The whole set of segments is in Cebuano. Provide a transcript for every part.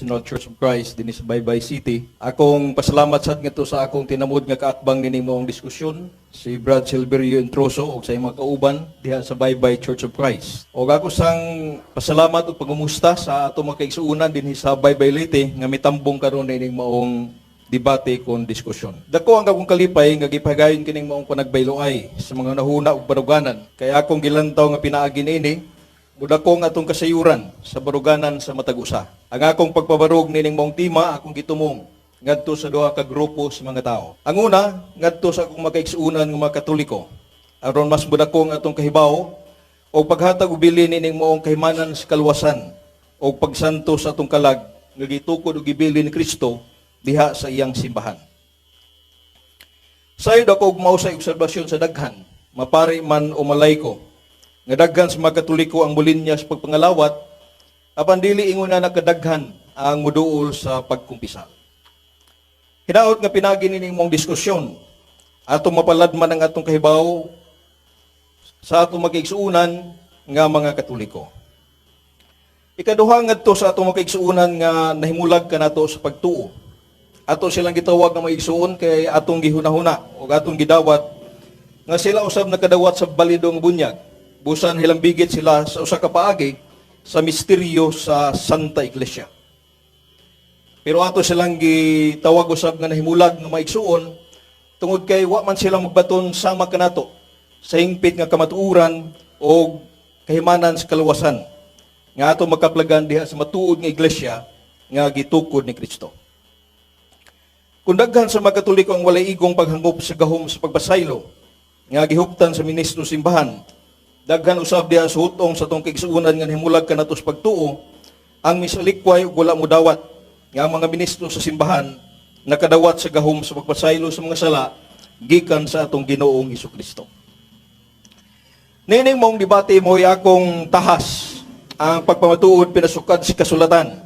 Exceptional Church of Christ dinhi sa Baybay City. Akong pasalamat sad ngadto sa akong tinamod nga kaatbang nining maong diskusyon, si Brad Silverio Introso ug sa imong kauban diha sa Baybay Church of Christ. Og ako sang pasalamat ug pangumusta sa atong mga kaigsuonan dinhi sa Baybay, Leyte nga mitambong karon nining maong debate kon diskusyon. Dako ang akong kalipay nga gipagayon kining maong panagbayloay sa mga hunahuna ug baruganan. Kay akong gilantaw nga pinaagi niini mudako ang atong kasayuran sa baruganan sa matag usa. Ang akong pagpabarog nining maong tema akong gitumong ngadto sa duha ka grupo sa mga tao. Ang una, ngadto sa akong makaigsuonan nga mga Katoliko, aron mas mudako ang atong kahibaw o paghatag og bilin nining maong kahimanan sa kaluwasan o pagsanto sa atong kalag nga gitukod og gibilin ni Kristo diha sa iyang simbahan. Sayod ako og mausay obserbasyon sa daghan, mapari man o malayko, nga daghan sa mga Katoliko ang mulinya sa pagpangalawat, apan dili ingon na kadaghan ang muduol sa pagkumpisal. Hinaot nga pinaagi nining maong diskusyon, atong mapaladman ang atong kahibaw sa atong makaigsuonan nga mga Katoliko. Ikaduha, ngadto sa atong makaigsuonan nga nahimulag kanato sa pagtuo. Ato silang gitawag nga mga igsuon kay atong gihunahuna o atong gidawat nga sila usab nakadawat sa balidong bunyag. Busan hilambigit sila sa usa ka paagi sa misteryo sa Santa Iglesia. Pero ato silang gitawag usab nga nahimulag nga mga igsuon tungod kay wa man sila magbaton sama kanato sa hingpit nga kamatuoran o kahimanan sa kaluwasan nga ato makaplagan diha sa matuod nga iglesia nga gitukod ni Kristo. Kung daghan sa mga Katoliko ang walay igong paghangop sa gahom sa pagpasaylo nga gihuptan sa ministro simbahan, daghan usab diha sa hutong sa atong kaigsuonan nga nahimulag kanato sa pagtuo ang misalikway ug wala modawat nga ang mga ministro sa simbahan nakadawat sa gahom sa pagpasaylo sa mga sala gikan sa atong Ginoong Hesukristo. Nining maong debate, mo'y akong tahas ang pagpamatuod pinasukad sa kasulatan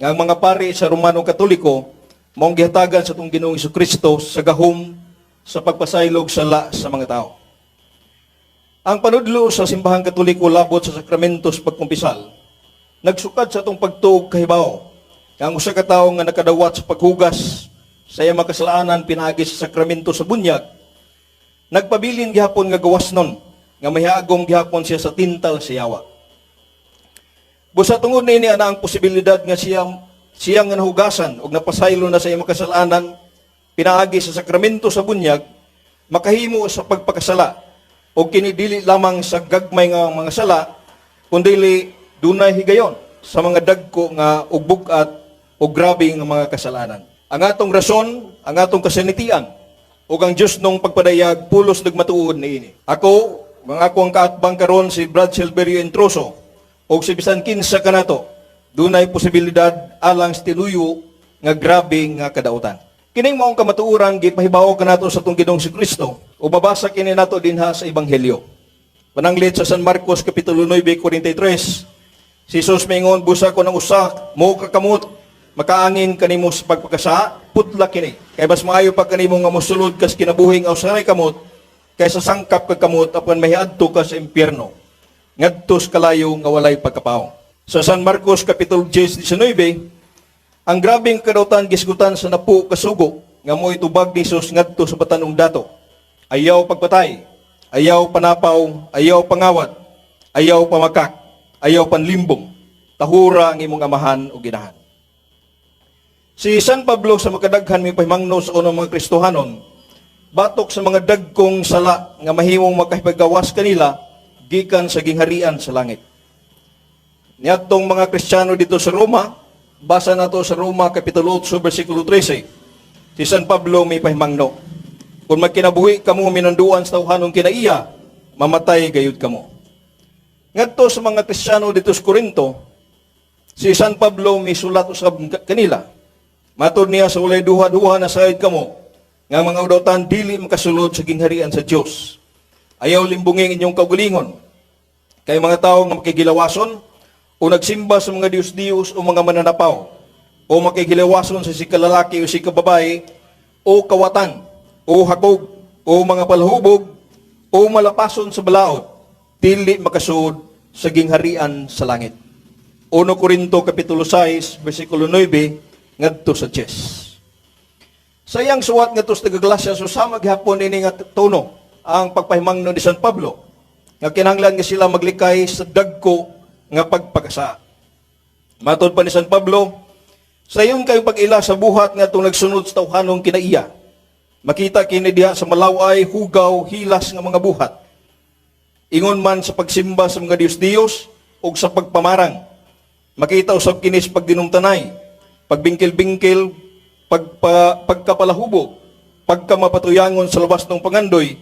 nga ang mga pari sa Romano Katoliko maong gihatagan sa atong Ginoong Kristo sa gahom sa pagpasaylog sala sa mga tao. Ang panudlo sa simbahang Katoliko labot sa sakramento sa pagkumpisal nagsukad sa atong pagtuo kahibaw nga ang usa ka tawo nga nakadawat sa paghugas sa iyang makasalaanan pinaagi sa sakramento sa bunyag, nagpabilin gihapon nga gawas nun, nga mahiagom gihapon siya sa tintal sa yawa. Busa tungod niini ana ang posibilidad nga siya siya nga nahugasan og napasaylo na sa iyang makasalanan pinaagi sa sakramento sa bunyag, makahimo sa pagpakasala, og kini dili lamang sa gagmay nga mga sala kundili dunay higayon sa mga dagko nga ug bug-at o grabe nga mga kasalanan. Ang atong rason, ang atong kasanitian ug ang Dios nung pagpadayag pulos nagmatuod niini. Ako, mga ako ang kaatbang karon si Brad Silverio Introso ug si bisan kinsa kanato, dunay posibilidad alang sa tinuyo nga grabe nga kadautan. Kining maong kamatuoran gipahibaw kanato sa atong Ginoong si Kristo o babasa kini nato dinha sa Ebanghelyo. Pananglit sa San Marcos kapitulo 9:43, si Jesus mingon, "Busa kon ang usa mo ka kamot makaangin kanimo sa pagpakasa, putla kini. Kay mas maayo pa kanimo nga mosulod kas kinabuhi nga usa kamot kaysa sangkap ka kamot apan mahiadto ka sa impyerno, ngadto sa kalayo nga walay pagkapaw." Sa San Marcos Kapitulo 10:19, ang grabeng kadautan gisgutan sa 10 ka sugo nga mo'y tubag ni Jesus ngadto sa batan-ong dato. Ayaw pagpatay, ayaw panapaw, ayaw pangawat, ayaw pamakak, ayaw panlimbong, tahura ang imong amahan o ginahan. Si San Pablo sa makadaghan may pahimangno sa unang mga Kristohanon batok sa mga dagkong sala nga mahimong makahipagawas kanila gikan sa gingharian sa langit. Niadtong mga Kristiyano dito sa Roma, basa nato sa Roma Kapitulo 8 versikulo 13. Si San Pablo may pahimangno, "Kung magkinabuhi kamo minanduan sa tawhanong kinaiya, mamatay gayud kamo." Ngadto sa mga Kristiyano dito sa Corinto, si San Pablo may sulat usab kanila. Matod niya sa walay duha-duha na sayod kamo nga ang mga udawtan dili makasulod sa gingharian sa Dios. "Ayaw limbunging inyong kaugalingon. Kay mga tao nga makigilawason o nagsimba sa mga diyos-diyos o mga mananapaw o makigilawason sa sikalalaki o sikababae o kawatan o hakog o mga palahubog o malapason sa balaod, dili makasud sa gingharian sa langit." 1 Korinto kapitulo 6 bersikulo 9 ngadto sa 10. Sa iyang suwat ngadto sa taga-Galacia, susama gihapon ini nga tono ang pagpahimangno ni San Pablo nga kinahanglan nga sila maglikay sa dagko nga pagpakasa. Matod pa ni San Pablo, "Sayon kayong pag-ila sa buhat nga itong nagsunod sa tawhanong kinaiya. Makita kini diha sa malaway, hugaw, hilas nga mga buhat. Ingon man sa pagsimba sa mga Diyos-Diyos o sa pagpamarang. Makita usab kini sa pagdinumtanay, pagbingkil-bingkil, pagkapalahubog, pagkamapatuyangon sa labas ng pangandoy,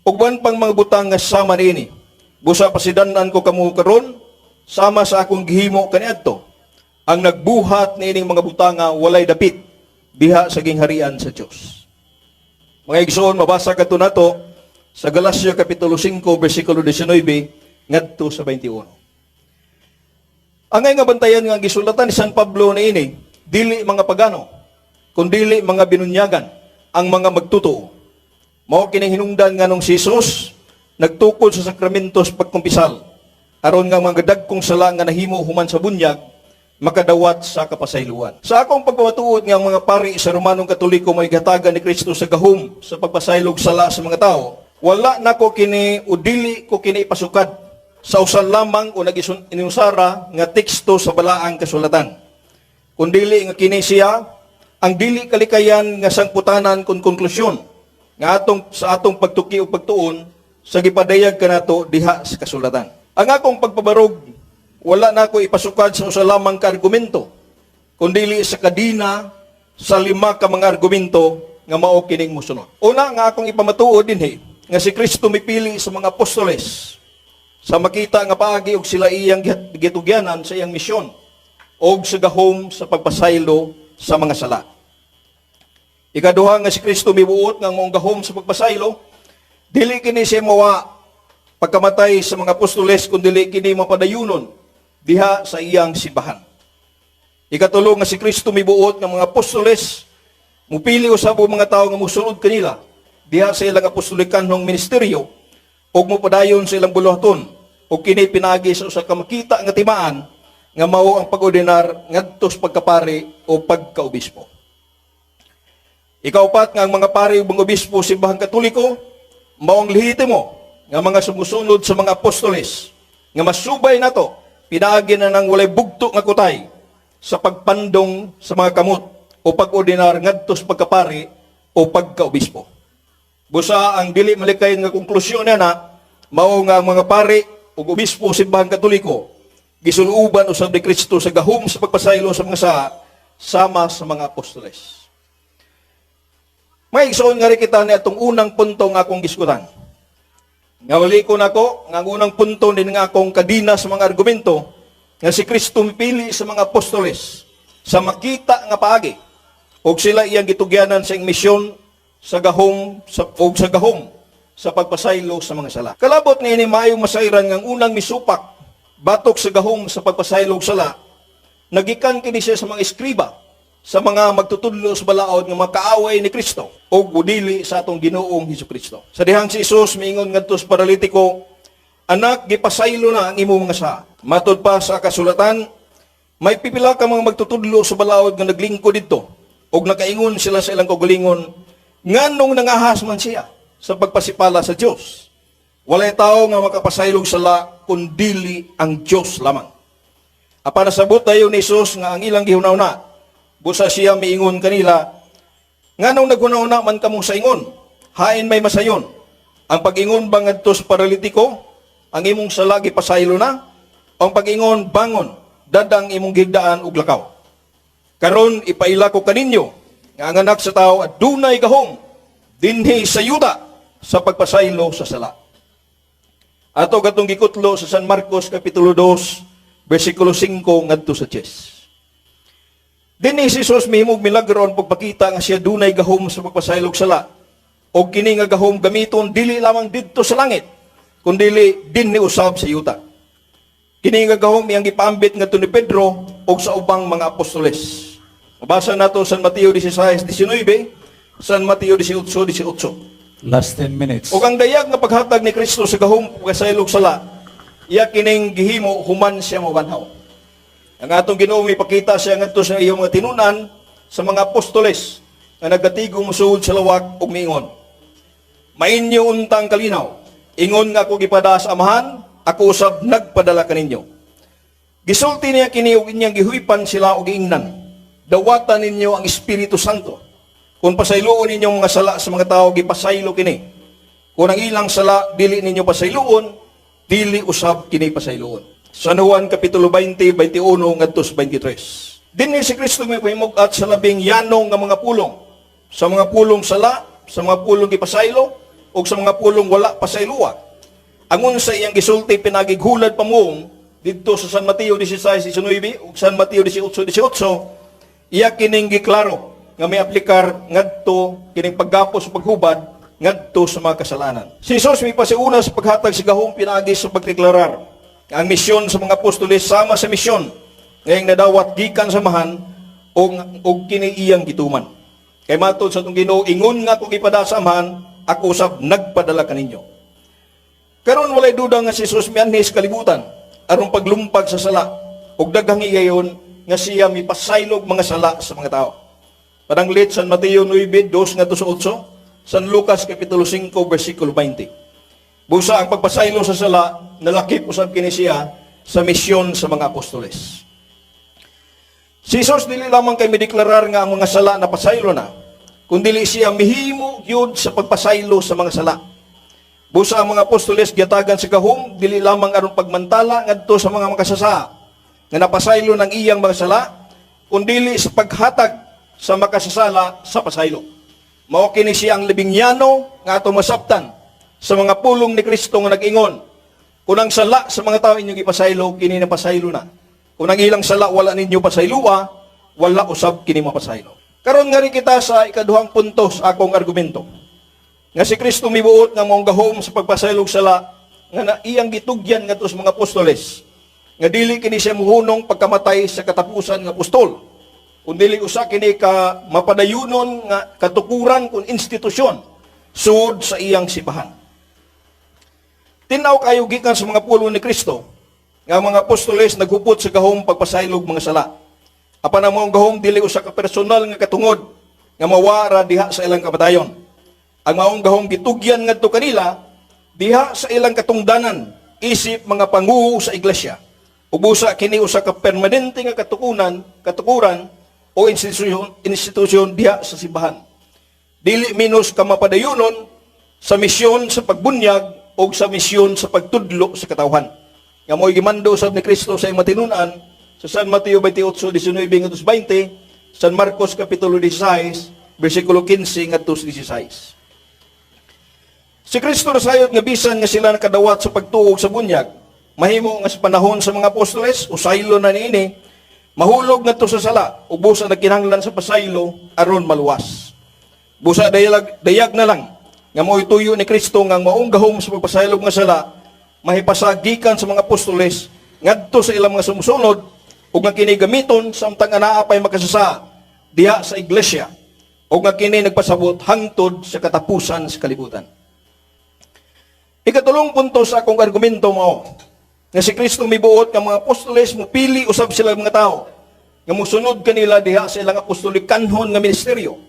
ug uban pang mga butang nga sama niini. Busa pasidan-an ko kamo karon sama sa akong gihimo kaniadto. Ang nagbuhat niining mga butanga walay dapit diha sa gingharian sa Dios." Mga igsoon, mabasa kadto nato sa Galacia kapitulo 5 bersikulo 19 ngadto sa 21. Angay nga bantayan nga ang gisulatan ni San Pablo niini dili mga pagano, kundili mga binunyagan, ang mga magtutoo. Mao kining hinungdan nganong si Jesus nagtukod sa sakramentos pagkumpisal aron nga mga dagkong sala nga nahimo human sa bunyag makadawat sa kapasayloan. Sa akong pagpamatuod nga ang mga pari sa Romanong Katoliko may gihatagan ni Kristo sa gahom sa pagpasaylog sala sa mga tao, wala nako kini o dili ko kini ipasukad sa usa lamang o nag-inusara nga teksto sa balaang kasulatan. Kundili nga kini siya ang dili kalikayan nga sangputanan kon konklusyon nga atong sa atong pagtuki o pagtuon sa gipadayag kanato diha sa kasulatan. Ang akong pagpabarog wala na ako ipasukad sa usa lamang ka argumento, kundili sa kadina sa lima ka mga argumento nga mao kining mosunod. Una nga akong ipamatuod dinhi nga si Kristo mipili sa mga apostoles sa makita nga paagi og sila iyang gitugyanan sa iyang misyon og sa gahom sa pagpasaylo sa mga sala. Ikaduha nga si Kristo mibuot nga maong gahom sa pagpasaylo dili kini siya mawa pagkamatay sa mga apostoles, kundili kini mapadayunon diha sa iyang simbahan. Ikatulo nga si Kristo mibuot nga mga apostoles mupili usab og mga tawo nga musunod kanila diha sa ilang apostolikanhong ministeryo ug mopadayon sa ilang buluhaton ug kini pinaagi sa usa ka makita nga timaan nga mao ang pag-ordinar ngadto sa pagkapari o pagkaobispo. Ikaupat nga ang mga pari ug mga obispo sa Simbahang Katoliko mao ang lehitimo nga mga sumusunod sa mga apostoles nga masubay nato pinaagi na nang walay bugto nga kutay sa pagpandong sa mga kamot o pag-ordinar ngadto sa pagkapari o pagkaobispo. Busa ang dili malikay nga konklusyon na mao nga ang mga pari ug obispo sa Simbahang Katoliko gisuluban usab ni Kristo sa gahom sa pagpasaylo sa mga sala sama sa mga apostoles. Mga igsoon, nga kita ni atong unang punto nga akong gisgutan. Nga wali ko nako nga ang unang punto din nga akong kadina sa mga argumento nga si Kristo mipili sa mga apostoles sa makita nga paagi ug sila iyang gitugyanan sa iyang misyon sa gahom sa ug sa gahom sa pagpasaylo sa mga sala. Kalabot niini, maayong masayran nga ang unang misupak batok sa gahom sa pagpasaylo og sala nagikan kini siya sa mga eskriba, sa mga magtutudlo sa balaod nga mga kaaway ni Kristo ug dili sa atong Ginoong Hesus Kristo. Sa dihang si Jesus miingon ngadto sa paralitiko, "Anak, gipasaylo na ang imong mga sala." Matod pa sa kasulatan, may pipila ka mga magtutudlo sa balaod nga naglingkod didto ug nakaingon sila sa ilang kaugalingon, "Nganong nangahas man siya sa pagpasipala sa Dios? Walay tao nga makapasaylog sala kun dili ang Dios lamang." Apan nasabot dayon ni Jesus nga ang ilang gihuna-huna. Busa siya miingon kanila, "Nganong naghuna-huna man kamo sa ingon? Hain may masayon? Ang pag-ingon ba ngadto sa paralitiko, 'Ang imong sala gipasaylo na,' o ang pag-ingon, 'Bangon, dad-a ang imong gihigdaan ug lakaw'? Karon ipaila ko kaninyo nga ang Anak sa Tao adunay gahom dinhi sa yuta sa pagpasaylo sa sala." Ato gatong gikutlo sa San Marcos kapitulo 2 bersikulo 5 ngadto sa 10. Dinhi si Jesus mihimog milagro ang pagpakita nga siya dunay gahom sa pagpasaylog sala. Og kini nga gahom gamiton dili lamang didto sa langit, kundili dinhi usab sa yuta. Kini nga gahom iyang gipaambit ngadto ni Pedro ug sa ubang mga apostoles. Mabasa nato San Mateo 16:19, San Mateo 18:18. Last 10 minutes. Ug ang dayag nga paghatag ni Kristo sa gahom pagpasaylog sala, iya kining gihimo human siya mabanhaw. Ang atong Ginoo mipakita siya ngadto sa iyang mga tinunan sa mga apostoles nga nagatigong mosuod sa lawak ug miingon, "Mainyo untang kalinaw. Ingon nga ako gipada sa Amahan, ako usab nagpadala kaninyo." Gisulti niya kini ug inyang gihuypan sila og giingnan, "Dawata ninyo ang Espiritu Santo. Kung pasayloon ninyo ang mga sala sa mga tao, gipasaylo kini. Kung ang ilang sala dili ninyo pasayloon, dili usab kini pasayloon." San Juan Kapitulo 20, 21 ngadto sa 23. Dinhi si Kristo may pahimug-at sa labing yanong nga mga pulong. Sa mga pulong sala, sa mga pulong gipasaylo, o sa mga pulong wala pasayloa. Ang unsa iyang gisulti pinaagig hulad pamuong didto sa San Mateo 16:19 ug San Mateo 18:18, iya kining giklaro nga may aplikar ngadto kining paggapos sa paghubad ngadto sa mga kasalanan. Si Jesus may pasiuna sa paghatag sa gahom pinaagi sa pagdeklarar ang misyon sa mga apostoles sama sa misyon ngayong nadawat gikan sa Amahan ug kini iyang gituman. Kay matod sa atong Ginoo, "Ingon nga ako gipada sa Amahan, ako usab nagpadala kaninyo." Karon walay duda nga si Jesus mianhi sa kalibutan aron paglumpag sa sala ug daghang higayon nga siya mipasaylog mga sala sa mga tao. Pananglit San Mateo 9, 2 ngadto sa 8, San Lucas Kapitulo 5, versikulo 20. Busa ang pagpasaylo sa sala, nalakip usab kini siya sa misyon sa mga apostoles. Si Jesus dili lamang kay mideklarar nga ang mga sala na pasaylo na, kundili siya mihimo gyud sa pagpasaylo sa mga sala. Busa ang mga apostoles gihatagan sa gahom dili lamang aron pagmantala ngadto sa mga makasasala nga napasaylo ng iyang mga sala, kundili sa paghatag sa makasasala sa pasaylo. Mao kini siya ang labing yano nga atong masabtan sa mga pulong ni Kristo nga nag-ingon, "Kung ang sala sa mga tao inyong ipasaylo, kini na pasaylo na. Kung ang ilang sala wala ninyo pasayloa, wala usab kini mapasaylo." Karon nga kita sa ikaduhang punto sa akong argumento. Nga si Kristo mibuot nga maong gahom sa pagpasaylog sala nga na iyang gitugyan ngadto sa mga apostoles. Nga dili kini siya muhunong pagkamatay sa katapusan nga apostol. Kun dili usa kini ka mapadayunon nga katukuran kun institusyon sud sa iyang simbahan. Tinaw kayo gikan sa mga pulong ni Kristo nga ang mga apostoles naghupot sa gahom pagpasaylog mga sala. Apan ang maong gahom dili usa ka personal nga katungod nga mawara diha sa ilang kamatayon. Ang maong gahom gitugyan ngadto kanila diha sa ilang katungdanan isip mga panguho sa iglesia. Ug busa kini usa ka permanente nga katukuran o institusyon diha sa simbahan. Dili minus ka mapadayunon sa misyon sa pagbunyag o sa misyon sa pagtudlo sa katawhan. Nga mo'y gimando sa ni Kristo sa iyang matinunan sa San Mateo 28:19 ngadto sa 20, San Marcos Kapitulo 16, versikulo 15 ngadto sa 16. Si Kristo nasayod nga bisan nga sila nakadawat sa pagtuo ug sa bunyag, mahimo nga sa panahon sa mga apostoles, usaylo na niini, mahulog ngadto sa sala, ug busa nagkinahanglan sa pasaylo aron maluwas. Busa dayag na lang nga mo'y tuyo ni Kristo nga ang maong gahom sa pagpasaylog nga sala mahipasa gikan sa mga apostoles ngadto sa ilang mga sumusunod ug nga kini gamiton samtang anaa pay makasasala diha sa iglesia ug nga kini nagpasabot hangtod sa katapusan sa kalibutan. Ikatulong punto sa akong argumento mao nga si Kristo mibuot nga mga apostoles mupili usab sila mga tao nga musunod kanila diha sa ilang apostolikanhon nga ministeryo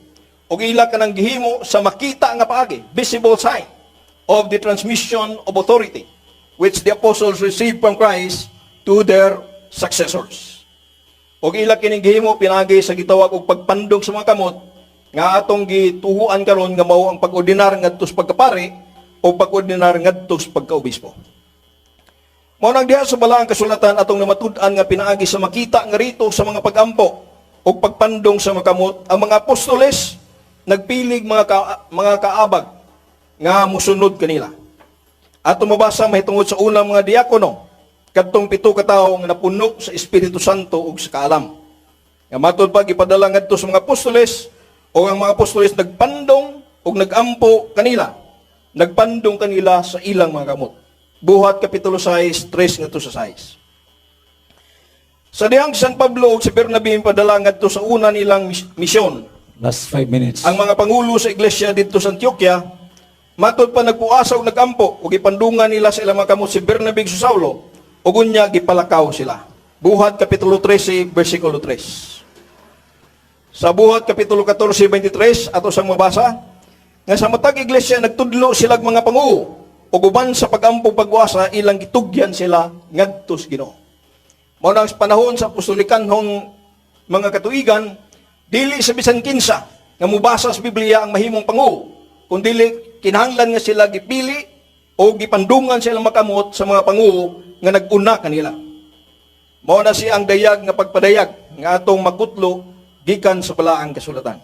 ug ila kanang gihimo sa makita nga paagi, visible sign of the transmission of authority which the apostles received from Christ to their successors. Ug ila kining gihimo pinaagi sa gitawag og pagpandong sa mga kamot nga atong gituhuan karon nga mao ang pag-ordinar ngadto sa pagkapari o pag-ordinar ngadto sa pagkaobispo. Mao nang diha sa balaang kasulatan atong namatud-an nga pinaagi sa makita nga rito sa mga pagampo o pagpandong sa mga kamot, ang mga apostoles nagpilig mga kaabag nga musunod kanila. Ato mabasa mahitungod sa unang mga diakono, kadtong 7 ka tawo nga napuno sa Espiritu Santo ug sa kaalam. Nga matod pa gipadala ngadto sa mga apostoles o ang mga apostoles nagpandong ug nagampo kanila. Nagpandong kanila sa ilang mga kamot. Buhat Kapitulo 6, 3 ngadto sa 6. Sa dihang San Pablo ug si Bernabe padala ngadto sa una nilang misyon, Last 5 minutes. ang mga pangulo sa iglesia didto sa Antioquia, matod pa nagpuasa og nagampo ug gipandungan nila sa ilang mga kamot si Bernabe ug si Saulo ug unya gipalakaw sila. Buhat Kapitulo 13, versikulo 3. Sa Buhat Kapitulo 14, 23, ato sang mabasa, nga sa matag iglesia nagtudlo silag mga panguo, ug uban sa pagampo pagwasa, ilang gitugyan sila ngadto sa Ginoo. Mao nang sa panahon sa apostolikanhong mga katuigan, dili sa bisan kinsa nga mubasa sa Biblia ang mahimong panguo, kundili kinahanglan nga sila gipili o gipandungan sila makamot sa mga panguo nga nag-una kanila. Mao na siya ang dayag nga pagpadayag nga atong makutlo gikan sa balaang kasulatan.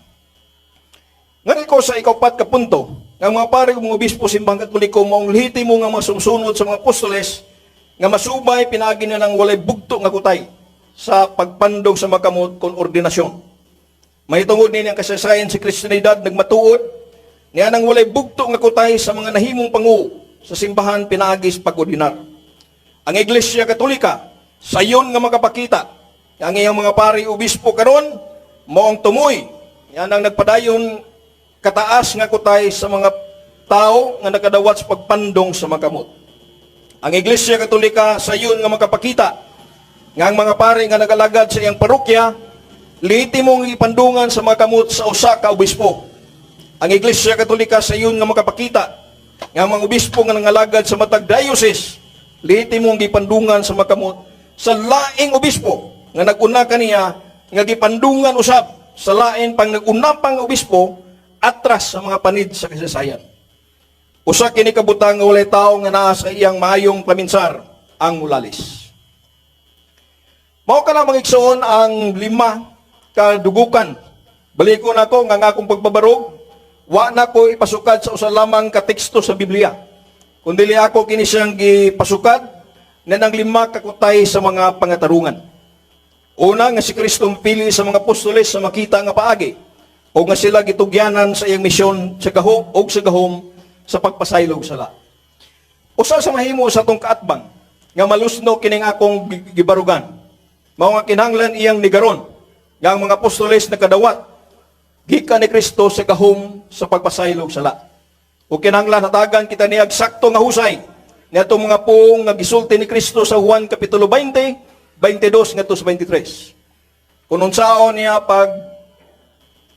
Ngani ko sa ikaupat ka punto, nga mga pare ug mga obispo Simbahang Katoliko maong lehitimo nga mga sumusunod sa mga apostoles nga masubay pinaagi na ng walay bugto nga kutay sa pagpandong sa makamot kon ordinasyon. Mahitungod nini, ang kasaysayan sa Kristiyanidad nagmatuod niya nang walay bugto nga kutay sa mga nahimong panguo sa simbahan pinaagi sa pag-ordinar. Ang Iglesia Katolika sayon nga makapakita nga ang iyang mga pari, obispo karon mao ang tumoy yan ang nagpadayon kataas nga kutay sa mga tao nga nakadawat sa pagpandong sa makamot. Ang Iglesia Katolika sayon nga makapakita nga ang mga pari nga nagalagad sa iyang parokya lehitimong ipandungan sa mga kamot sa usa ka obispo. Ang Iglesia Katolika sayon nga makapakita nga ang mga obispo nga nangalagad sa matag diocese lehitimong gipandungan sa makamot sa laing obispo nga nag-una kaniya nga gipandungan usab sa lain pang nag-una pang obispo atras sa mga panid sa kasaysayan. Usa kini ka butang nga walay tawo nga naa sa iyang maayong paminsar ang mulalis. Mao kana, mga igsoon, ang lima kadugukan. Balikon ako nga ang akong pagbabarog, wa na ko ipasukad sa usa lamang ka teksto sa Biblia. Kundili ako kini siyang gipasukad na ng lima kakutay sa mga pangatarungan. Una, nga si Kristo pili sa mga apostoles sa makita nga paagi o nga sila gitugyanan sa iyang misyon sa gahom og sa gahom sa pagpasaylog sala. Usa sa mahimo sa atong kaatbang nga malusno kining akong gibarugan. Mao nga kinahanglan iyang nigaron nga ang mga apostoles nakadawat gikan ni Kristo sa gahom sa pagpasaylog sala. O kinahanglan hatagan kita niya sakto nga husay niadtong mga puong nga gisulti ni Kristo sa Juan Kapitulo 20, 22 ngadto sa 23. Kung unsaon niya pag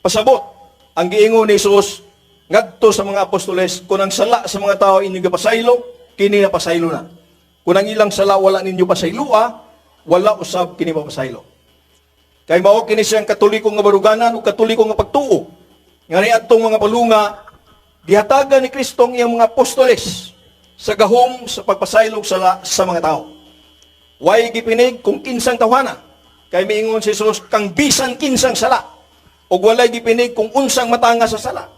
pasabot ang giingon ni Jesus ngadto sa mga apostoles, kung ang sala sa mga tao inyong gipasaylo, kini na pasaylo na. Kung ang ilang sala wala ninyo pasayloa, wala usab kini mapasaylo. Kay mao kini siyang Katoliko nga baruganan o Katoliko nga pagtuo. Nga niadtong mga palunga, gihatagan ni Kristo ang iyang mga apostoles sa gahom sa pagpasaylog sala sa mga tao. Way gipinig kung kinsang tawhana. Kay miingon si Jesus kang bisan kinsang sala. Ug walay gipinig kung unsang matanga sa sala.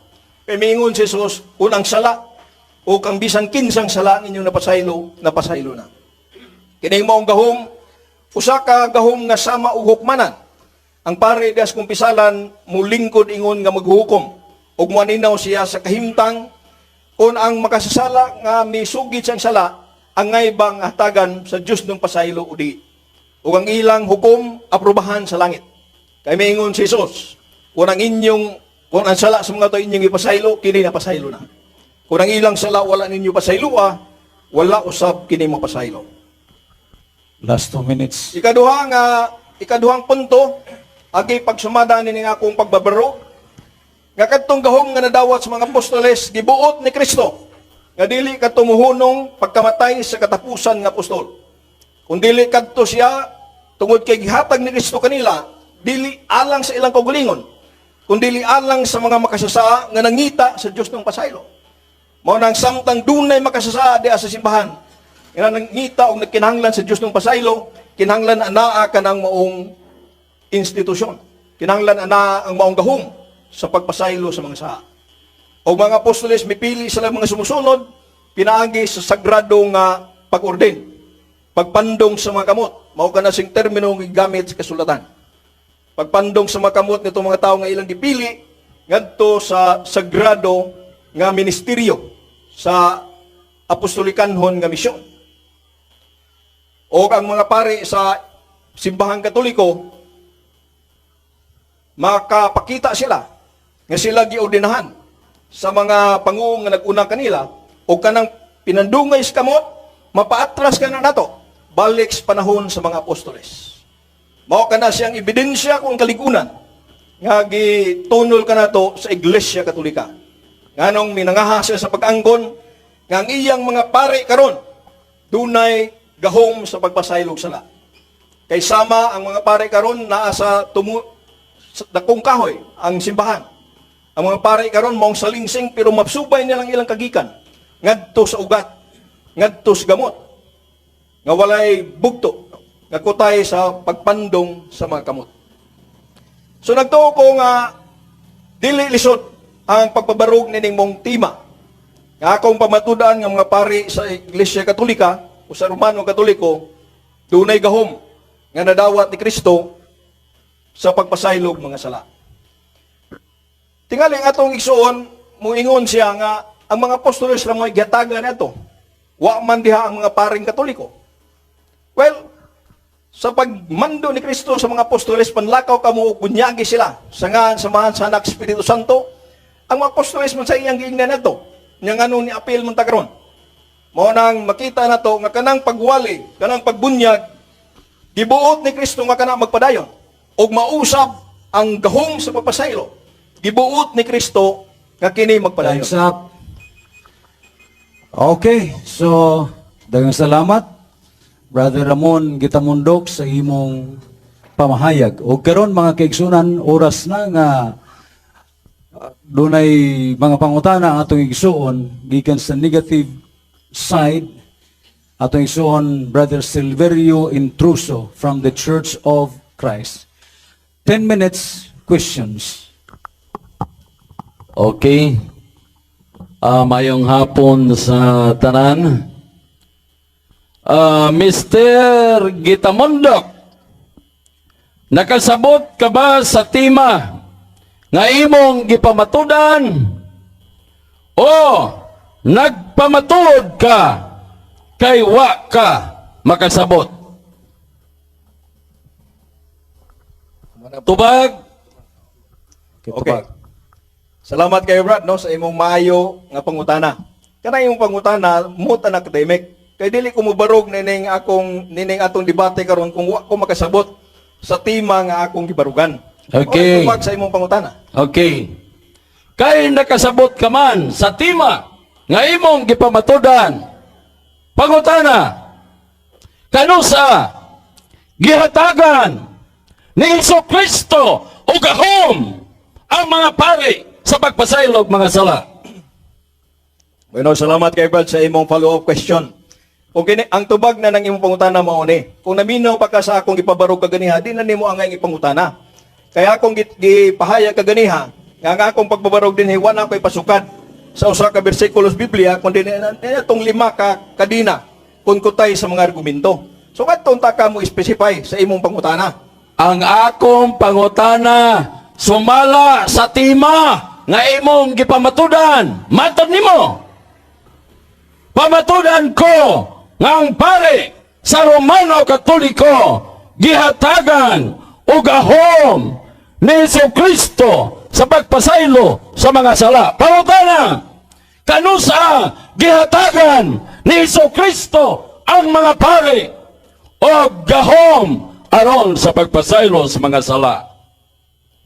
Kay miingon si Jesus kung ang sala o kang bisan kinsang sala ang inyong napasaylo, napasaylo na. Kining maong gahom, usa ka gahom nga sama og hukmanan. Ang pare dias kumpisalan mulingkod ingon nga maghukom ug moaninaw siya sa kahimtang kung ang makasasala nga misugid siyang sala angay bang hatagan sa Dios ng pasaylo o di. Ug ang ilang hukom aprobahan sa langit. Kay miingon si Jesus, kung ang sala sa mga to inyong ipasaylo, kini napasaylo na. Kung ang ilang sala wala ninyo pasayloa, wala usab kini mapasaylo. Last 2 minutes. Ikaduhang punto, agi pagsumada ni nga akong pagbabaro, nga kadtong gahom nga nadawat sa mga apostoles gibuot ni Kristo nga dili kadto muhunong pagkamatay sa katapusan nga apostol. Kung dili kadto siya tungod kay gihatag ni Kristo kanila, dili alang sa ilang kaugalingon, kundili alang sa mga makasasaa nga nangita sa Dios ng pasaylo. Mao nang samtang dunay makasasaa diha sa simbahan, nga nangita og nagkinahanglan sa Dios ng pasaylo, kinahanglan anaa kanang maong institusyon. Kinahanglan anaa ang maong gahom sa pagpasaylo sa mga saa. O mga apostoles, mipili sila mga sumusunod, pinaagi sa sagrado nga pag-orden, pagpandong sa mga kamot. Mao kana sing termino nga gigamit sa kasulatan. Pagpandong sa mga kamot nitong mga tao nga ilang gipili ngadto sa sagrado nga ministeryo sa apostolikanhon nga misyon. O ang mga pare sa Simbahang Katoliko, makapakita sila nga sila giordinahan sa mga panguo nga nag-una kanila o kanang pinandungay sa kamot, mapaatras ka na nato balik sa panahon sa mga apostoles. Mao kana siyang ebidensya kung kaligunan nga gitunol kanato sa Iglesia Katolika. Nganong minangaha siya sa pag-angkon nga ang iyang mga pari karon dunay gahom sa pagpasaylog sala. Kay sama ang mga pare karon naa sa dakong kahoy ang simbahan. Ang mga pare karon maong salingsing, pero mapsubay nilang ilang kagikan ngadto sa ugat, ngadto sa gamot nga walay bugto nga kutay sa pagpandong sa mga kamot. So nagtuo ko nga dili lisod ang pagpabarog nining mong tema. Nga akong pamatudan nga mga pari sa Iglesia Katolika o sa Romano Katoliko dunay gahom nga nadawat ni Kristo sa pagpasaylog mga sala. Tingali ang atong igsuon, muingon siya nga ang mga apostoles ra mga gihatagan nato. Wa man diha ang mga paring Katoliko. Well, sa pagmando ni Kristo sa mga apostoles, "Panlakaw kamo ug bunyagi sila sa ngalan sa Amahan, sa Anak, Espiritu Santo." Ang mga apostoles man sa iyang giingnan nato. Nya ngano ni apil man ta karon? Mao nang makita nato nga kanang pagwali, kanang pagbunyag, gibuot ni Kristo nga kana magpadayon ug mausab ang gahom sa pagpasaylo. Gibuot ni Kristo nga kini magpadayon. Time's up. Okay, so daghang salamat, Brother Ramon Gitamundok, sa imong pamahayag. O karon, mga kaigsunan, oras na nga dunay mga pangutana ang atong igsuon gikan sa negative side. Atong igsuon, Brother Silverio Intruso from the Church of Christ. 10 minutes questions. Okay. Mayong hapon sa tanan. Mr. Gitamondok, nakasabot ka ba sa tema nga imong gipamatudan o nagpamatuod ka kay wa ka makasabot? Tubag. Okay. Tubag. Salamat kayo, Brad, no, sa imong maayo nga pangutana. Kanang imong pangutana, mot an academic. Kay dili ko mobarog nining atong debate karon kung wa ko makasabot sa tema nga akong gibarugan. Okay. Tubag sa imong pangutana. Okay. Kay nakasabot ka man sa tema nga imong gipamatudan. Pangutana, kanusa gihatagan ni Hesus Kristo o gahom ang mga pari sa pagpasaylog mga sala? Bueno, salamat kay Brad sa imong follow-up question. Kung kini, ang tubag na ng imong pangutana mao ni. Kung naminaw pa ka sa akong gipabarog kaganiha, di na nimo ang ipangutana. Kaya akong gipahayag kaganiha, nga ang akong pagbabarog dinhi wala ko'y pasukad sa usa ka bersikulo sa Biblia, kundi na itong lima ka kadina kung kutay sa mga argumento. So kadtong ta ka mo specify sa imong pangutana. Ang akong pangutana sumala sa tema nga imong gipamatudan. Matod nimo. Pamatudan ko nga ang pare sa Romano Katoliko gihatagan og gahom ni Hesus Kristo sa pagpasaylo sa mga sala. Pangutana, kanusa gihatagan ni Hesus Kristo ang mga pare o gahom aron sa pagpasaylo sa mga sala?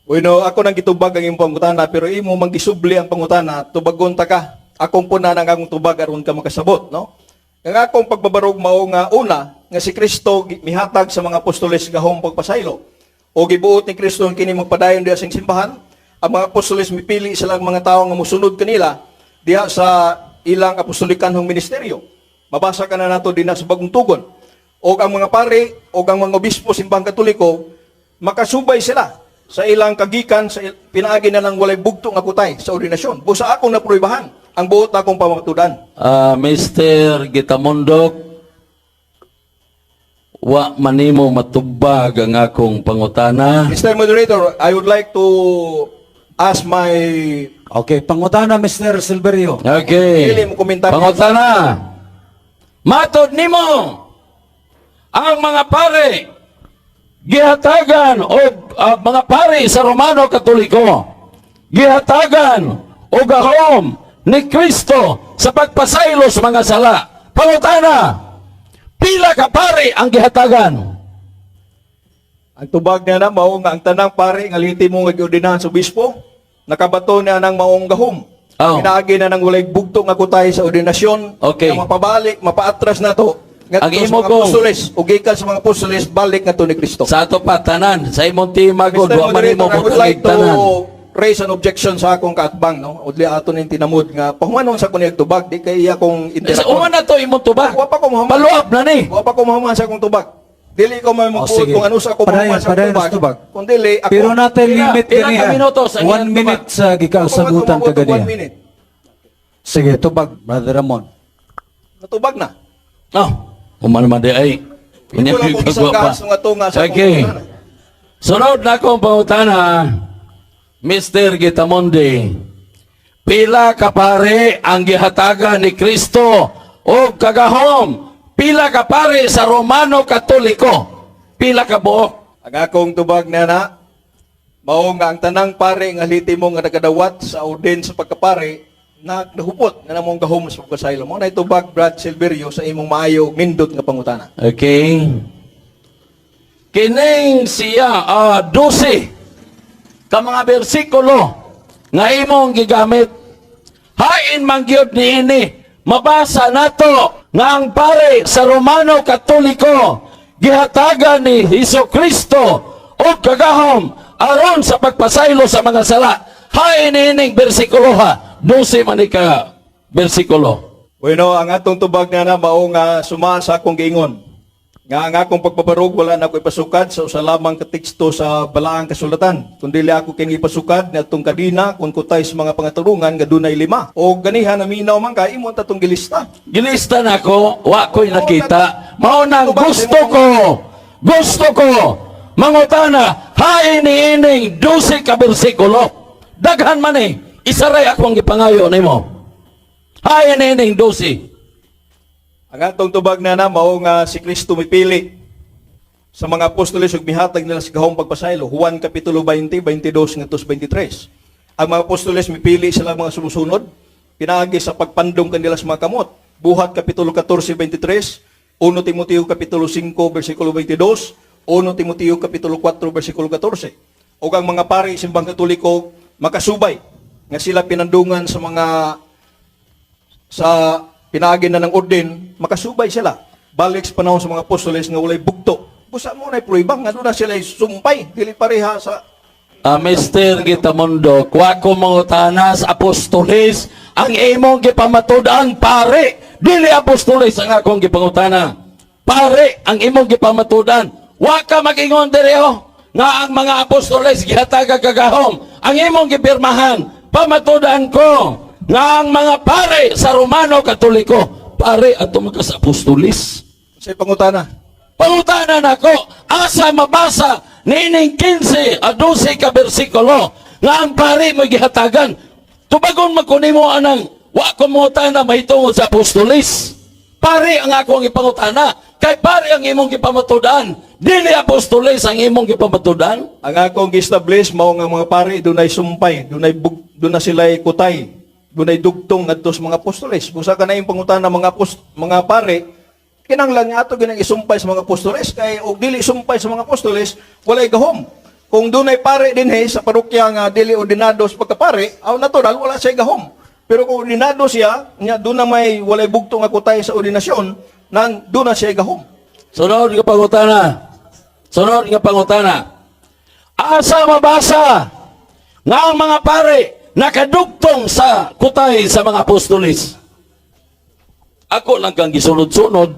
Bueno, ako nang gitubag ang imong pangutana, pero imo mang gisubli ang pangutana, tubagon ta ka. Akong puna ang akong tubag aron ka makasabot, no? Ang akong pagbabarog mao nga una, nga si Kristo mihatag sa mga apostoles gahom pagpasaylo. O gibuot ni Kristo ang kini magpadayon diha sa simbahan. Ang mga apostoles mipili silang mga tawo nga mosunod kanila diha sa ilang apostolikanhong ministeryo. Mabasa ka na nato dinha sa Bagong Tugon. O ang mga pare o ang mga obispo Simbahang Katoliko makasubay sila sa ilang kagikan sa pinaagi na lang walay bugto nga kutay sa ordinasyon. Busa akong napruibahan ang buot akong pamatudan. Mr. Gitamondok, wa manimo matubag ang akong pangutana. Mr. Moderator, I would like to ask my Okay, pangutana, Mr. Silverio. Okay. Dili mo komentaryo. Pangutana. Matod nimo ang mga pare gihatagan o mga pare sa Romano Katoliko gihatagan o gahom ni Kristo sa pagpasaylo sa mga sala. Pangutana, pila ka pare ang gihatagan? Ang tubag niya na mao nga ang tanang pare nga lehitimo nga giordinahan sa obispo, nakabato niya ng maong gahom. Oh. Pinaagi na ng walay bugtong nga kutay sa ordinasyon. Nga mapabalik, mapaatras na to. Ngadto Ang sa imo mga apostoles, o gikan sa mga apostoles, balik ngadto ni Kristo. Sa ato pa tanan, sa imong timagod, Mr. wa man Moderator, nimo I would butangig like to tanan. raise an objection sa akong kaatbang, no? Udli ato ning tinamod nga pahumanon sa kunyag tubag, di kay iya kong Sa interakon. uma na to imong tubag. Wa pa ko mahuman. Paluap na ni. Wa pa ko mahuman sa akong tubag. Dili ko may Oh, magbuot sige. kung ano sa ako Padayon, mahuman sa akong padayon tubag. sa tubag. Kung dili ako. Pero natin limit Pila ka ganiha. minuto sa One iyang minute tubag? sa gikausagutan Ako ka man tumabot og ganiha. 1 minute. Sige, tubag, Brother Ramon. Natubag na. Oh, human man di ay. Ito lang kung isang gas nga tunga sa akong Okay. pangutana. Sunod na akong pangutana, Mr. Gitamonde. Pila ka pare ang gihatagan ni Kristo og kagahom? Pila ka pare sa Romano Katoliko? Pila ka buok? Ang akong tubag na na, mao nga ang tanang pare nga lehitimo nga nagadawat sa orden sa pagkapare na nahupot nga namong gahom sa pagkasaylo. Mao na tubag, Brad Silverio, sa imong maayo nindot nga pangutana. Okay. Kining siya, 12 ka mga bersikulo nga imong gigamit. Hain man gyud niini, mabasa nato nga ang pare sa Romano Katoliko gihatagan ni Hesus Kristo og kagahom aron sa pagpasaylo sa mga sala. Hain ining bersikulo ha, 12 man ni ka bersikulo. Bueno, ang atong tubag na na mao nga suma sa akong giingon. Nga ang akong pagpabarog wala na ako ipasukad sa usa lamang ka teksto sa balaang kasulatan. Kundi ako kini ipasukad ni atong kadina kung kutay sa mga pangaturungan nga dunay lima. O ganihan naminaw man ka imo ta tong gilista. Gilista na ko, wa ko'y nakita. Mao nang gusto ko, gusto ko, mangutana, hain ining 12 ka bersikulo. Daghan man eh, isaray akong gipangayo nimo. Hain ining 12. Ang atong tubag na na mao nga si Kristo mipili sa mga apostoles ug mihatag nila sa gahom pagpasaylo. Juan kapitulo 20, 22 ngadto sa 23. Ang mga apostoles mipili sila mga sumusunod pinaagi sa pagpandong kanila sa mga kamot. Buhat kapitulo 14, 23, 1 Timoteo kapitulo 5 bersikulo 22, 1 Timoteo kapitulo 4 bersikulo 14. Ug ang mga pari simbang Katoliko makasubay nga sila pinandungan sa mga sa pinaagi na ng orden, makasubay sila. Balik sa panahon sa mga apostoles nga walay bugto. Busa mo na pruiba nga doon na sila sumpay, dili pareha sa Mr. Gitamundo, kwa ko mangutana sa apostoles, ang imong gipamatud-an pare, dili apostoles ang akong gipangutana. Pare, ang imong gipamatud-an. Wa ka mag-ingon diri oh, nga ang mga apostoles gihatag kagahom. Ang imong gipirmahan, pamatud-an ko nga ang mga pare sa Romano Katoliko, pare ato mga sa apostoles. Sa pangutana. Pangutana nako, asa mabasa niining 15 a 12 ka bersikulo nga ang pare mo gihatagan. Tubagon man ko nimo anang wa ko mangutana mahitungod sa apostoles. Pare ang ako ang ipangutana, kay pare ang imong gipamatud-an. Dili apostoles ang imong gipamatud-an. Ang akong gi-establish mao nga mga pare dunay sumpay, dunay bug, dunay sila'y kutay, dunay dugtong ngadto sa mga apostoles. Busa ka na yung pangutana mga pare, kinahanglan nga ato ginang isumpay sa mga apostoles kay og dili sumpay sa mga apostoles, walay gahom. Kung dunay pare dinhi sa parokya nga dili ordinado sa pagkapare, aw natural wala siya gahom. Pero kung ordinado siya, nya doon na may walay bugtong nga kutay sa ordinasyon, nan doon na siya gahom. Sunod nga pangutana. Sunod nga pangutana. Asa mabasa nga ang mga pare nakadugtong sa kutay sa mga apostoles? Ako lang kang gisunod-sunod.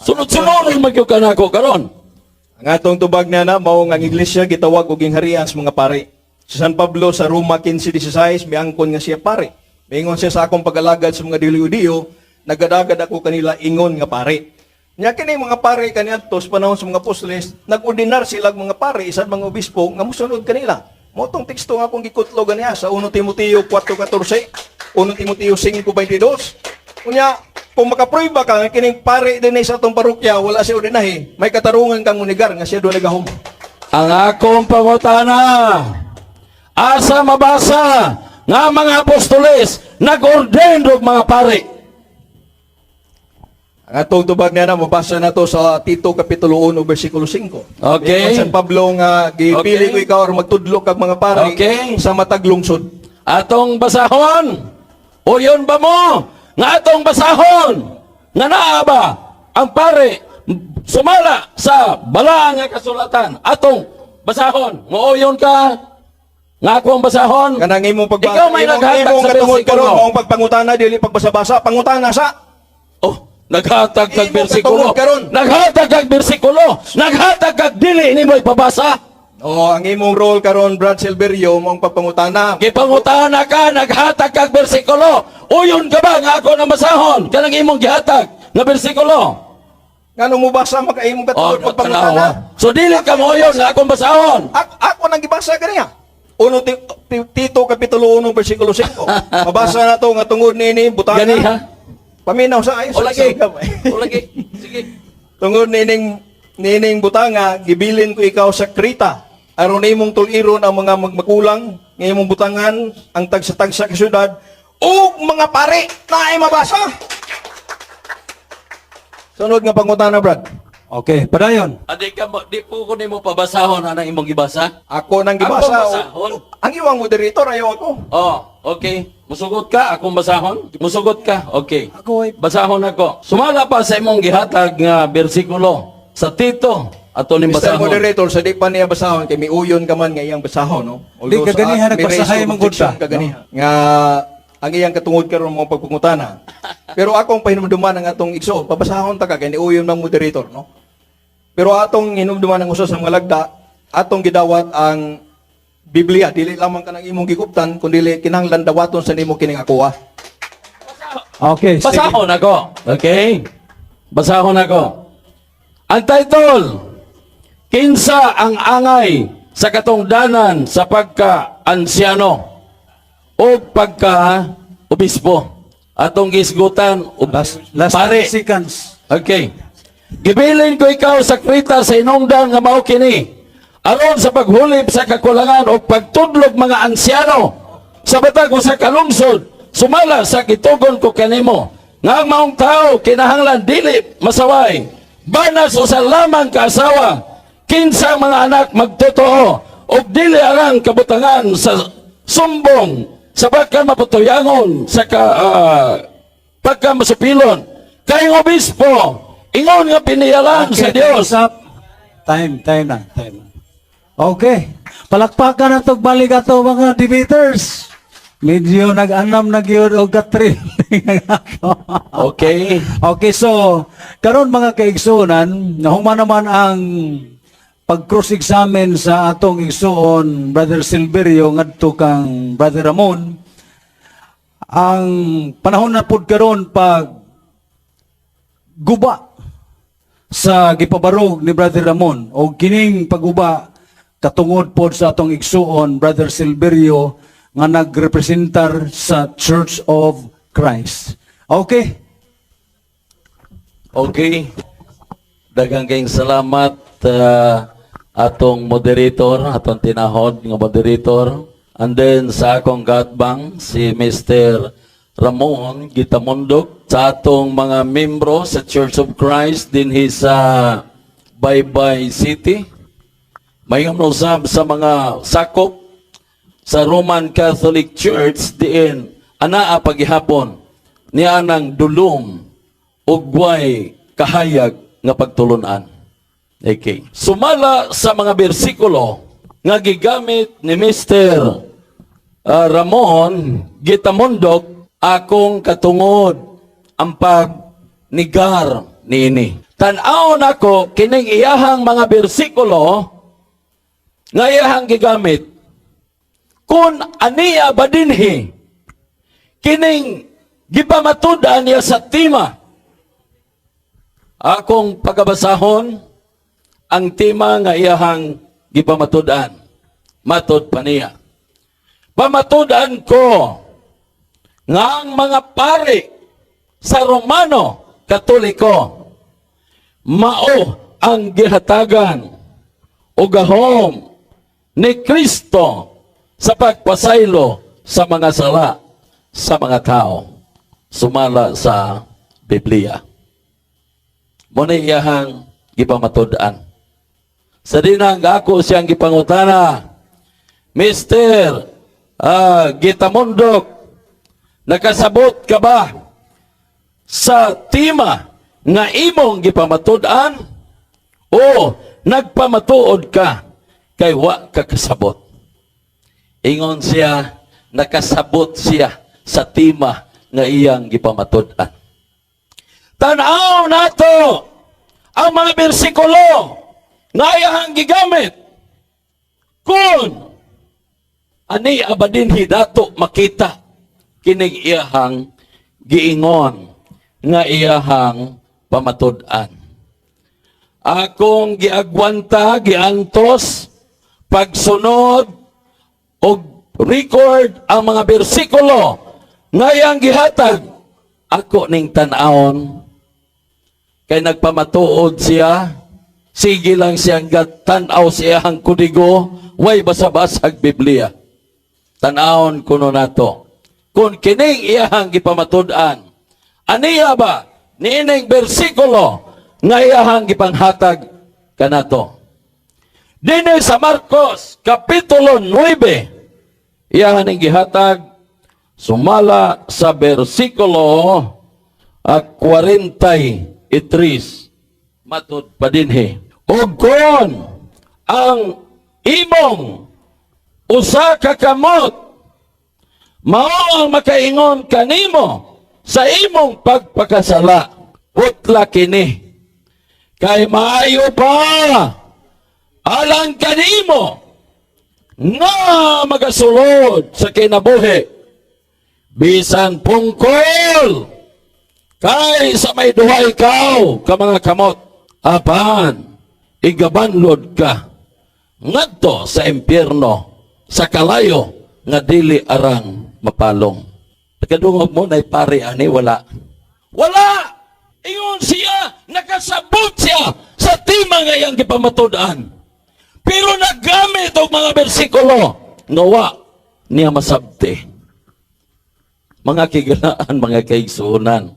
Sunod-sunod magyud ka nako karon. Ang atong tubag na na, mao nga ang iglesia gitawag og gingharian sa mga pare. Si San Pablo sa Roma 15:16 miangkon nga siya pare. Miingon siya, "Sa akong pag-alagad sa mga dili-Hudiyo, nagadagad ako kanila ingon nga pare." Nya kini mga pare kaniadto sa panahon sa mga apostoles, nag-ordinar sila og mga pare isan mga obispo nga mosunod kanila. Mao tong teksto nga akong gikutlo ganiya sa 1 Timoteo 4:14, 1 Timoteo 5:22. Unya, kung makaprueba ka nga kining pare dinhi sa atong parokya wala siya ordinahe, may katarungan kang munigar nga siya dunay gahom. Ang akong pangutana, asa mabasa nga ang mga apostoles nag-ordain og mga pare? Ang atong tubag niya na, mabasa na to sa Tito Kapitulo 1, versikulo 5. Okay. Ingon San Pablo nga, gipili ko ikaw aron magtudlo kag mga pari sa matag lungsod. Atong basahon. O yun ba mo? Nga atong basahon. Nga naa ba ang pare sumala sa balaan nga kasulatan. Atong basahon. Mo yun ka? Nga ako ang basahon? Kanang imong pagbasa, Ikaw may imong, naghatag imong sa katungod karon bersikulo. maong pagpangutana dili pagbasa-basa, pangutana sa. Oh, naghatag kag Imong bersikulo. katungod karon. Naghatag kag bersikulo. Naghatag kag dili nimo ipabasa. Oh, ang imong role karon, Brad Silverio, maong pagpangutana. Gipangutana ka, naghatag kag bersikulo. Uyon ka ba nga ako na basahon? Kanang imong gihatag nga bersikulo. Ngano mo basa maka imong Oh, katungod pagpangutana? tanawa. So dili ka mo uyon nga akong basahon. Ako nang gibasa ganiya. Uno Tito Kapitulo 1 versikulo 5. Mabasa na to nga tungod niini butanga. Gani ha? Paminaw sa ayo. O lagi. O lagi. Sige. Tungod nining nining butanga gibilin ko ikaw sa Kreta. Aron nimong tuliron ang mga magmakulang nga imong butangan ang tagsa-tagsa ka syudad ug mga pare na ay mabasa. Sunod nga pangutana, Brad. Okay, padayon. Adi ka mo, di po ko nimo pabasahon anang imong gibasa. Ako nang gibasa. Ako basahon. Ang iwang moderator ayaw ako. Oh, okay. Musugot ka, akong basahon. Musugot ka, okay. Ako ay Basahon ako. Sumala pa sa imong gihatag nga bersikulo sa Tito ato ning Mr. basahon. Moderator, sa di pa niya basahon, kay miuyon ka man nga iyang basahon, no? Di, kaganiha may raise nagbasahay of man gud objection ta, kaganiha. Nga, ang iyang katungod karon mga pagpangutana. Pero akong pahinumduman ang atong igsoon, pabasahon ta ka, kay niuyon ng moderator, no? Pero atong hinumduman ang usa sa mga lagda, atong gidawat ang Biblia, dili lamang kanang imong gikuptan, kundi kinahanglan dawaton sa nimo kining akoa. Okay, sige. Basahon ako. Okay? Basahon ako. Ang title, Kinsa ang angay sa katungdanan sa pagka-ansyano o pagka-obispo. Atong gisgutan, Last pare. 10 seconds. Okay. Gibilin ko ikaw sa Kreta sa inungdan nga mao kini. Aron sa paghulip sa kakulangan o pagtudlog mga ansyano sa batag o sa kalungsod, sumala sa kitugon ko kanimo. Nga ang maong tao kinahanglan dili masaway. Banas o sa lamang kaasawa, kinsa ang mga anak magtotoo og dili arang kabutangan sa sumbong sa pagka maputuyangon sa ka, pagka masupilon. Kay ang obispo, ingon nga piniyalan sa Dios. Time's up. Time, time na, time na. Okay. Palakpakan ang balik ato mga debaters. Medyo nag-anam na gyud og katril. Okay. Okay, so karon mga kaigsuonan, nahuman naman ang pag-cross-examine sa atong igsuon Brother Silverio ngadto kang Brother Ramon. Ang panahon na pud karon pag guba sa gipabarog ni Brother Ramon o kining pagguba katungod pod sa atong igsuon Brother Silverio nga nagrepresentar sa Church of Christ. Okay. Okay. Daghang kayong salamat atong moderator, atong tinahod nga moderator. And then sa akong gatbang si Mr. Ramon Gitamundok, sa atong mga membro sa Church of Christ dinhi sa Baybay City. May usab sa mga sakop sa Roman Catholic Church diin anaa paghihapon niya nang dulom ug way kahayag nga pagtulunan. Okay. Sumala sa mga bersikulo nga gigamit ni Mr. Ramon Gitamundok, akong katungod ang pagnigar niini. Tan-awon ako kining iyahang mga bersikulo nga iyahang gigamit kung aniya ba dinhi kining gipamatud-an niya sa tema. Akong pagabasahon ang tema nga iyahang gipamatud-an. Matod pa niya, pamatud-an ko nga ang mga pare sa Romano Katoliko mao ang gihatagan o gahom ni Kristo sa pagpasaylo sa mga sala sa mga tao sumala sa Biblia. Mao na iyahang gipamatud-an. Sa dinang ako siyang gipangutana, Mr. Gitamundok, nakasabot ka ba sa tema nga imong gipamatud-an o nagpamatuod ka kay wa ka kasabot? Ingon siya, nakasabot siya sa tema nga iyang gipamatud-an. Tanaw nato ang mga bersikulo nga iyang gigamit kung ani abadin hidato makita kining iyahang giingon nga iyahang pamatud-an. Akong giagwanta, giantos, pagsunod og record ang mga bersikulo nga iyang gihatag, ako ning tan-awon kay nagpamatuod siya, sige lang siyang tan-aw siya ang kodigo, way basa-basag Biblia. Tan-awon kuno nato kung kining iyahang gipamatud-an, aniya ba niining bersikulo nga iyahang gipanghatag kanato. Dinhi sa Marcos kapitulo 9, iyahang ning gihatag sumala sa bersikulo 43, matud pa dinhi: "Ug kon ang imong usa ka kamot mao ang makaingon kanimo sa imong pagpakasala, putla kini, kay maayo pa alang kanimo nga magasulod sa kinabuhi bisan pungkol kay sa may duha ikaw ka mga kamot apan igabanlod ka ngadto sa impyerno, sa kalayo nga dili arang mapalong." Nakadungog mo na pare ani? Wala. Wala! Ingon siya, nakasabot siya sa tema nga iyang gipamatud-an. Pero naggamit og mga bersikulo nga wa niya masabti. Mga kigalaan, mga kaigsuonan,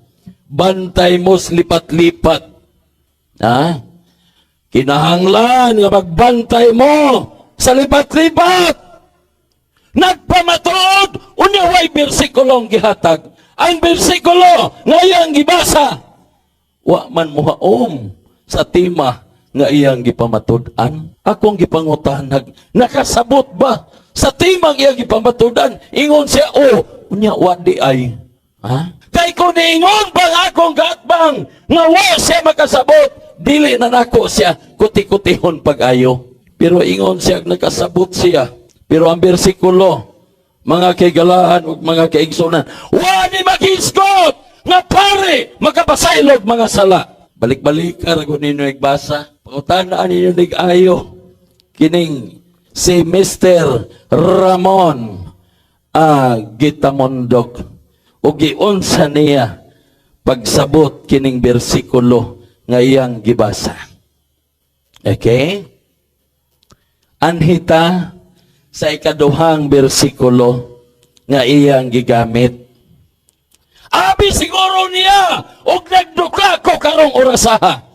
bantay mo lipat-lipat. Ha? Kinahanglan nga magbantay mo sa lipat-lipat. Nagpamatuod, unya way bersikulong gihatag. Ang bersikulo nga iyang gibasa, wa man muhaom sa tema nga iyang gipamatud-an. Akong gipangutanag, nakasabot ba sa tema nga iyang gipamatud-an? Ingon siya, oh, unya wa di ay. Ha? Kay kung niingon bang akong gaatbang nga wa siya makasabot, dili na nako siya kuti-kutihon pag-ayo. Pero ingon siya, nakasabot siya. Pero ang bersikulo, mga kaigalaan ug mga kaigsunan, wa ni magisgot nga pare makapasaylog mga sala. Balik-balik ka ra ninyo nagbasa. Pangutanaan ninyo ayo kining si Mr. Ramon Gitamondok o giunsa niya pagsabot kining bersikulo nga iyang gibasa. Okay? Anhita sa ikaduhang bersikulo nga iyang gigamit. Abi siguro niya og nagduka ko karong orasaha.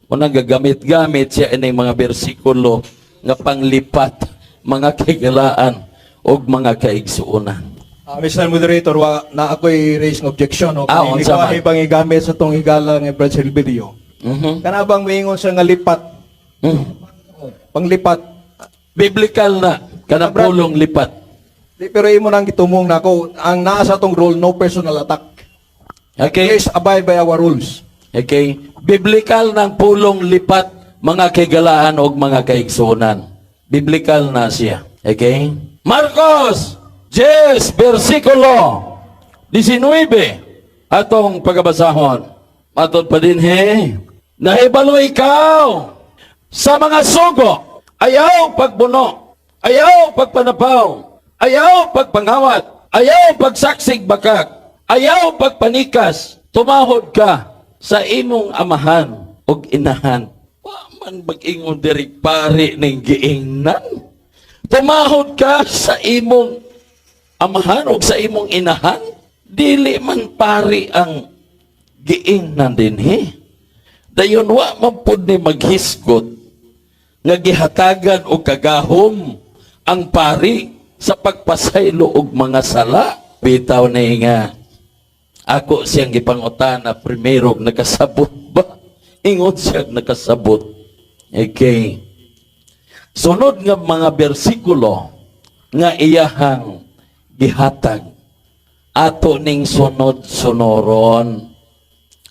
Unang gagamit-gamit siya ining mga bersikulo nga panglipat, mga kaigalaan og mga kaigsuonan. Mr. Moderator, wa na ako'y raise ng objection. No? Ah, Kung unsa man? bang igamit sa tong higala ng Brad Silverio. Kana bang moingon siya nga lipat, panglipat? Biblical na kanang Brad- pulong lipat. Di, pero imo nang gitumong nako, ang naa sa tong rule, no personal attack. Okay? Please abide by our rules. Okay? Biblical ng pulong lipat, mga kaigalaan og mga kaigsuonan. Biblical na siya. Okay? Marcos 10 versikulo 19 atong pagabasahon. Matod pa din he, "Nahibalo ikaw sa mga sugo: ayaw pagbuno, ayaw pagpanapaw, ayaw pagpangawat, ayaw pagsaksig bakak, ayaw pagpanikas, tumahod ka sa imong amahan ug inahan." Wa man mag-ingon diri pare ning giingnan. Tumahod ka sa imong amahan ug sa imong inahan, dili man pari ang giingnan dinhi. Dayon wa man pud ni maghisgot nga gihatagan og kagahom ang pari sa pagpasaylo og mga sala. Bitaw ni nga ako siyang gipangutana primero, nakasabot ba? Ingon siya, nakasabot. Okay. Sunod nga mga bersikulo nga iyahang gihatag, ato ning sunod-sunoron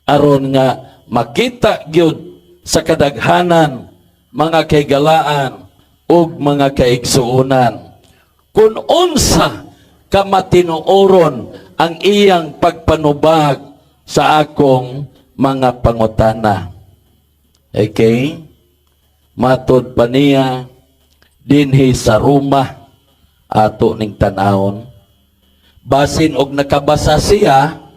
aron nga makita gyud sa kadaghanan, mga kaigalaan ug mga kaigsuonan, kung unsa kamatinuoron ang iyang pagpanubag sa akong mga pangutana. Okay? Matod pa niya dinhi sa Roma, ato ning tan-awon. Basin og nakabasa siya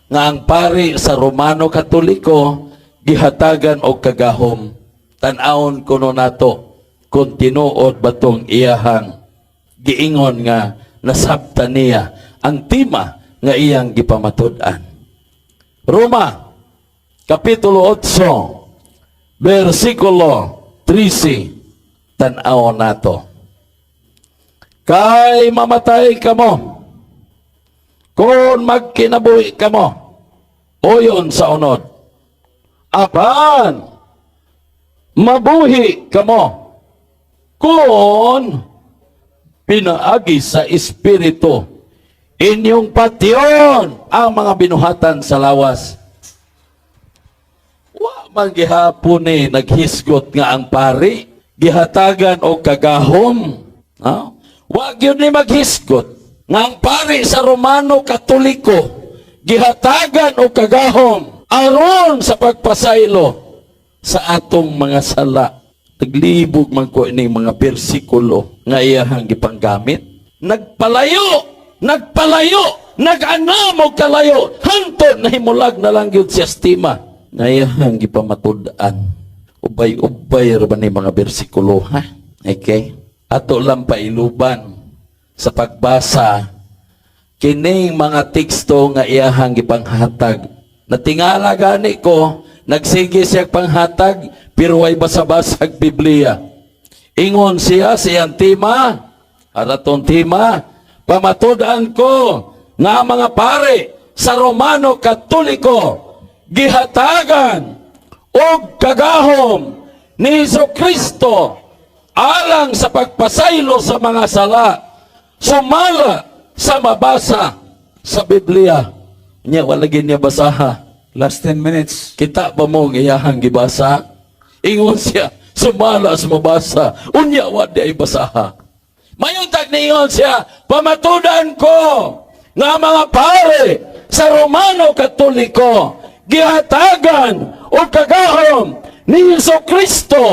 nga ang pari sa Romano Katoliko gihatagan og kagahom. Tan-awon kuno nato kung tinuod ba tong iyahang giingon nga nasabtan niya ang tema nga iyang gipamatud-an. Roma, Kapitulo 8, versikulo 13, tan-awon nato. Kay mamatay kamo kung magkinabuhi kamo uyon sa unod. Apan mabuhi kamo kung pinaagi sa Espiritu inyong patyon ang mga binuhatan sa lawas. Wa man gihapon ni naghisgot nga ang pari gihatagan og kagahom. Ha? Wa gyud ni maghisgot nga ang pari sa Romano Katoliko gihatagan og kagahom aron sa pagpasaylo sa atong mga sala. Naglibog man ko ining mga bersikulo nga iyahang gipanggamit. Nagpalayo, nagpalayo, nag-anam og kalayo, hantod nahimulag na lang gyud siya sa tema nga iyahang gipamatud-an. Ubay-ubay ra ba ni mga bersikulo, ha? Okay? Ato lang pailuban sa pagbasa kining mga teksto nga iyahang gipanghatag. Natingala gani ko, nagsige siya panghatag, pero way basa-basag Biblia. Ingon siya sa iyang tema, araton tema, "Pamatud-an ko nga ang mga pare sa Romano Katoliko gihatagan og kagahom ni Hesus Kristo alang sa pagpasaylo sa mga sala sumala sa mabasa sa Biblia." Nya wala gyud niya basaha. Last 10 minutes. Kita ba mo ang iyahang gibasa? Ingon siya, sumala sa mabasa. Unya, wa di ay basaha. Mayon tag niingon siya, "Pamatudan ko nga mga pare sa Romano Katoliko gihatagan og kagahom ni Hesus Kristo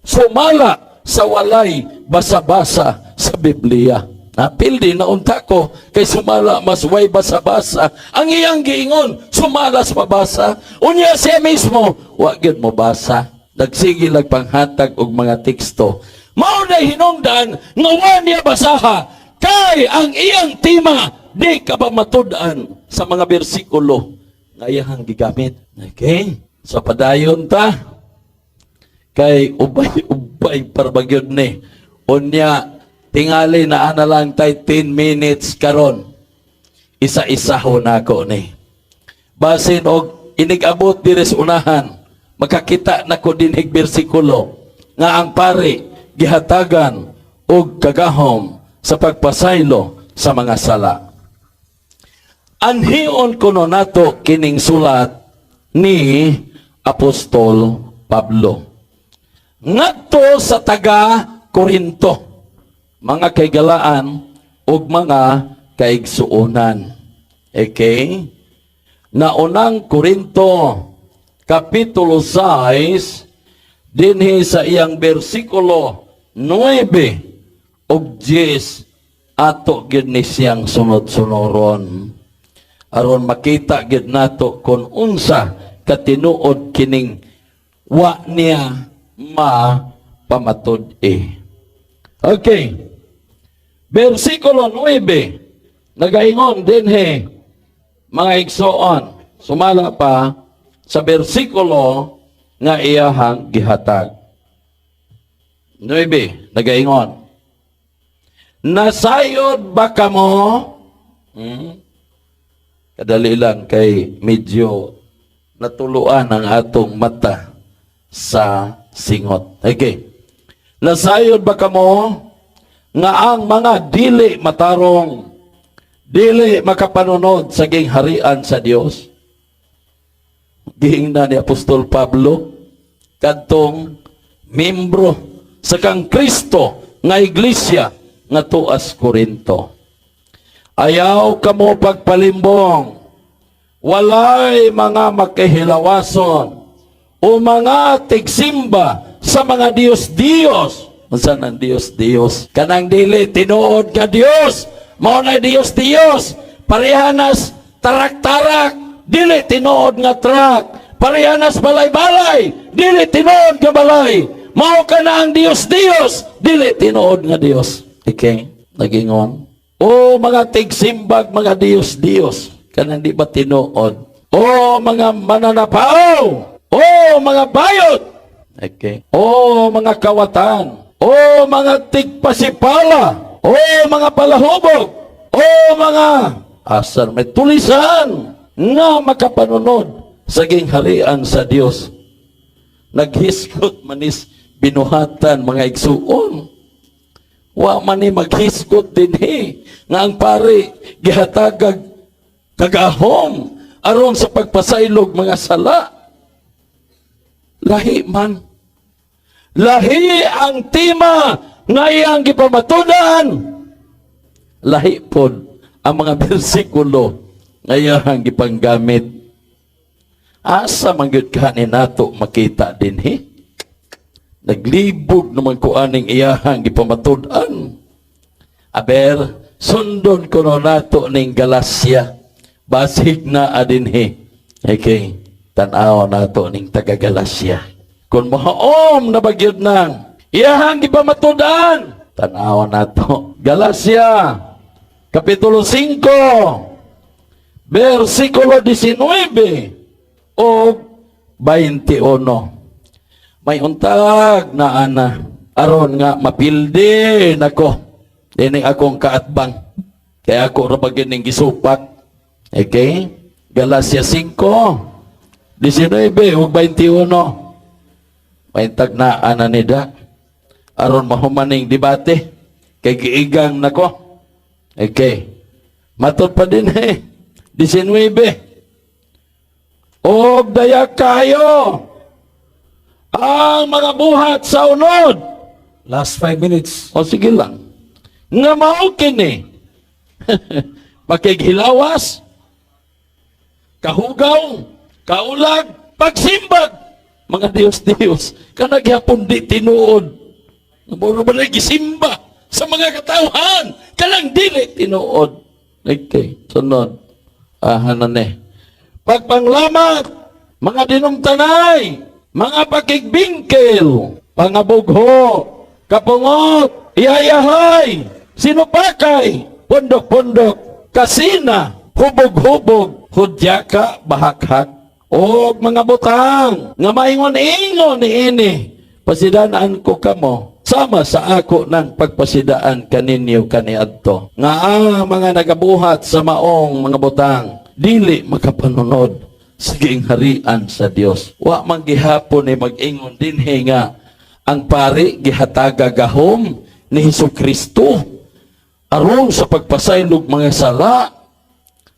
sumala sa walay basa-basa sa Biblia." Napildi na unta ko kay sumala mas way basa-basa. Ang iyang giingon, sumala sa mabasa. Unya siya mismo, wa gyud mo basa. Nagsige lag panghatag og mga teksto. Mao na hinungdan nga wa niya basaha kay ang iyang tema di ka ba matud-an sa mga bersikulo nga iyang gigamit. Okay? So padayon ta kay ubay-ubay para ba gyud ni. Unya tingali na ana lang tay 10 minutes karon. Isa-isa ho nako ni. Basin og inig-abot diri sa unahan, makakita na ko dinhig bersikulo nga ang pari gihatagan og kagahom sa pagpasaylo sa mga sala. Anhion kuno nato kining sulat ni Apostol Pablo ngadto sa taga Korinto, mga kaigalaan ug mga kaigsuonan. Okay? Naunang Korinto, Kapitulo 6, dinhi sa iyang bersikulo 9 ug 10, ato gyud ni siyang sunod-sunoron aron makita gyud nato kung unsa katinuod kining wa niya mapamatud-e. Okay. Versikulo 9, nagaingon dinhi, mga igsoon, sumala pa sa versikulo nga iyahang gihatag. 9, nagaingon. Nasayod ba kamo? Kadali lang kay medyo natuluan ang atong mata sa singot. Okay. Nasayod ba kamo nga ang mga dili matarong dili makapanunod sa gingharian sa Dios? Giingnan ni Apostol Pablo kadtong membro sa kang Kristo nga iglesia nga tuas Korinto. Ayaw kamo pagpalimbong. Walay mga makihilawason o mga tigsimba sa mga Diyos-Diyos. Unsa nang Diyos-Diyos? Kanang dili tinuod nga Diyos. Mao na Diyos-Diyos. Parehanas tarak-tarak, dili tinuod nga truck. Parehanas balay-balay, dili tinuod nga balay. Mao kana ang Diyos-Diyos, dili tinuod nga Diyos. Okay, nagingon. O mga tigsimbag, mga Diyos-Diyos, kanang di ba tinuod? O mga mananapaw, o mga bayot, okay. O mga kawatan, o mga tigpasipala, o mga palahubog, o mga asan may tulisan nga makapanunod sa gingharian sa Dios. Naghisgot manis binuhatan, mga igsuon. Wa man ni maghisgot dinhi nga ang pari gihatagag kagahom aron sa pagpasaylog mga sala. Lahi man. Lahi ang tema nga iyang gipamatunan. Lahi pod ang mga bersikulo nga iyang gipanggamit. Asa man gyud kani nato makita dinhi? Naglibog naman ko aning iyahang gipamatud-an. Aber, sundon ko no nato ning Galacia. Basig na adinhi. Okay, tan-aw nato ning taga Galacia. Kung mahaom na bagyod nang iyahang gipamatud-an. Tan-aw nato. Galacia, Kapitulo 5, versikulo 19 o 21. May untag na ana aron nga mapildi nako dining akong kaatbang kaya ako ra ba ning gisupak. Okay, Galacia 5 19 ug 21. May untag na ana nida aron mahumaning debate kay giigang nako. Okay, matod pa din eh 19. Og daya kayo ang mga buhat sa unod. Last 5 minutes. O sige lang. Nga mao kini. Pakighilawas, kahugaw, kaulag, pagsimbag, mga Diyos-Diyos, kanagyapon di tinuod. Muro ba na gisimba sa mga katawhan, kanang dili tinuod. Okay, sunod. Ahan na ni. Pagpanglamat, mga dinumtanay, mga pakigbingkil, pangabugho, kapungot, iyayahay, sinupakay, pundok-pundok, kasina, hubog-hubog, hudyaka, bahakhak, og mga butang nga maingon-ingon ni ini, pasidanaan ko kamo sama sa ako ng pagpasidaan kaninyo kaniadto nga ang mga nagabuhat sa maong mga butang dili makapanunod sa gingharian sa Dios. Wa man gihapon ni mag-ingon dinhi nga ang pari gihataga gahom ni Hesus Kristo aron sa pagpasaylog mga sala.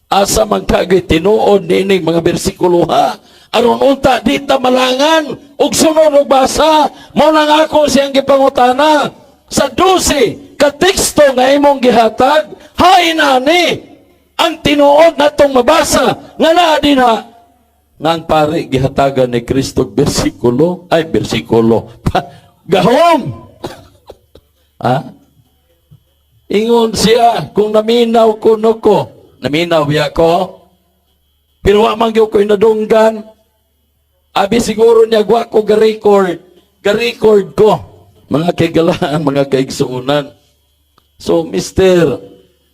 Asa man kagay tinuod niining mga bersikulo, ha? Aron unta di ta malangan ug sunod og basa. Mao nang ako siyang gipangutana sa 12 ka teksto nga imong gihatag, hain ani ang tinuod natong mabasa nga naa dinha nga ang pare gihatagan ni Kristo og bersikulo, ay bersikulo, gahom, ha? Ingon siya, kung naminaw ko no ko, naminaw biya ko, pero wa man gyud ko'y nadunggan. Abi siguro niya, wa ko ga-record. Ga-record ko. Mga kaigalaan, mga kaigsuunan. So, Mr.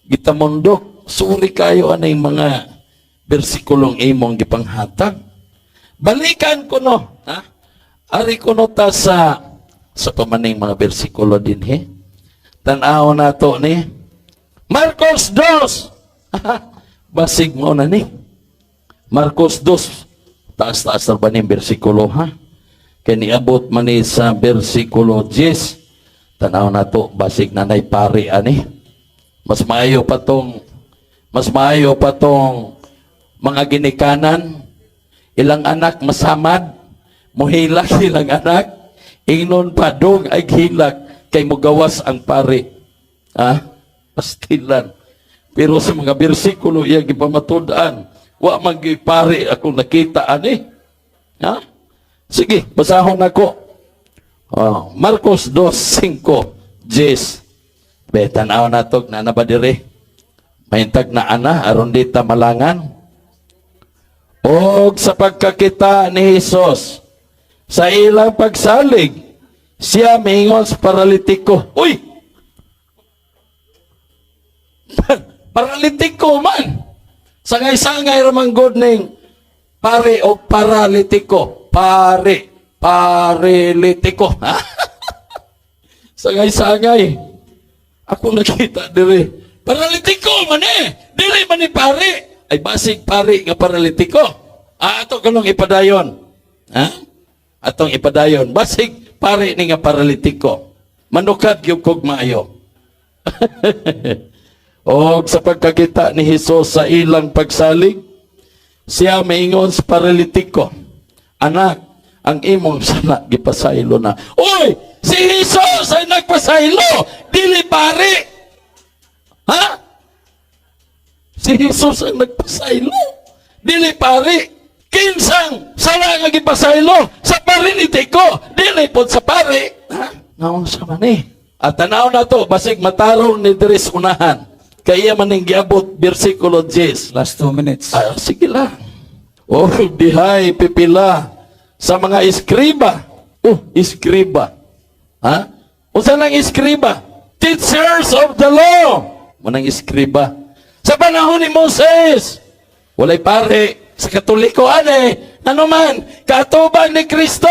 Gitamondok, suri kayo aning mga bersikulong imong gipanghatag. Balikan ko no. Ha? Ari kuno ta sa pamaning mga bersikulo dinhi. Tan-aw nato ni Marcos 2. Basig mo na ni. Marcos 2. Taas-taas na ba ni bersikulo, ha? Kay niabot man ni sa bersikulo 10. Tanaw nato, basig na nay pari ani. Mas maayo pa tong mga ginikanan, ilang anak masamad, muhilak ilang anak, ingnon pa dong ay hilak kay mugawas ang pari. Ha? Pastilan. Pero sa mga bersikulo iya gipamatud-an, wa man gyud pari ako nakita ani. Ha? Sige, basahon nako. Oh, Marcos 2:5, 10. Be, tan-aw nato na na ba dire? Mahintag na ana aron di ta malangan. Og sa pagkakita ni Hesus sa ilang pagsalig, siya miingon sa paralitiko. Uy! Paralitiko man! Sangay-sangay ramang god ning pare o paralitiko. Pare. Paralitiko. Sangay-sangay. Ako nakita dire. Paralitiko man eh. Dili man ni pare. Ay basig pare nga paralitiko. Ah, ato kanong ipadayon. Ha? Atong ipadayon. Basig pare ni nga paralitiko. Manukad gyud kog maayo. Og sa pagkakita ni Hesus sa ilang pagsalig, siya maingon sa paralitiko, "Anak, ang imong sala gipasaylo na." Uy! Si Jesus ay nagpasaylo! Dili pare! Ha? Si Jesus ang nagpasaylo. Dili pare. Kinsang sala nga gipasaylo sa paralitiko? Dili pod sa pare. Ha? Naunsa man eh. At tanaw na to, basig matarong ni diri sa unahan. Kaya man ning giabot bersikulo 10. Last 2 minutes. Ah, sige lang. Oh, dihay pipila sa mga eskriba. Oh, eskriba. Ha? Unsa nang eskriba? Teachers of the law. Manang eskriba. Sa panahon ni Moses, walay pare sa Katoliko ane. Ano man, kaatubang ni Kristo,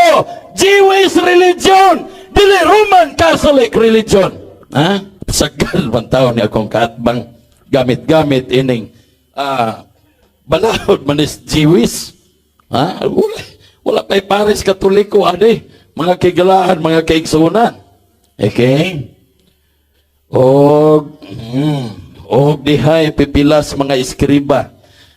Jewish religion, dili Roman Catholic religion. Ha? Sagal man taon ni akong kaatbang gamit-gamit ining balahod man is Jewish. Ha? Wala, wala pa'y pares Katoliko ane. Mga kigalaan, mga kaigsunan. Okay? Og dihay pipila sa mga eskriba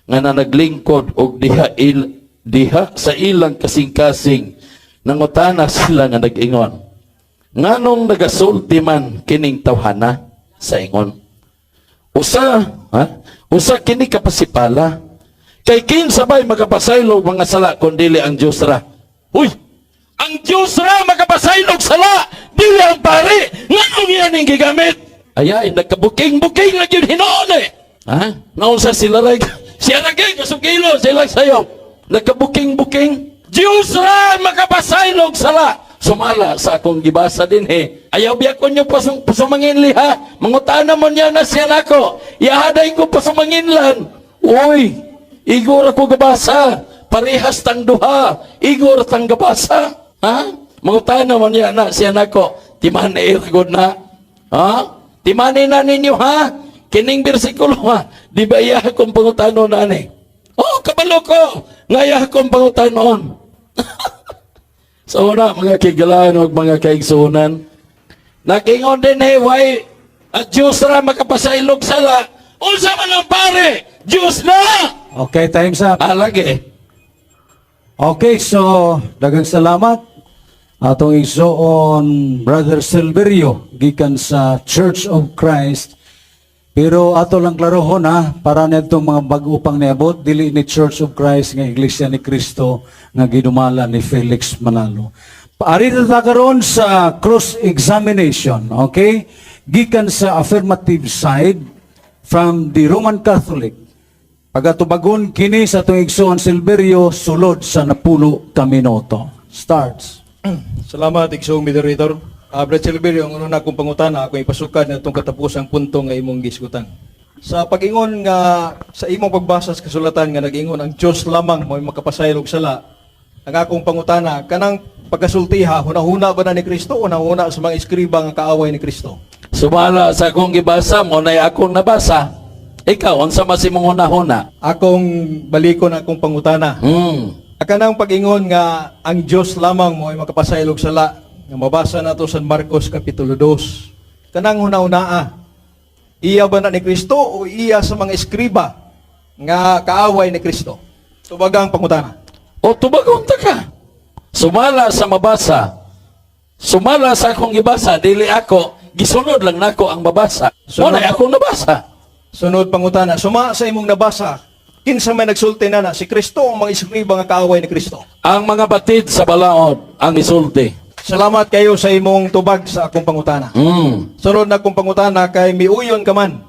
nga na naglingkod og diha sa ilang kasing-kasing, nangutana sila nga nag-ingon, "Nganong nagasulti man kining tawhana?" Sa ingon, "Usa, ha, usa kini ka pasipala, kay kinsa bay makapasaylo og mga sala kun dili ang Dios ra?" Uy, ang Dios ra makapasaylo og sala, dili ang pare. Nganong iya ning gigamit? Ayay, nagkabuking-buking na gyud hinuon eh. Ha, naunsa sila ray siya ra gyud kasugilo sila sayo, nagkabuking-buking. Dios ra makapasaylo og sala sumala sa akong gibasa din eh. Ayaw biya ko nyo pasumangin liha. Mangutana mo niya na siya nako. Ihaday ko pasumanginlan. Uy, igor ako gabasa. Parehas tang duha. Igor tang gabasa. Ha? Mangutana mo niya na siya nako. Timani god na. Ha? Timani na ninyo, ha? Kining bersikulo, ha? Di ba iya akong pangutanon na ani? Oh, kabalo ko. Ngaya akong pangutanon. So una, mga kigalaan ug mga kaigsunan, nakingon din eh, why at Diyos ra makapasaylog sala. Unsa man ang pare? Diyos na! Okay, time's up. Ah, lagi. Okay, so daghang salamat atong igsoon Brother Silverio gikan sa Church of Christ. Pero ato lang klarohon ha, para nitong mga bag-o pang niabot, dili ni Church of Christ nga Iglesia ni Cristo nga gidumala ni Felix Manalo. Paari na ta karon sa cross-examination, okay? Gikan sa affirmative side from the Roman Catholic. Pagatubagon kini sa atong igsoon Silverio sulod sa 10 ka minuto. Starts. Salamat, igsoong moderator. Brad Silverio, ang una akong pangutana, ako ipasukad na itong katapusang punto nga imong gisgutan. Sa pag-ingon nga sa imong pagbasa sa kasulatan nga nag-ingon ang Dios lamang mo makapasaylog sala, ang akong pangutana, kanang pagkasultiha, hunahuna ba na ni Kristo o hunahuna sa mga eskriba nga kaaway ni Kristo? Sumala sa akong gibasa mo na akong nabasa. Ikaw, unsa man si mong hunahuna? Akong balikon akong pangutana. Akanang pag-ingon nga ang Dios lamang mo ay makapasaylog sala nga mabasa nato sa Marcos kapitulo 2. Kanang hunahunaa. Iya ba na ni Kristo o iya sa mga eskriba nga kaaway ni Kristo? Tubagang pangutana. O tubagon ta ka. Sumala sa mabasa. Sumala sa akong gibasa, dili ako, gisunod lang nako ang mabasa. Mo na akong nabasa. Sunod pangutana, suma sa imong nabasa, kinsa may nagsulti na na si Kristo ang mga eskriba nga kaaway ni Kristo? Ang mga batid sa balaod ang isulti. Salamat kayo sa imong tubag sa akong pangutana. Sunod na akong pangutana kay miuyon ka man.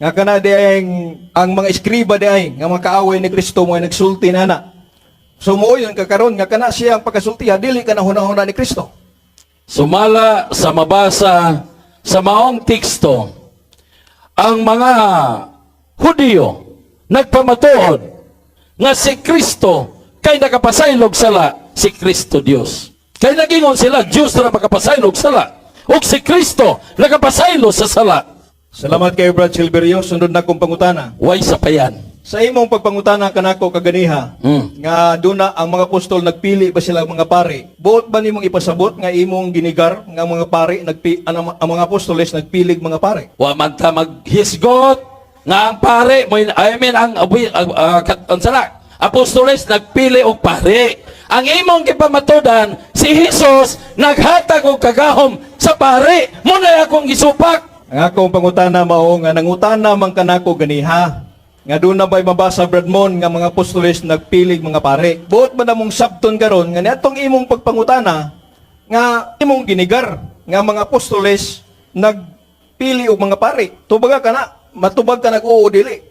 Nga kana di ay ang mga eskriba di ay nga mga kaaway ni Kristo mo ay nagsulti na na. So muoyon ka karon nga kana siya ang pagkasultiha dili ka na hunahuna ni Kristo. Sumala sa mabasa sa maong teksto, ang mga Hudiyo nagpamatuod nga si Kristo kay nakapasaylog sala, si Kristo Dios. Kay nagingon sila, Dios na makapasaylog sala. Ug si Kristo nakapasaylo sa sala. Salamat kayo, Brad Silverio. Sunod na akong pangutana. Way sa payan. Sa imong pagpangutana kanako kaganiha, nga duna ang mga apostol nagpili ba sila mga pare? Buot ba nimong ipasabot nga imong ginigar nga mga pare ang mga apostoles nagpilig mga pare? Wa man ta maghisgot nga ang pare mo, I mean ang unsa na apostoles nagpili og pare. Ang imong gipamatudan, si Jesus naghatag og kagahom sa pare. Mo na akong gisupak. Ang akong pangutana mao nga nangutana man kanako ganiha. Nga doon na ba'y mabasa, Brad Mon, nga mga apostoles nagpilig mga pare? Buot ba namong sabton karon nga niadtong imong pagpangutana nga imong ginigar nga mga apostoles nagpili og mga pare? Tubaga ka na, matubag ka nag-oo dili.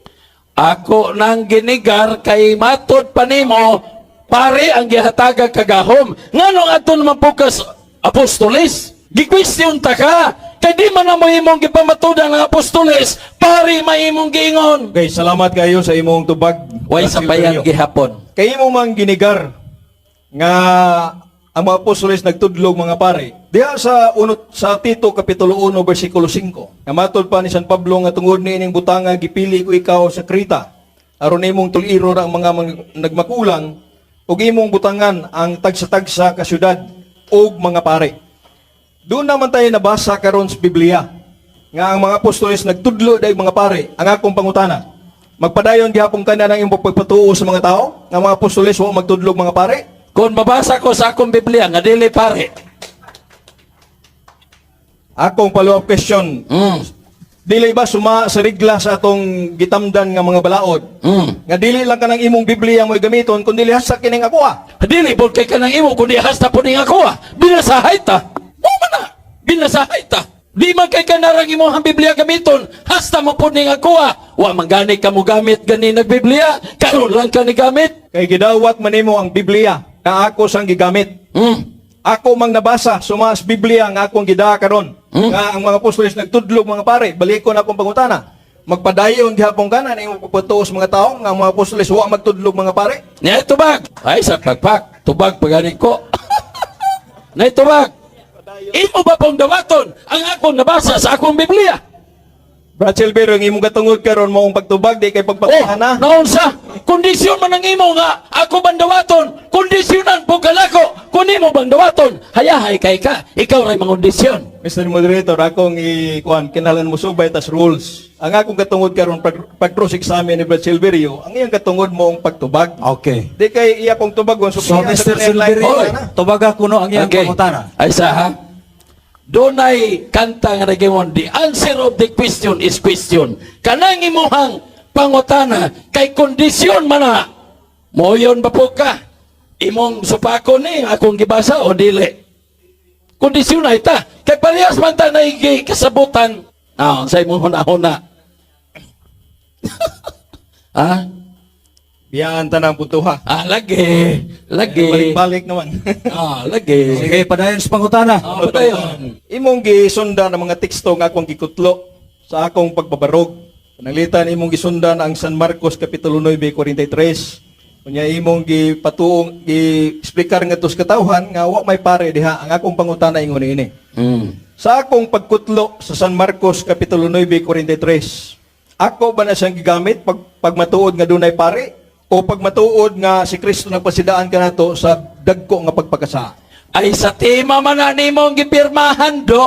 Ako nang ginigar kay matod pa nimo pare ang gihatagag kagahom. Nganong ato naman po kas apostoles? Gi-question ta ka. Kay di man na mo imong gipamatudan ng apostoles, pare may imong giingon. Okay, salamat kayo sa imong tubag. Way sa Brad payan Silverio. gihapon. Kay imo mang ginigar nga ang mga apostoles nagtudlog mga pare. Diha sa uno, sa Tito kapitulo 1 bersikulo 5. Nga matod pa ni San Pablo nga tungod niining butanga gipili ko ikaw sa Kreta aron imong tuliro ang mga nagmakulang ug imong butangan ang tagsa-tagsa ka syudad ug mga pare. Doon naman tayo nabasa karon sa Biblia nga ang mga apostoles nagtudlo dahil mga pare. Ang akong pangutana, magpadayon gihapon ka na ng imong pagpatuo sa mga tao nga mga apostoles wa magtudlog mga pare? Kung mabasa ko sa akong Biblia nga dili pare. Akong follow-up question, dili ba suma sa regla sa atong gitamdan nga mga balaod nga dili lang kanang imong Biblia mo gamiton kundi hasta kining ako ah? Dili pod kay kanang imo kundi hasta po ning ako ah. Binasahay ta. Mo man na. Binasahay ta. Di man kay kanarang imo ang Biblia gamiton, hasta mo po ning ako ah. Wa man gani ka mo gamit gani nag Biblia, karon lang ka ni gamit. Kay gidawat man nimo ang Biblia nga ako sang gigamit. Ako mang nabasa suma sa Biblia nga akong gidaa karon nga ang mga apostoles nagtudlog mga pare. Balikon akong pangutana. Magpadayon gihapon ka na imong pagpatuo sa mga tao nga ang mga apostoles wa magtudlog mga pare? Niya tubag. Ay sa pagpak, tubag pagani ko. Nay tubag. Imo ba pong dawaton ang akong nabasa sa akong Biblia? Brad Silvero, ang imong katungod karon mo ang pagtubag di kay Oh, pagpatana. naunsa? Kondisyon man ang imo nga ako bang dawaton, kondisyonan po kalako. Kun imo bang dawaton, hayahay kay ka. Ikaw ray mangondisyon. Mr. Moderator, akong ikuan kinahanglan mo subay tas rules. Ang akong katungod karon pag cross examine ni Brad Silverio, ang iyang katungod mo ang pagtubag. Okay. Di kay iya kong tubagon so, So, iya Mr. sa Silverio, Oy. tubaga kuno ang iyang pangutana. Ay sa ha? Dunay kanta nga nagimon, "The answer of the question is question." Kanang imuhang pangutana kay kondisyon man na. Moyon ba po ka? Imong supako ni akong gibasa o dili? Kondisyon na ita. Kay parehas man ta naigi kasabutan. Ah, sa imong huna-huna. Ha? Biyaan ta ng puntuha. Ah, lagi. Lagi. Balik-balik naman. Ah, lagi. Sige, padayon sa pangutana. Ah, padayon. Imong gisundan ang mga teksto nga akong gikutlo sa akong pagbabarog. Pananglitan imong gisundan ang San Marcos kapitulo 9:43, Unya imong gipatuong gi-explicar ngadto sa katawhan nga wa may pare diha. Ang akong pangutana ingon ini. Sa akong pagkutlo sa San Marcos Kapitulo 9:43, ako ba na siyang gigamit pag pagmatuod nga dunay pare o pagmatuod nga si Kristo nagpasidaan kanato sa dagko nga pagpakasa? Ay, sa tema man na nimong gipirmahan do,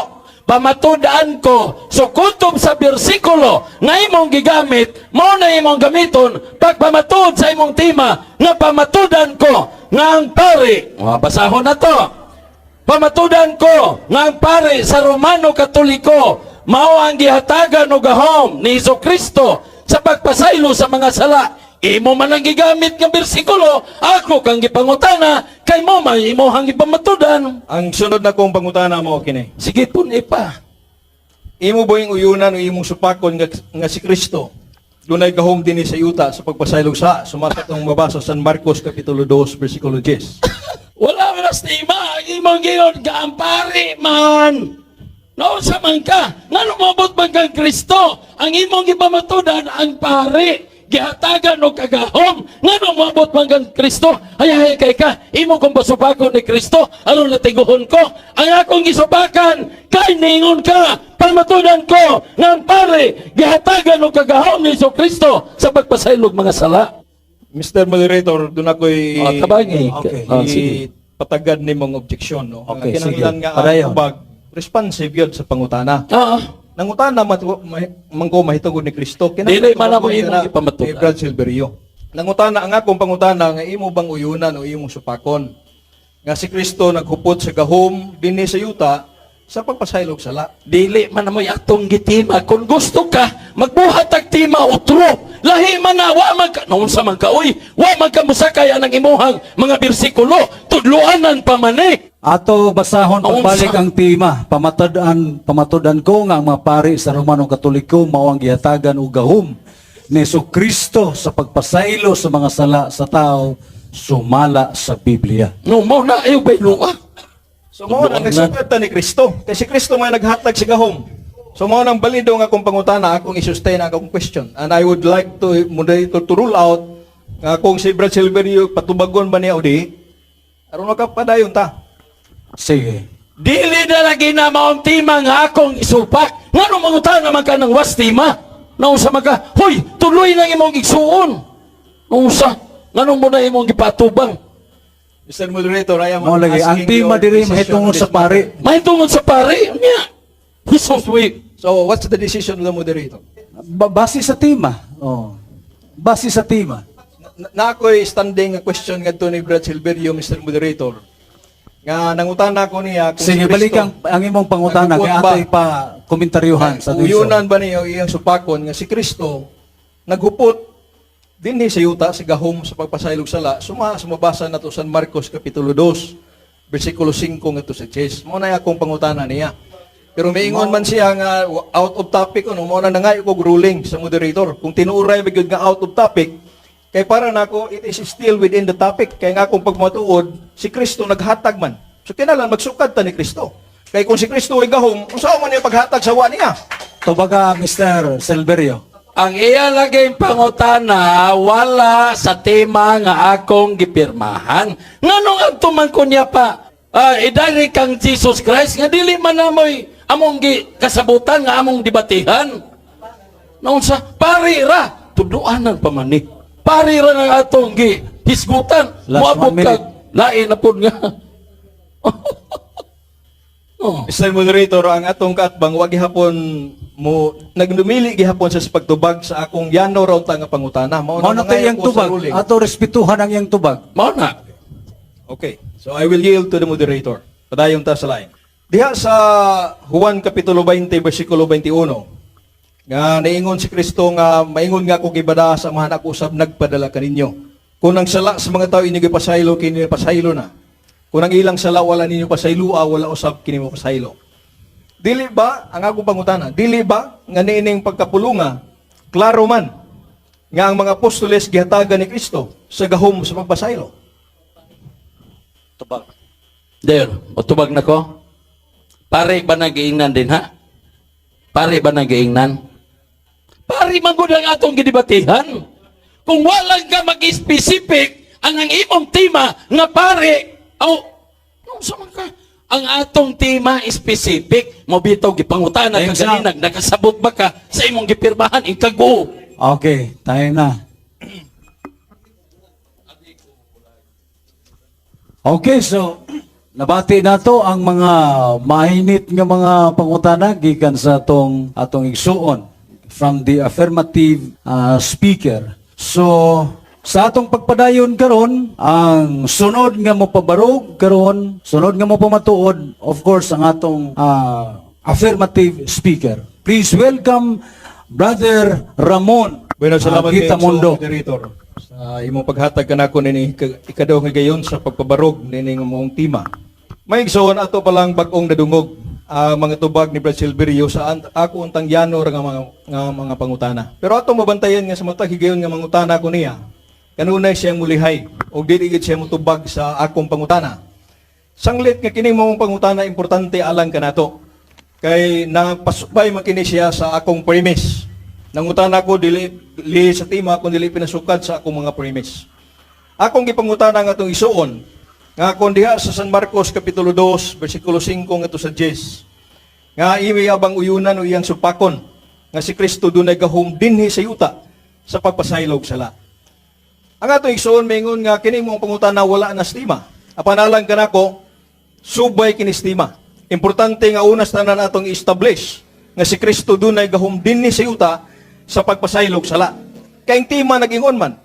pamatudaan ko, so kutob sa bersikulo nga imong gigamit, mao na imong gamiton pagpamatuod sa imong tema nga pamatudan ko nga ang pare. O, basahon na to. Pamatudan ko nga ang pare sa Romano Katoliko mao ang gihatagan og gahom ni Hesus Kristo sa pagpasaylo sa mga sala. Imo man ang gigamit nga bersikulo, ako kang gipangutana, kay mo man imo ang gipamatudan. Ang sunod na kong pangutana mo kini. Sige pun ipa. Imo ba yung uyunan o imong supakon nga si Kristo dunay gahom dinhi sa yuta sa pagpasaylog sa sumasa tong mabasa San Marcos Kapitulo 2 versikulo 10? Wala man as tema, ang imong giyon ka ang pare man. Nausa man ka, nga lumabot man kang Kristo, ang imong gipamatudan ang pare, gihatagan og kagahom, nga lumabot man kang Kristo, ay ay kay ka, imo kong pasubakon ni Kristo, aron natiguhon ko, ang akong gisubakan, kay ningon ka, pamatudan ko, nga ang pare, gihatagan og kagahom ni Hesus Kristo sa pagpasaylog mga sala. Mr. Moderator, doon ako'y Oh, tabangi. Okay. Oh, sige. Patagad ni mong objeksyon. No? Okay, Nga kinahanglan sige. nga ang Padayon. tubag, responsive yun sa pangutana. Nangutana man ko mahitungod ni Kristo. Kinahanglan Dili man ako tubagon imong ka na gipamatudan. kay Brad Silverio. Nangutana ang akong pangutana nga imo bang uyunan o imong supakon nga si Kristo naghupot sa gahom dinhi sa yuta sa pagpasaylog sala? Dili man mo atong gitima. Kung gusto ka, magbuhat og tema utro. Lahi man na, wa man ka, naunsa man ka, uy, wa man ka musakay anang imuhang mga bersikulo, tudloanan pa man eh. Ato basahon Ang pagbalik unsa? ang tema. Pamatud-an ko nga ang mga pari sa Romano Katoliko mao ang gihatagan og gahom ni Kristo sa pagpasaylo sa mga sala sa tao sumala sa Biblia. No, mo na ayaw ba ah? So mao na nagsugad ta ni Kristo. Kay si Kristo may naghatag sa gahom. So mao nang balido nga akong pangutana, akong i-sustain ang akong question. And I would like to moderator to rule out nga kung si Brad Silverio patubagon ba niya o di aron makapadayon ta. Sige. Dili na lagi na maong tema nga akong isupak. Nga nung mangutan naman ka ng was tema. Naunsa man ka, hoy, tuloy nang imong igsuon. Naunsa, nga nung mo na imong gipatubang. Mr. Moderator, I am Mao lagi ang asking tema your diri decision mahitungod on this sa pari. matter. Mahitungod sa pare, niya. Jesus, wait. So what's the decision of the moderator? Base sa tema. Oh. Base sa tema. Na ako'y standing nga question ngadto ni Brad Silverio, Mr. Moderator. Nga nangutana ko niya kung Sige, si Kristo balik ang imong pangutana kay nagupot ba? atoy pa komentaryuhan sa Uyunan ba niya iyang supakon nga si Kristo naghupot dinhi sa yuta sa gahom sa pagpasaylog sala suma sumabasa nato San Marcos Kapitulo 2 bersikulo 5 ngadto sa 6? Mao na akong pangutana niya. Pero miingon man siya nga out of topic ano, mao na nangayo kog ruling sa moderator. Kung tinuoray ba gyud nga out of topic, kay para nako it is still within the topic, kay nga akong pagmatuod si Kristo naghatag man. So kinahanglan magsukad ta ni Kristo. Kay kung si Kristo ay gahom, unsa man niya paghatag sa wa niya? Tubaga, Mr. Silverio. Ang iya laging pangutana wala sa tema nga akong gipirmahan. Nganong adto man ko niya pa idari kang Jesus Christ nga dili man namoy among gi kasabutan nga among debatihan. Naunsa pari ra tuduanan pa man ni. Pari ra ng atong gi hisgutan. Last Moabot one minute. kag lain na pud nga. Oh. Mr. Moderator, ang atong kaatbang wa gihapon mo nagnumili gihapon sa pagtubag sa akong yano raw ta nga pangutana. Mao Mao na na tay iyang mangayo ko sa tubag. ruling. Ato respetuhan ang iyang tubag. Mao na. Okay. So I will yield to the moderator. Padayon ta sa line. Diha sa Juan Kapitulo 20 versikulo 21 nga naingon si Kristo nga maingon nga ako gibada sa amahan ako usab nagpadala kaninyo. Kung ang sala sa mga tao inyo gipasaylo, kini pasaylo na. Kung ang ilang sala wala ninyo pasaylua, wala usab kini mo pasaylo. Dili ba ang akong pangutana? Dili ba nga niining pagkapulunga klaro man nga ang mga apostoles gihatagan ni Kristo sa gahom sa pagpasaylo? Tubag. There, utubag na ko. Pare ba nagiingnan din ha? Pare ba nagiingnan? Pare man gud ang atong gidebatihan. Kung walang ka mag-specific Ang imong tema nga pare, aw, unsa man ka? Ang atong tema specific, mo bitaw gipangutana ka Thanks, ganina, nakasabot ba ka sa imong gipirmahan ikago? Okay, tayo na. Okay, so nabati nato ang mga mainit nga mga pangutana gikan sa atong atong igsuon from the affirmative speaker. So sa atong pagpadayon karon, ang sunod nga mopabarog karon, sunod nga mopamatuod, of course, ang atong affirmative speaker. Please welcome Brother Ramon Bueno, salamat kay Gita Mundo. Moderator sa imong paghatag kanako nini ikadaw nga gayon sa pagpabarog nining mong tema. May igsoon, ato palang bag-ong nadungog ang mga tubag ni Brad Silverio sa ako untang yano ra nga mga pangutana. Pero atong mabantayan nga sa matag higayon nga mangutana ko niya, kanunay siyang mulihay og dili gid siya motubag sa akong pangutana. Sanglit nga kining mong pangutana importante alang kanato. Kay napasubay man kini siya sa akong premise. Nangutana ko dili li sa tema kun dili pinasukad sa akong mga premise. Akong gipangutana nga atong isuon nga kon diha sa San Marcos kapitulo 2 bersikulo 5 ngadto sa 10 nga imi abang uyunan o iyang supakon nga si Kristo dunay gahom dinhi sa yuta sa pagpasaylog sala. Ang atong igsoon maingon nga kini mong pangutana wala na sa tema. Apan alang kanako, subay kini sa tema. Importante nga una sa tanan atong i-establish nga si Kristo dunay gahom dinhi sa yuta sa pagpasaylog sala. Kay ang tema nag-ingon man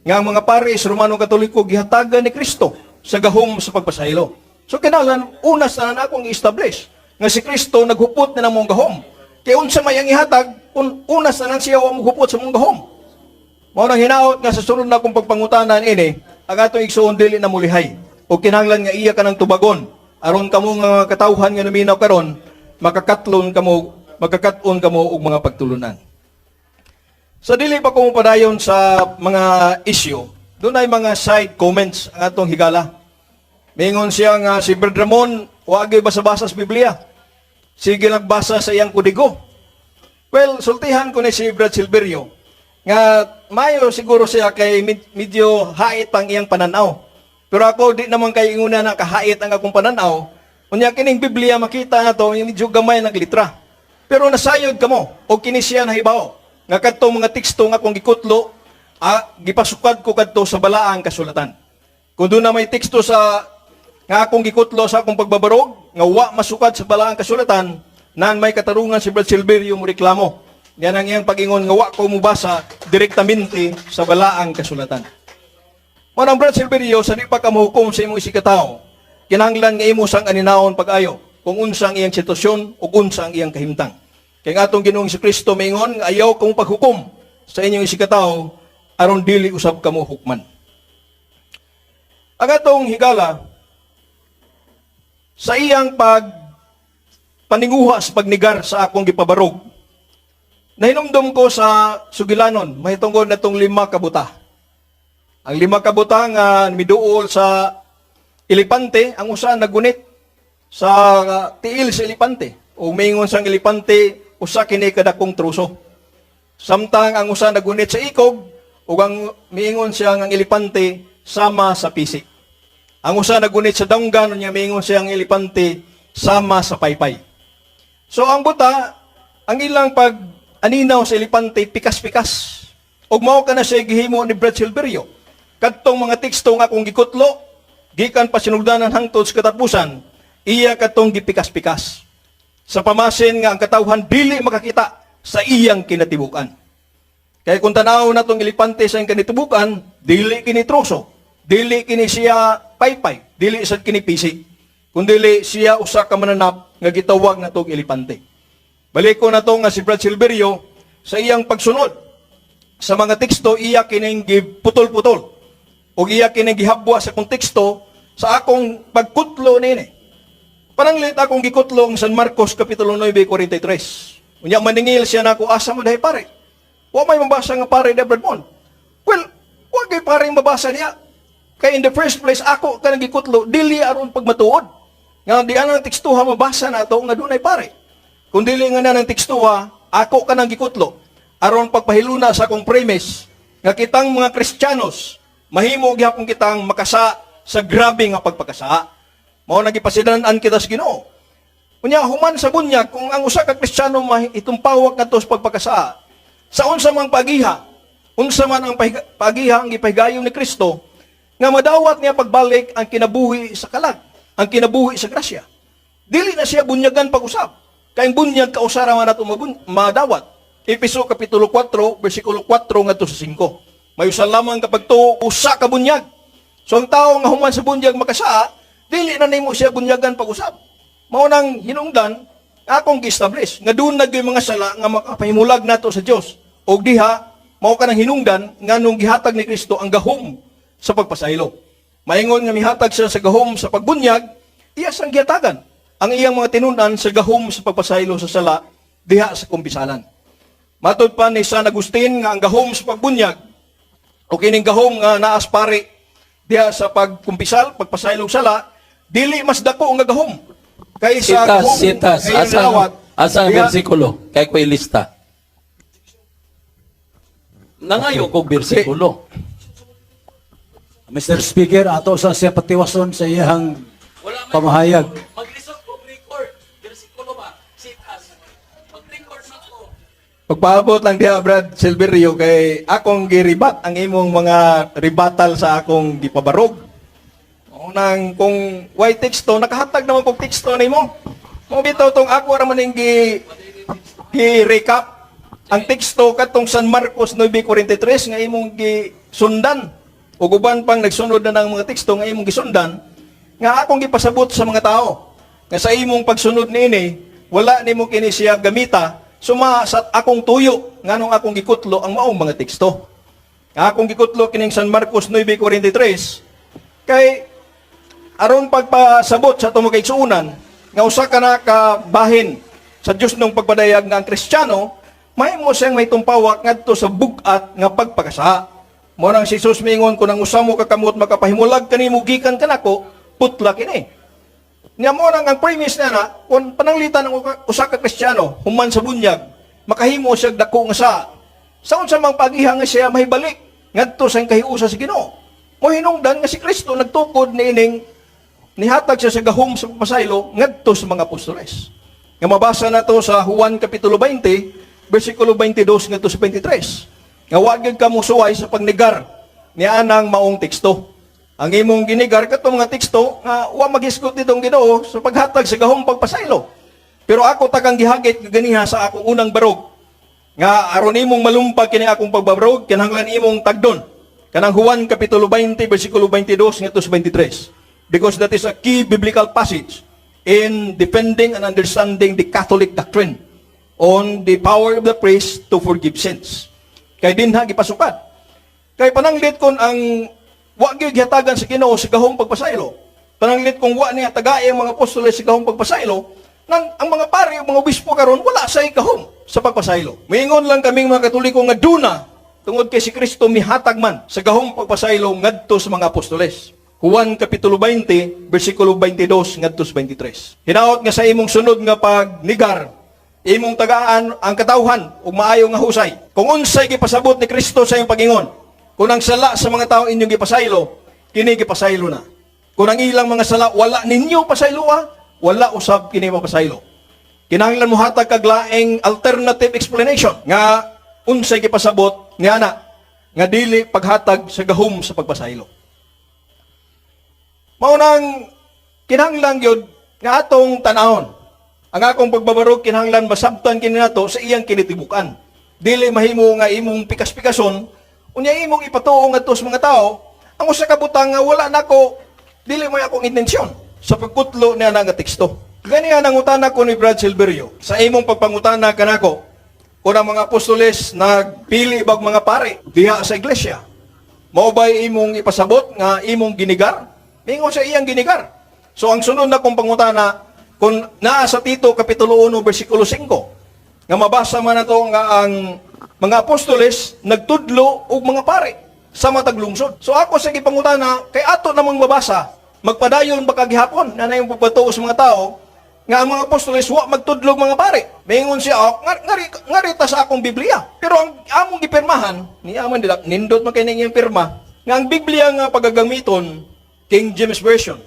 nga ang mga pare sa Romano Katoliko gihatagan ni Kristo sa gahom sa pagpasaylo. So kinahanglan una sa tanan akong i-establish nga si Kristo naghupot na ng mong gahom. Kay unsa may ang ihatag kung una sa tanan siya wa moghupot sa mong gahom? Mao nang hinaot nga sa sunod na akong pagpangutanan ini, ang atong igsuon dili na mulihay. O kinahanglan nga iya ka ng tubagon aron kamo nga mga katawhan nga naminaw karon makakatlon kamo, makakaton kamo og mga pagtulunan. Sa dili pa ko padayon sa mga issue, dunay mga side comments ang atong higala. Mingon siya nga si Brad Ramon wa gyud basa-basa sa Biblia. Sige nagbasa sa iyang kodigo. Well, sultihan ko ni si Brad Silverio nga mayo siguro siya kay medyo hait ang iyang pananaw. Pero ako di naman kay inguna na kahait ang akong pananaw. Unya kining Biblia makita na to medyo gamay ng litra. Pero nasayod kamo o kini siya nahibaw nga kadtong mga teksto nga akong gikutlo, gipasukad ko kadto sa balaang kasulatan. Kung doon na may teksto sa nga akong gikutlo sa akong pagbabarog nga wa masukad sa balaang kasulatan, nan may katarungan si Brad Silverio mo reklamo. Yan ang iyang pag-ingon nga wa ko mubasa direktamente sa balaang kasulatan. Manang Brad Silverio, sa di pa ka mohukom sa imong isigkatawo, kinahanglan nga imo sang aninawon pag-ayo kung unsa ang iyang sitwasyon ug unsa ang iyang kahimtang. Kay ang atong Ginoong Kristo maingon nga ayaw kamo paghukom sa inyong isigkatawo aron dili usab kamo hukman. Ang atong higala sa iyang pag paninguha sa pagnigar sa akong gipabarog, nahinumdum ko sa sugilanon mahitungod natong lima ka buta. Ang lima ka buta nga miduol sa elepante, ang usa nagunit sa tiil sa elepante. O mingon sang elepante, usa kini kadakong truso. Samtang ang usa nagunit sa ikog, ug ang miingon siya ang elepante sama sa pisik. Ang usa nagunit sa dunggan, unya miingon siya ang elepante sama sa paypay. So ang buta, ang ilang pag aninaw sa elepante, pikas-pikas. Ug mao ka na siya gihimo ni Brad Silverio. Kadtong mga teksto nga akong gikutlo, gikan pa sinugdanan hangtod sa katapusan, iya kadtong gipikas-pikas. Sa pamasin nga ang katawhan dili makakita sa iyang kinatibukan. Kaya kung tanaw na tong elepante sa iyang kinatibukan, dili kini troso, dili kini siya paypay, dili sad kini pisi. Kundili siya usa ka mananap nga gitawag na tong elepante. Balik ko na to nga si Brad Silverio sa iyang pagsunod sa mga teksto, iya kining giputol-putol o iya kining gihabwa sa konteksto sa akong pagkutlo nini. Pananglit akong gikutlo ang San Marcos Kapitulo 9:43. Unya maningil siya nako, "Asa mo dahi pare? Wa may mabasa nga pare ni Brad Mon." Well, wa kay pare mabasa niya. Kay in the first place ako kanang gikutlo dili aron pagmatuod nga di anang tekstuha mabasa nato nga dunay pare. Kung dili nga na ng tekstuha, ako kanang gikutlo aron pagpahiluna sa akong premise nga kitang mga Kristiyanos Mahimo gihapon kitang makasa sa grabe nga pagpakasa. Mao na gipasidan-an kita sa Ginoo. Unya, human sa bunyag, kung ang usa ka Kristiyano itumpawak ngadto sa pagpakasaa, sa unsa mang pagiha, unsa man ang pagiha ang gipahigayon ni Kristo, nga madawat niya pagbalik ang kinabuhi sa kalag, ang kinabuhi sa grasya. Dili na siya bunyagan pag-usab. Kay ang bunyag kausara man nato madawat. Efeso kapitulo 4, versikulo 4 ngadto sa 5. May usa lamang kapag tuo, usa ka bunyag. So ang tao nga human sa bunyag makasaa, dili na nimo siya bunyagan pag-usab. Mao nang hinungdan akong gi-establish nga doon na gyud mga sala nga makapahimulag nato sa Dios. Og diha mao kanang hinungdan nganong gihatag ni Kristo ang gahom sa pagpasaylo. Maingon nga mihatag siya sa gahom sa pagbunyag, iya sang gihatagan ang iyang mga tinun-an sa gahom sa pagpasaylo sa sala diha sa kumpisalan. Matod pa ni San Agustin nga ang gahom sa pagbunyag o kining gahom nga naas pari diha sa pagkumpisal, pagpasaylong sala, dili mas dako nga gahom kaysa Sitas, gahom sitas. nga iyang Asa, nadawat asa ang bersikulo? Kay ko'y lista. Nangayo kog bersikulo. Mr. Speaker, ato sa siya patiwason sa iyang pamahayag. Maglisod kog record. Bersikulo ba? Sitas. Mag-record na ko. Pagpaabot lang diha, Brad Silverio, kay akong giribat ang imong mga rebuttal sa akong gipabarog. Unang kung way teksto, nakahatag naman kog teksto nimo. Mo bitaw tong ako ra man ning gi recap ang teksto katong San Marcos 9:43 nga imong gisundan ug uban pang nagsunod na ng mga teksto nga imong gisundan nga akong gipasabot sa mga tao nga sa imong pagsunod niini wala nimo kini siya gamita suma sa akong tuyo nganong akong gikutlo ang maong mga teksto. Nga akong gikutlo kining San Marcos 9:43 kay aron pagpasabot sa atong mga kaigsuonan nga usa ka na ka bahin sa Dios nung pagpadayag nga ang Kristiyano mahimo siyang may tumpawak ngadto sa bug-at nga pagpakasa. Mo nang si Jesus miingon, "Kung ang usa mo ka kamot makapahimulag kanimo gikan kanako, putla kini." Nya mo nang ang premise na na kung pananglitan ang usa ka Kristiyano human sa bunyag makahimo siya dako nga sa unsa mang pagiha nga siya mahibalik ngadto sa kahiusa sa Ginoo. Mo hinungdan nga si Kristo nagtukod niining nihatag siya sa gahom sa pagpasaylo ngadto sa mga apostoles. Nga mabasa na to sa Juan kapitulo 20 versikulo 22 ngadto sa 23. Nga wa gyud kamo suway sa pagnegar niya anang maong teksto. Ang imong ginigar katong mga teksto nga wa maghisgot nitong Ginoo sa paghatag sa gahom pagpasaylo. Pero ako takang gihagit ganiha sa akong unang barog nga aron imong malumpag kini akong pagbabarog, kinahanglan imong tagdon kanang Juan kapitulo 20 versikulo 22 ngadto sa 23, because that is a key biblical passage in defending and understanding the Catholic doctrine on the power of the priest to forgive sins. Kay dinha gipasukad. Kay pananglit kon ang wa gyud gihatagan sa Ginoo sa gahom pagpasaylo, pananglit kung wa niya tagay ang mga apostoles sa gahom pagpasaylo, nang ang mga pari o mga obispo karon wala say gahom sa pagpasaylo. Miingon lang kaming mga Katoliko nga duna tungod kay si Kristo mihatag man sa gahom pagpasaylo ngadto sa mga apostoles. Juan kapitulo 20 versikulo 22 ngadto sa 23. Hinaot nga sa imong sunod nga pagnigar, imong tagaan ang katawhan ug maayo nga husay. Kung unsay gipasabot ni Kristo sa iyong pagingon, kung ang sala sa mga tao inyong gipasaylo, kini gipasaylo na. Kung ang ilang mga sala wala ninyo pasayloa, wala usab kini mapasaylo. Kinahanglan mo hatag kag laing alternative explanation nga unsay gipasabot niya na nga dili paghatag sa gahom sa pagpasaylo. Mao nang kinahanglan gyud nga atong tan-awon. Ang akong pagbabarog kinahanglan masabtan kini nato sa iyang kinitibukan. Dili mahimo nga imong pikas-pikason unya imong ipatuo ngadto sa mga tao ang usa ka butang nga wala nako, dili mo akong intensyon sa pagkutlo niya na nga teksto. Ganiya nangutana ko ni Brad Silverio sa imong pagpangutana kanako kung ang mga apostoles nagpili bag mga pare diha sa iglesia. Mao ba'y imong ipasabot nga imong ginigar? Mingon sa iyang ginigar. So ang sunod na kong pangutana, kung naa sa Tito kapitulo 1 versikulo 5, nga mabasa man nato nga ang mga apostoles nagtudlo og mga pare sa matag lungsod. So ako sa gipangutana, kay ato namang mabasa, magpadayon ba kagihapon na yung pagpatuo sa mga tao nga ang mga apostoles wa magtudlog mga pare. Mingon siya, oh, ngarita sa akong Biblia. Pero ang among gipirmahan, ni aman dila, nindot man kay ning iyang pirma. Nga ang Biblia nga pagagamiton, King James Version,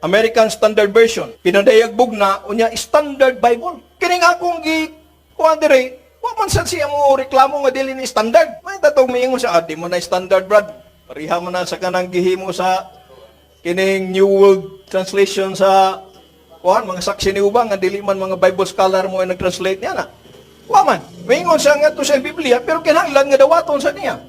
American Standard Version, pinadayag bugna, unya Standard Bible. Kining akong gi kuan dire, wa man sad siya mo reklamo nga dili ni standard. May tatong miingon sa, "Ah, di mo na standard, brad. Pareha mo na sa kanang gihimo sa kining New World Translation sa kuan, mga Saksi ni Jehova nga dili man mga Bible scholar mo ay nag-translate niya na." Wa man. Miingon siya nga to sa Biblia, pero kinahanglan nga dawaton sa niya.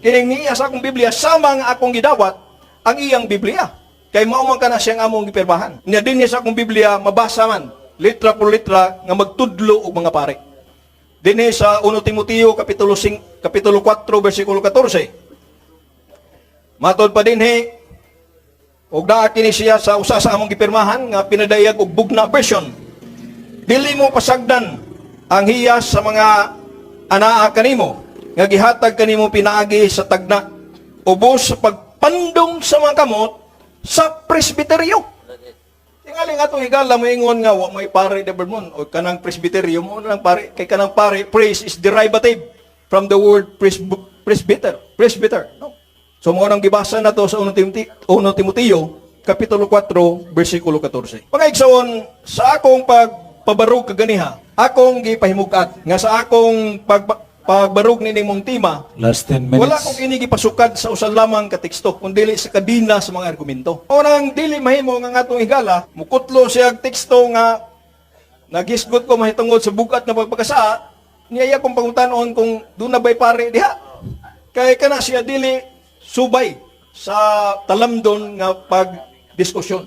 Kining niya sa akong Biblia sama nga akong gidawat ang iyang Biblia. Kay mao man kana siyang among gipirmahan. Nya din niya sa akong Biblia mabasa man litra por litra nga magtudlo og mga pare. Dinhi sa 1 Timoteo kapitulo 5, kapitulo 4 bersikulo 14. Matod pa dinhi og naa kini siya sa usa sa among gipirmahan nga pinadayag og bugna version. Dili mo pasagdan ang hiyas sa mga anaa kanimo nga gihatag kanimo pinaagi sa tagna ubos sa pagpandong sa mga kamot sa presbiteryo. Tingali nga itong higala moingon nga wa may pare de Bermon o kanang presbiteryo mo lang pare, kay kanang pare, priest, is derivative from the word presbyter, presbyter, no? So mo nang gibasa na to sa 1 Timoteo kapitulo 4 bersikulo 14. Mga igsoon, sa akong pagpabarog kaganiha, akong gipahimug-at nga sa akong pagbarog nining mong tema, Last 10 minutes. wala kong ini gipasukad sa usa lamang ka teksto, kundi sa kadina sa mga argumento. Unang dili mahimo nga atong higala, mukutlo siya og teksto nga nagisgot ko mahitungod sa bugat nga pagpakasaa, niya akong pangutanon kung doon na ba'y pare diha. Kay kana siya dili subay sa talamdon nga pagdiskusyon.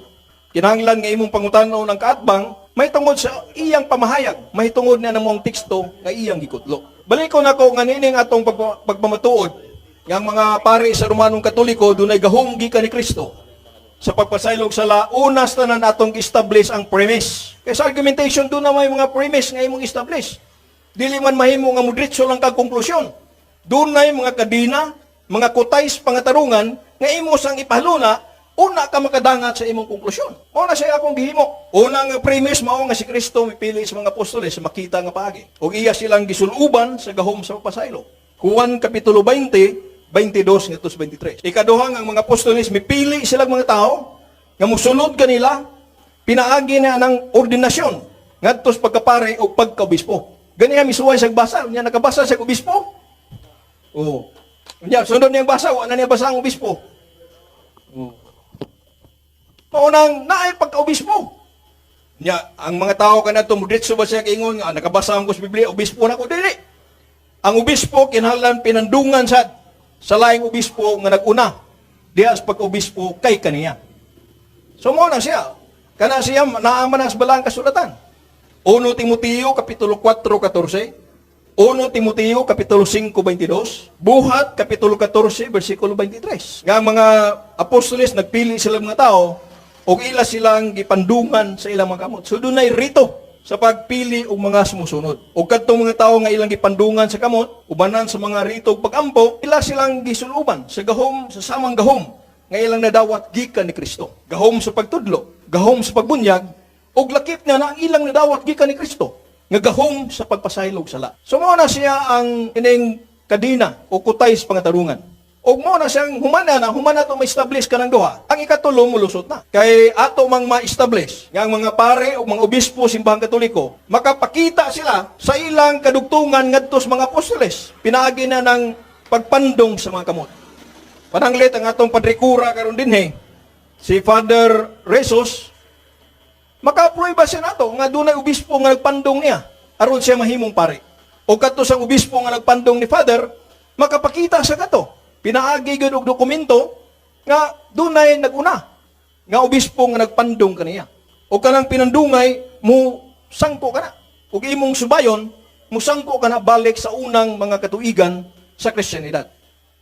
Kinahanglan nga imong pangutanon ang kaatbang may tungod sa iyang pamahayag, may tungod niya namong teksto nga iyang gikutlo. Balikon ako nga nining atong pagpamatuod nga ang mga pare sa Romanong Katoliko dunay gahom gikan ni Kristo sa pagpasaylog sa sala, una sa tanan atong establish ang premise. Kay sa argumentation doon na may mga premise nga imong establish. Dili man mahimo nga mudritso lang kag konklusyon. Dunay mga kadina, mga kutay sa pangatarungan nga imo sang ipahaluna, una ka makadangat sa imong konklusyon. Mao na siya akong gihimo. Una nga premise mao nga si Kristo mipili sa mga apostoles sa makita nga paagi. Ug iya silang gisuluban sa gahom sa pagpasaylo. Juan kapitulo 20, 22 ngadto sa 23. Ikaduha, ang mga apostoles mipili silang mga tao nga musulod kanila pinaagi na ng ordinasyon ngadto sa pagkapare o pagkaobispo. Ganiya misuway sa basa, nya nakabasa sa obispo. Oh. Nya sunod niyang basa, wa na niya basa ang obispo. Oh. Maunang naay pagkaobispo. Nya ang mga tao kanadto mudritso ba siya kaingon nga, "Ah, nakabasa ang sa Biblia, obispo na ko." Dili. Ang obispo kinahanglan pinandungan sad sa laing obispo nga nag-una diha sa pagkaobispo kay kaniya. So mo na siya. Kana siya naa man na sa balaang kasulatan. 1 Timoteo kapitulo 4:14, 1 Timoteo kapitulo 5:22, Buhat kapitulo 14 bersikulo 23. Nga ang mga apostoles nagpili sila mga tao ug ila silang gipandungan sa ilang mga kamot. So dunay rito sa pagpili og mga sumusunod. O kadtong mga tao nga ilang gipandungan sa kamot, ubanan sa mga rito ug pagampo, ila silang gisuluban sa gahom, sa samang gahom nga ilang nadawat gikan ni Kristo. Gahom sa pagtudlo, gahom sa pagbunyag, ug lakip niya na ang ilang nadawat gikan ni Kristo nga gahom sa pagpasaylog sala. So mao na siya ang ining kadina o kutay sa pangatarungan. Og mao na siyang humana na, humana to ma-establish kanang duha. Ang ikatulo, mulusot na. Kay ato mang ma-establish nga ang mga pare o mga obispo Simbahang Katoliko, makapakita sila sa ilang kadugtungan ngadto sa mga apostoles. Pinaagi na ng pagpandong sa mga kamot. Pananglit ang atong padre kura karon dinhi, si Father Resos, makaprueba siya nato nga dunay obispo nga nagpandong niya aron siya mahimong pare. O kadto sa obispo nga nagpandong ni Father, makapakita sa kato. Pinaagi gyud og dokumento nga dunay naguna nga obispo nga nagpandong kaniya. O kanang pinandungay mo sangko kana. Ug imong subayon musangko kana balik sa unang mga katuigan sa Kristiyanidad.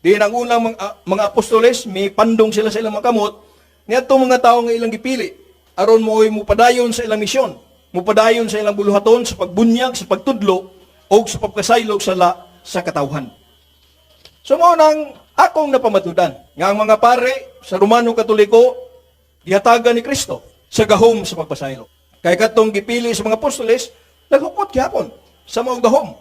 Di ang unang mga apostoles, may pandong sila sa ilang mga kamot, niadto mga tao nga ilang gipili, aron mooy mupadayon sa ilang misyon, mupadayon sa ilang buluhaton sa pagbunyag, sa pagtudlo, o sa pagkasaylog sala sa katawhan. So mao nang akong napamatudan nga ang mga pare sa Romano Katoliko gihatagan ni Kristo sa gahom sa pagpasaylo. Kay katong gipili sa mga apostoles, naghukot gihapon sa maong gahom.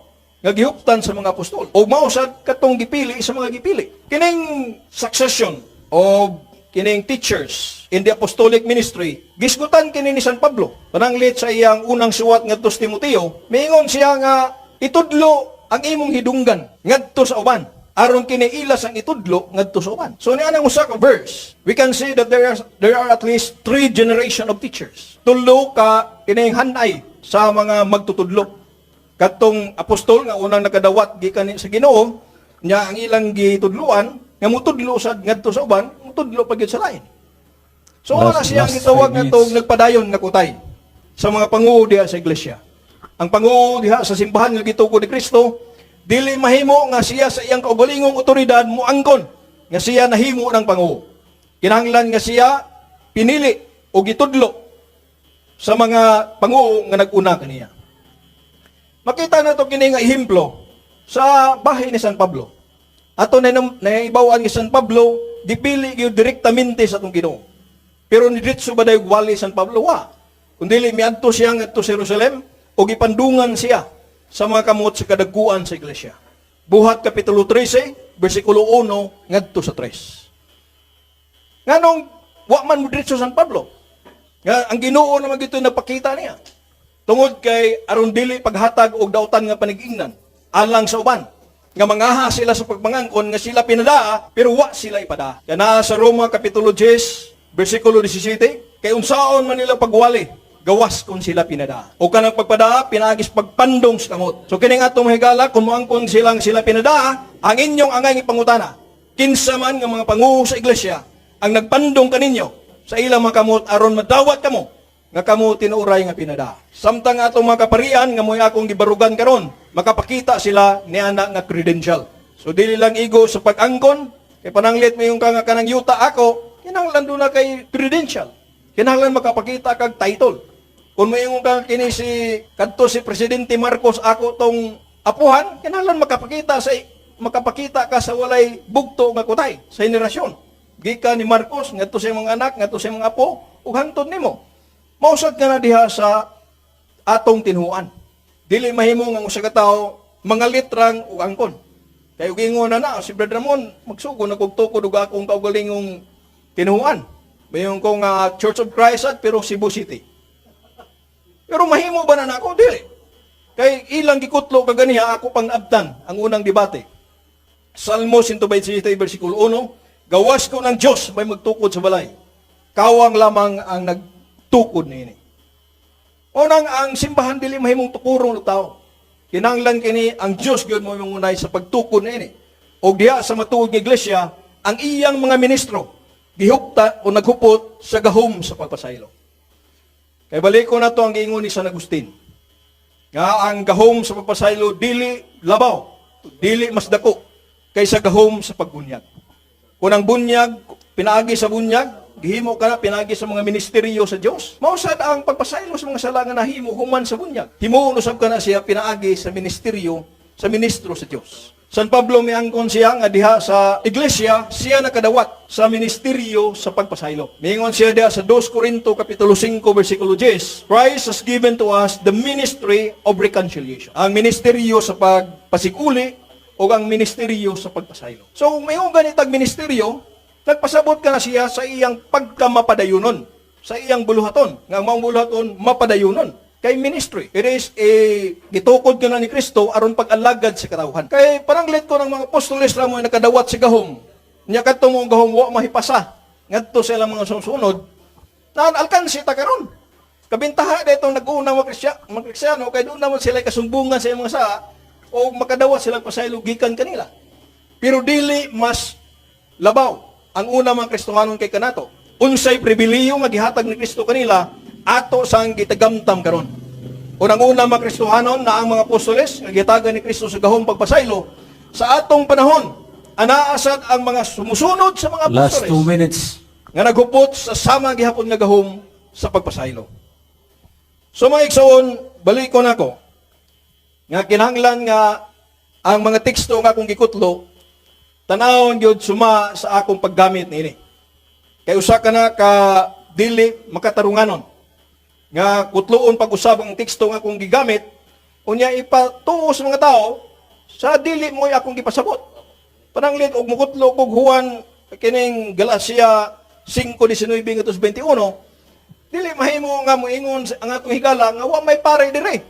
nga gihuptan sa mga apostol. O mao sad katong gipili sa mga gipili. Kining succession of kining teachers in the apostolic ministry, gisgutan kini ni San Pablo. Pananglit sa iyang unang suwat ngadto sa Timoteo, miingon siya nga itudlo ang imong hidunggan ngadto sa uban aron kini ilas ang itudlo ngadto sa uban. So niya ang usa ka verse, we can see that there are at least three generation of teachers. Tulo ka kining hanay sa mga magtutudlo. Katong apostol nga unang nakadawat gikan sa Ginoo, nya ang ilang gitudloan nga mutudlo sad ngadto sa uban, mutudlo pa gyud sa lain. So wala siya ang Last gitawag 5 nga minutes. Nagpadayon nga kutay sa mga panguo diha sa iglesia. Ang panguo diha sa simbahan nga gitukod ni Kristo, dili mahimo nga siya sa iyang kaugalingong otoridad moangkon nga siya nahimo ng panguo. Kinahanglan nga siya pinili o gitudlo sa mga panguo nga nag-una kaniya. Makita na to kini nga ehemplo sa bahay ni San Pablo. Ato na naibawan ni San Pablo, gipili gyud direktamente sa atong Ginoo. Pero ni diretso ba dayog wali San Pablo? Wa. Kung dili miadto siya ngadto sa Jerusalem o gipandungan siya sa mga kamot sa kadagkuan sa iglesia. Buhat Kapitulo 13, versikulo 1 ngadto sa 3. Nganong wa man mo diretso San Pablo? Nga ang Ginoo naman gito nagpakita niya. Tungod kay aron dili paghatag og dautan nga panigingnan alang sa uban nga mangaha sila sa pagmangangkon nga sila pinadaa pero wa sila ipadaa. Kana sa Roma Kapitulo 10 versikulo 17, kay unsaon man nila pagwali gawas kung sila pinadaa. O kanang pagpadaa pinaagis pagpandong sa kamot. So kining atong mahigala, kung moangkon silang sila pinadaa, ang inyong angay ipangutana, kinsa man nga mga panguho sa iglesia ang nagpandong kaninyo sa ilang mga kamot aron madawat kamo nga kamo tinuoray nga pinadaa? Samtang atong mga kaparian nga mo'y akong gibarugan karon, makapakita sila niana nga credential. So dili lang igo sa pag-angkon, kay pananglit mo yung ka nga kanang yuta ako, kinahanglan duna kay credential. Kinahanglan makapakita kag title. Kung moingon ka kini si kadto si Presidente Marcos ako tong apuhan, kinahanglan makapakita ka sa walay bugto nga kutay sa henerasyon. Gikan ni Marcos ngadto sa imong anak, ngadto sa imong apo, ug hangtod nimo. Mausad ka na diha sa atong tinuan. Dili mahimo nga ang usa ka tawo mga litrang ug angkon. Kay ug ingon na na si Brad Ramon, magsugo na kog tukod og akong kaugalingong tinuan. Mayon ko nga Church of Christ at pero Cebu City. Pero mahimo ba na nako? Dili. Kay ilang gikutlo kaganiha ako pang abtan ang unang debate. Salmo 127 versikulo 1, gawas ko ng Diyos may magtukod sa balay. Kawang lamang ang nagtukod niini. Unang ang simbahan dili mahimong tukurong ng tao. Kinahanglan kini ang Dios gyud mo unay sa pagtukod niini. Og diha sa matuod nga iglesia, ang iyang mga ministro gihupta o naghupot sa gahom sa pagpasaylo. Kay balik ko na to ang giingon ni San Agustin. Nga ang gahom sa pagpasaylo dili labaw, dili mas dako kaysa gahom sa pagbunyag. Kung ang bunyag, pinaagi sa bunyag, gihimo ka na pinaagi sa mga ministeryo sa Dios. Mao sad ang pagpasaylo sa mga sala nga nahimo human sa bunyag. Himuon usab ka na siya pinaagi sa ministeryo sa ministro sa Dios. San Pablo miangkon siya nga diha sa iglesia siya nakadawat sa ministeryo sa pagpasaylo. Miingon siya diha sa 2 Corinto kapitulo 5 versikulo 10, Christ has given to us the ministry of reconciliation. Ang ministeryo sa pagpasiguli o ang ministeryo sa pagpasaylo. So kung may ganitag ministeryo, nagpasabot ka na siya sa iyang pagkamapadayunon, sa iyang buluhaton. Nga ang maong buluhaton, mapadayunon. Kay ministry. It is a gitukod ka na ni Kristo aron pag-alagad sa katawhan. Kay pananglit ko ng mga apostoles ra mo nakadawat sa gahom. Nya kadto mo ang gahom wa mahipasa ngadto sa ilang mga susunod. Na alkansi ta karon. Kabintaha dito nag-una mga Kristiyano kay doon naman sila kasumbungan sa iyang mga saa o makadawat silang pasaylo gikan kanila. Pero dili mas labaw ang una mga Kristohanon kay kanato. Unsay pribilehiyo nga gihatag ni Kristo kanila ato sang gitagamtam karon. Unang-una mga Kristohanon na ang mga apostoles nga gihatagan ni Kristo sa gahom pagpasaylo sa atong panahon, anaa sad ang mga sumusunod sa mga Last apostoles 2 minutes. Nga naghupot sa sama gihapon nga gahom sa pagpasaylo. So mga igsoon, balik ko nako nga kinahanglan nga ang mga teksto nga akong gikutlo tanawon gyud suma sa akong paggamit niini. Kay usa ka na ka dili makatarunganon nga kutloon pag-usab ang teksto nga akong gigamit, unya ipatuo sa mga tao. Sa dili mo'y akong gipasabot. Pananglit og mukutlo kog Juan kining Galacia 5:19 ngadto 21, dili mahimo nga moingon ang atong higala nga wa may pare dire.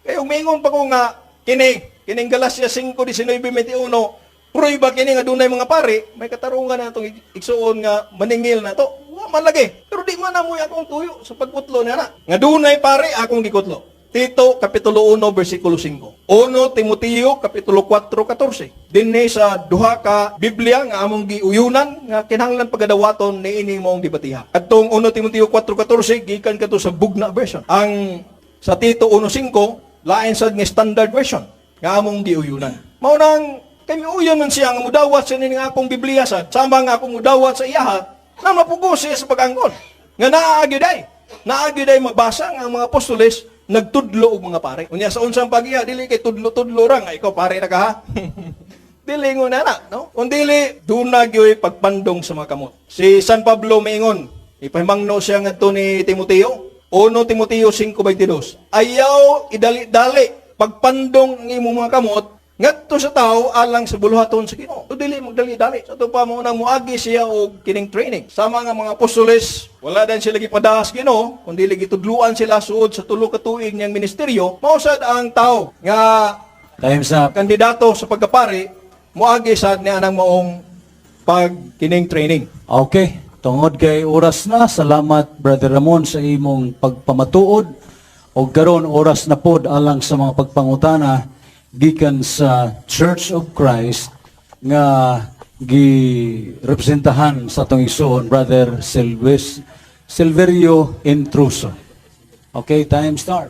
Kay ug moingon pa ko nga kining Galacia 5:19-21 prueba kini nga dunay mga pare, may katarungan na atong igsuon nga maningil na to. Wa man lagi. Pero di man na mo'y akong tuyo sa pagkutlo niya na. Nga dunay pare, akong gikutlo. Tito kapitulo 1 bersikulo 5. 1 Timoteo kapitulo 4:14. Dinhi sa duha ka Biblia nga among giuyunan nga kinahanglan pagadawaton niini maong debatiha. Adtong 1 Timoteo 4:14 gikan kadto sa Bugna version. Ang sa Tito 1:5 lain sad nga standard version nga among giuyunan. Mao nang kay miuyon man siya nga mudawat sa nining akong Biblia sa sama nga akong mudawat sa iyaha na mapugos siya sa pag-angkon. Nga naa gyud ay. Naa gyud ay mabasa nga ang mga apostoles nagtudlo og mga pare. Unya sa unsang pagiya dili kay tudlo-tudlo ra nga ikaw pare na ka ha. Dili ngo na na, no? Kung dili, duna gyoy pagpandong sa mga kamot. Si San Pablo maingon, ipahimangno siya ngadto ni Timoteo, 1 Timoteo 5:22. Ayaw idali-dali pagpandong ang imong mga kamot ngadto sa tao alang sa buluhaton sa Ginoo. So dili magdali-dali. Sa ato pa mo nang muagi siya og kining training. Sama nga mga apostoles, wala din sila gipadahas Ginoo, kundi gitudluan sila suod sa 3 ka tuig niyang ministeryo. Mao sad ang tao nga Time's up. kandidato sa pagkapari, moagi sad niya ang maong pag kining training. Okay. Tungod kay oras na, salamat, Brother Ramon, sa imong pagpamatuod. O karon oras na pod alang sa mga pagpangutana gikan sa Church of Christ nga girepresentahan sa atong igsoon, Brother Silverio Intruso. Okay, time start.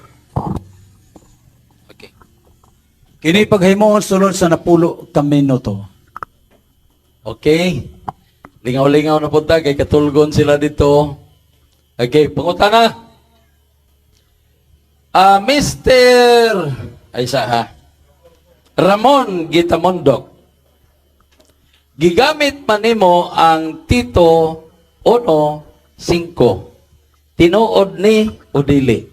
Okay. Kini paghimoon sulod sa 10 ka minuto. Okay. Lingaw-lingaw na punta kay katulgon sila dito. Okay, pangutana. Ah, Mr. Ay sa ha. Ramon Gitamondok. Gigamit man nimo ang Tito 1:5. Tinuod ni o dili?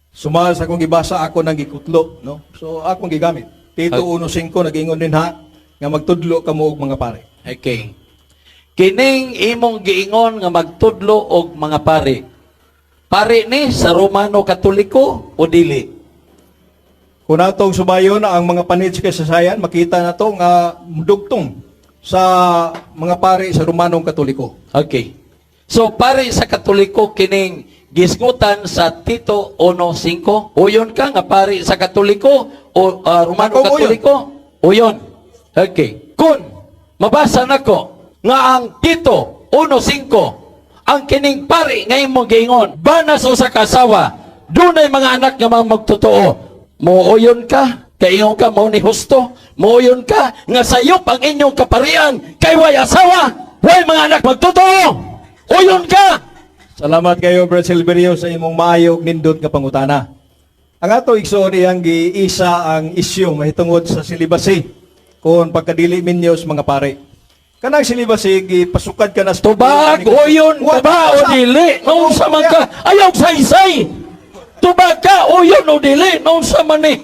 Suma sa akong gibasa, ako nang gikutlo, no? So akong gigamit. Tito 1:5 nag-ingon din ha nga magtudlo kamo og mga pare. Okay. Kining imong giingon nga magtudlo og mga pari. Pari ni sa Romano Katoliko o dili? Kung natong subayon ang mga panid sa kasaysayan, makita na to nga dugtong sa mga pare sa Romanong Katoliko. Okay. So pari sa Katoliko kining gisgutan sa Tito 1:5. Uyon ka nga pari sa Katoliko o Romano Ako, uyon. Katoliko? Uyon. Okay. Kun mabasa nako nga ang Tito 1:5 ang kining pari nga imong giingon bana sa usa ka asawa, dunay mga anak nga mga magtotoo, muuyon ka kay ingon ka mao ni husto? Muuyon ka nga sayop ang inyong kaparian kay way asawa, way mga anak magtotoo? Uyon ka? Salamat kayo, Brad Silverio, sa imong maayo ug nindot nga pangutana. Ang ato igsoon iyang giisa ang isyu mahitungod sa celibacy kung pagkadili minyo sa mga pare. Kanang celibacy gipasukad ka na sa Tubag, uyon ka ba o dili? Naunsa man ka? Ayaw saysay! Tubag ka, uyon o dili? Naunsa man ni?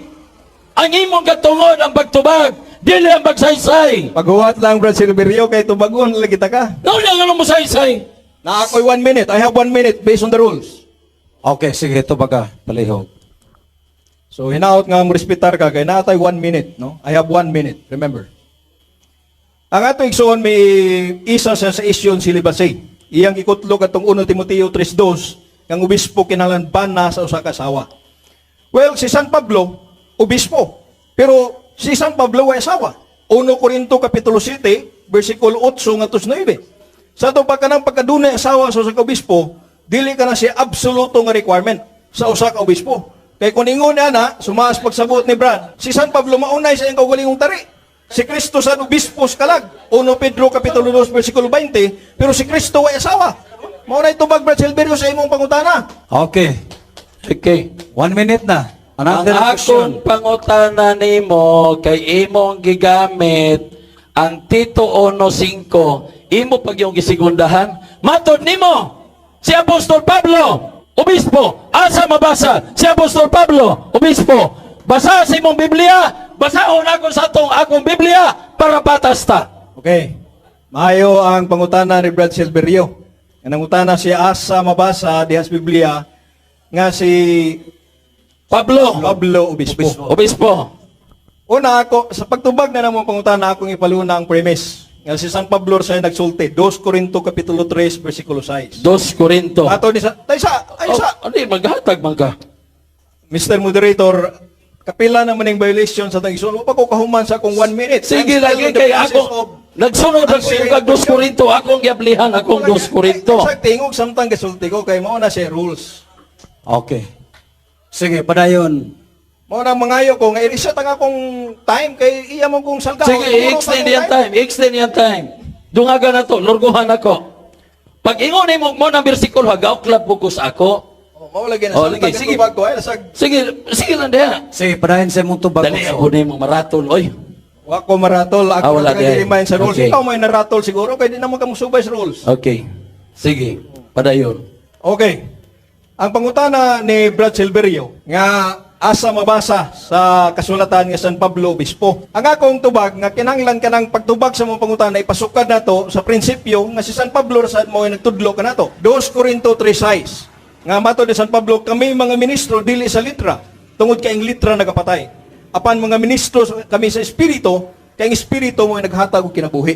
Ang imong katungod ang pagtubag, dili ang pagsaysay. Paghuwat lang, Brad Silverio, kay tubagon lagi ta ka. Naunsa nga mo saysay? Na ako'y 1 minute. I have 1 minute based on the rules. Okay, sige, tubag ka. Palihog. So hinaot nga mo respetar ka kay naatay 1 minute, no? I have 1 minute, remember. Ang ato igsoon may isa sa isyon celibacy. Iyang gikutlo katong 1 Timoteo 3:2 kang obispo kinahanglan bana sa usa ka asawa. Well, si San Pablo, obispo. Pero si San Pablo way asawa. 1 Corinto kapitulo 7, versikulo 8 ngadto 9. Sa ato pa kanang pagkadunay asawa sa usa ka obispo, dili ka na siya absoluto nga requirement sa usa ka obispo. Kay kung ingon niya na, sumaas pagsabot ni Brad, si San Pablo maunay sa iyang kaugalingong tari. Si Kristo sa obispo sa kalag. 1 Pedro kapitulo 2 versikulo 20, pero si Kristo way asawa. Maunay tubag, Brad Silverio, sa imong pangutana. Okay. Okay. 1 minute na. Ang Another question. akong pangutana nimo kay imong gigamit ang Tito 1:5, imo pag yung gisigundahan, matod nimo si Apostol Pablo, obispo. Asa mabasa si Apostol Pablo, obispo? Basa sa imong Biblia. Basahon ako sa atong akong Biblia para patas ta. Okay. Maayo ang pangutana ni Brad Silverio. Ang nangutana siya asa mabasa diha sa Biblia nga si Pablo, Pablo Obispo. Obispo. Una ako, sa pagtubag na namang pangutana, akong ipaluna ang premise. Nga si San Pablo sa nagsulti, 2 Corinto Kapitulo 3, versikulo 6. 2 Corinto. Ato ni sa, tay sa, ay sa, Oh, ano yun, maghatag man ka. Mr. Moderator, kapila naman yung violation sa tang isulo. Pa ko kahuman sa akong 1 minute. Sige I'm still lagi in the kay process ako. Nagsunod ang kag 2 Corinto, akong giablihan akong 2 Corinto. Sa tingog samtang gasulti ko kay mao na siya rules. Okay. Sige, padayon. Mao na mangayo ko nga i-reset ang akong time kay iya mo kong salgahon. Sige, i-extend yung time, i-extend yung time. Dungaga na to, lurguhan ako. Pag ingon mo mo ng bersikulo, hagaw focus ako. Oh, mao lagi na Oh, sa lagi. Sige. tubag ko ay lasag Sige, sige lang diha. Sige, padayon sa imong tubag. Dali ako nimo maratol oy. wa ko maratol ako Ah, wala na di ay. dili sa rules. Okay. Ikaw may naratol siguro kay di naman ka mosubay sa rules. Okay. Sige, padayon. Okay. Ang pangutana ni Brad Silverio nga asa mabasa sa kasulatan nga San Pablo Obispo. Ang akong tubag nga kinahanglan kanang pagtubag sa mga pangutana ipasukad nato sa prinsipyo nga si San Pablo ra sad mo nagtudlo kanato. 2 Corinto 3:6 nga matod ni San Pablo, kami mga ministro dili sa litra tungod kay ang litra nagapatay. Apan mga ministro kami sa espiritu kay ang espiritu mo naghatag og kinabuhi.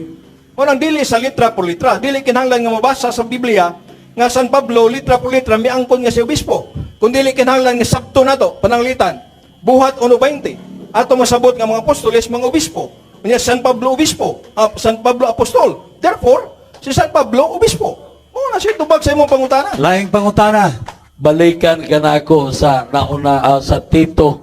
Unang dili sa litra por litra, dili kinahanglan nga mabasa sa Biblia nga San Pablo litra por litra miangkon nga si obispo. Kun dili kinahanglan nga sabto nato pananglitan. Buhat 1:20. Ato masabot nga mga apostoles mga obispo. Unya San Pablo obispo, San Pablo apostol. Therefore, si San Pablo obispo. Mao na siya tubag sa imong pangutana. Laing pangutana. Balikan ka na ako sa nauna sa Tito.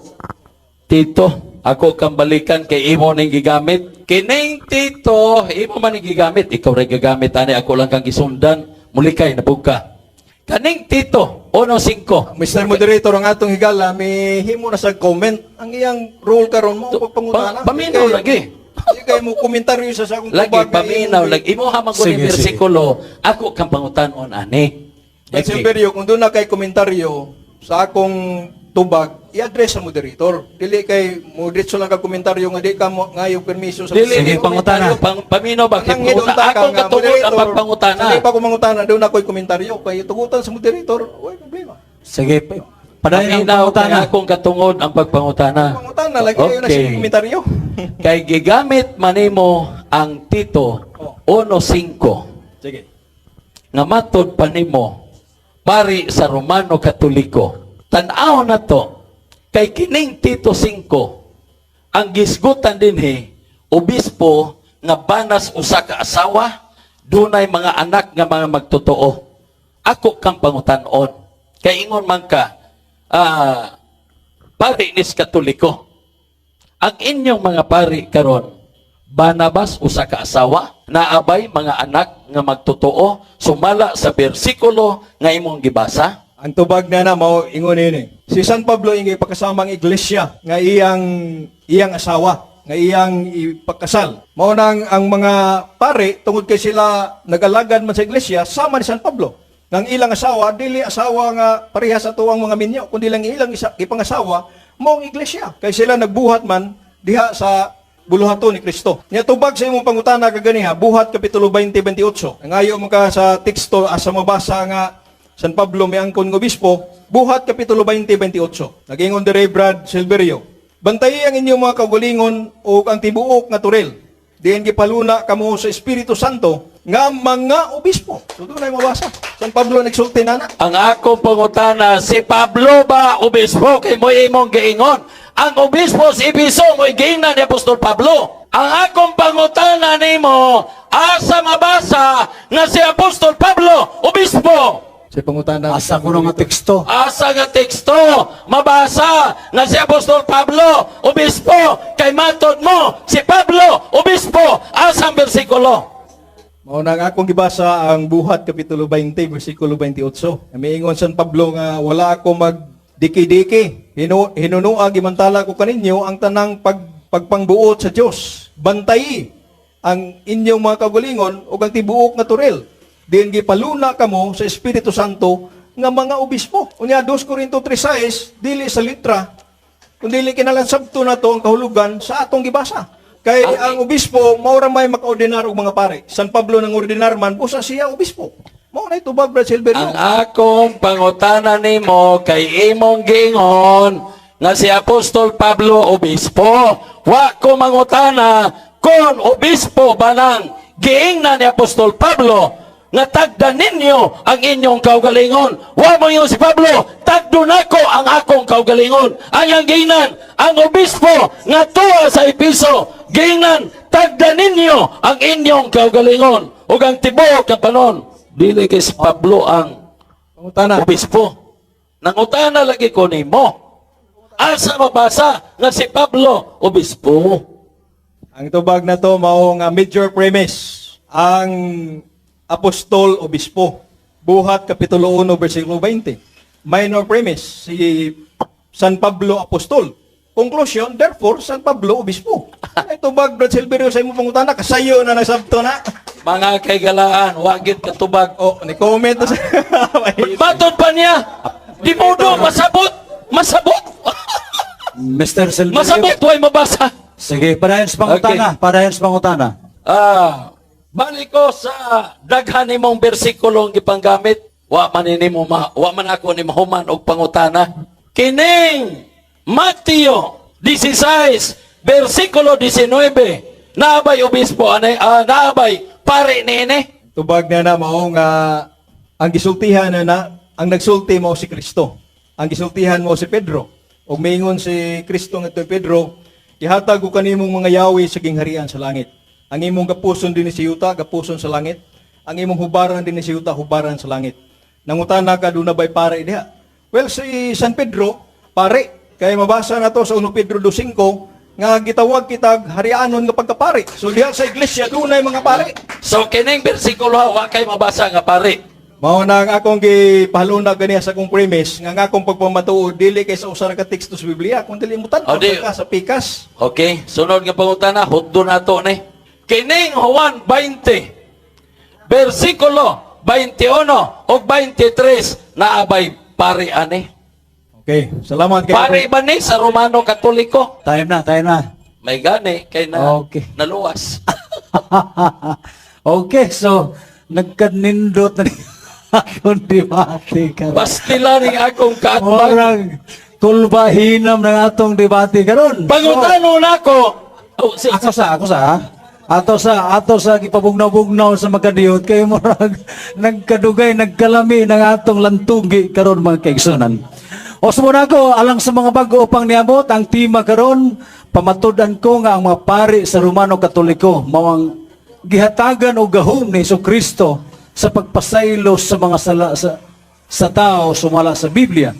Tito, ako kang balikan kay imo ning gigamit. Kining Tito, imo man ning gigamit. Ikaw ray gigamit ani ako lang kang gisundan. Muli kay nabug ka. Kaning Tito, 1:5. Mr. Moderator, ang atong higala may himo na sa comment ang iyang role karon mo pagpangutana. Paminaw lagi. Di kay mo komentaryo sa akong Lagi tubag nga paminaw imong- lagi imo ha man ko Sige, ni bersikulo, ako kang pangutan-on ani. Brad Silverio, kung doon na kay komentaryo sa akong tubag, i-address sa moderator. Dili kay mo diretso lang ka komentaryo nga di ka mo ngayo permiso sa Dili Sige, ni pangutana. pangutana. Paminaw bakit Nangin panguta? unta ka Akong nga, katungod ang moderator. pagpangutana. Sa di pa ko mangutana, doon ako'y komentaryo. Kay tugutan sa moderator, way problema. Sige, padayon ang Paminaw kay pangutana. akong katungod ang pagpangutana. Pangutana, lagi kayo na siya komentaryo. Kay gigamit manimo ang Tito 1:5 Sige. nga matod pa nimo pari sa Romano Katoliko. Tan-aw na to kay kining Tito 5 ang gisgutan dinhi obispo nga banas usa ka asawa dunay mga anak nga mga magtotoo. Ako kang pangutan-on. Kay ingon man ka pari nis Katoliko. Ang inyong mga pari karon, Barnabas usa ka asawa, naabay mga anak nga magtotoo, sumala sa bersikulo nga imong gibasa? Ang tubag na na mao ingon ini. Si San Pablo ingay pakasamang iglesia nga iyang iyang asawa, nga iyang ipakasal. Mao nang ang mga pare tungod kay sila nagalagad man sa iglesia sama ni San Pablo. Nang ilang asawa dili asawa nga parehas sa tuwang mga minyo kundi lang ilang isa, ipangasawa mao ang iglesia. Kay sila nagbuhat man diha sa buluhaton ni Kristo. Nya tubag sa imong pangutana kaganiha, Buhat kapitulo 20:28. Ngayo mo ka sa teksto asa mabasa nga San Pablo miangkon ng obispo, Buhat Kapitulo 20:28. Nagingon dire Brad Silverio. Bantayi ang inyong mga kaugalingon ug ang tibuok nga turil. Diin gipaluna kamo sa Espiritu Santo nga mga obispo. So doon ay mabasa. San Pablo nagsulti na na. Ang akong pangutana, si Pablo ba obispo kay mo imong giingon? Ang obispo sa Episo mo'y giingnan ni Apostol Pablo. Ang akong pangutana nimo, asa mabasa nga si Apostol Pablo obispo? Sa pangutana. Asa ko nga teksto. Asa nga teksto mabasa nga si Apostol Pablo obispo kay matod mo si Pablo obispo asa ang bersikulo? Mao na nga akong gibasa ang Buhat Kapitulo 20 versikulo 28. Miingon San Pablo nga wala ako magdiki-diki. Hinunuag gimantala ko kaninyo ang tanang pagpangbuot sa Dios. Bantayi ang inyong mga kaugalingon ug ang tibuok nga turil. Diin gipaluna kamo sa Espiritu Santo nga mga obispo. Unya 2 Corinto 3:6 dili sa litra. Kung dili kinahanglan sabto na to ang kahulugan sa atong gibasa. Kay ang obispo mao ra may makaordinar og mga pare. San Pablo nang ordinar man, busa siya obispo. Mao na itubag, Brad Silverio. Ang akong pangutana nimo kay imong giingon nga si Apostol Pablo obispo. Wa ko mangutana kon obispo ba nang giingnan ni Apostol Pablo nga tagda ninyo ang inyong kaugalingon. Wa mo ingon si Pablo, "Tagdo nako ang akong kaugalingon." Ang iyang giingnan, ang obispo nga tuwa sa Episo, giingnan, "Tagda ninyo ang inyong kaugalingon." Ug ang tibuok nga panon, dili kay si Pablo ang Pangutana. Obispo. Nangutana lagi ko nimo. Asa mabasa nga si Pablo obispo? Ang tubag na to mao nga major premise, ang apostol obispo. Buhat kapitulo 1 versikulo 20. Minor premise, si San Pablo apostol. Conclusion, therefore San Pablo obispo. Ay tubag, Brad Silverio, sa imong pangutana kasayo na nasabto na. Mga kaigalaan, wagit katubag. Oh, ni comment na sa Matod pa niya, di modo masabot, masabot. Mr. Silverio. Masabot way mabasa. Sige, padayon sa pangutana, padayon sa pangutana. Ah, balik ko sa daghan nimong bersikulong gipanggamit. Wa man ako ni mahuman og pangutana. Kining Mateo 16 bersikulo 19. Naabay obispo ane, naabay pare niini? Tubag na na mao nga ang gisultihan na na ang nagsulti mao si Kristo. Ang gisultihan mo si Pedro. Ug miingon si Kristo ngadto kay Pedro, "Ihatag ko kanimong mga yawi sa gingharian sa langit. Ang imong gapuson dinhi sa yuta, gapuson sa langit. Ang imong hubaran dinhi sa yuta, hubaran sa langit." Nangutana ka, duna ba'y pare diha? Well, si San Pedro, pare. Kay mabasa na to sa 1 Pedro 2.5 nga gitawag kitag harianon nga pagkapare. So diha sa iglesia dunay mga pare. So kining bersikulo, wa kay mabasa nga pare. Mao na ang akong gipahalunag ganiha sa akong premise nga ang akong pagpamatuod dili kay sa usa ra ka teksto sa Biblia kun dili mo tan-aw O, di- ka sa pikas. Okay, sunod nga pangutana, hutdo nato ni. Kining Juan 20, bersikulo 21 ug 23, naabay pare ani? Okay, salamat kay Pare ba ni sa Romano Katoliko? Time na, time na. May gani kay na naluwas. Okay, so nagkanindot na ni akong debate karon. Bastila ning akong kaatbang. Murag kulbahinam ng atong debate karon. Pangutano nako. Oh, si, Ako sa ha? Ato sa gipabugnaw-bugnaw sa magkadiyot kay murag nagkadugay nagkalami ng atong lantugi karon, mga kaigsunan. O sumuna ko alang sa mga bago upang niabot, ang tema karon, pamatud-an ko nga ang mga pari sa Romano Katoliko mao ang gihatagan og gahom ni Kristo sa pagpasaylo sa mga sala sa tao sumala sa Biblia.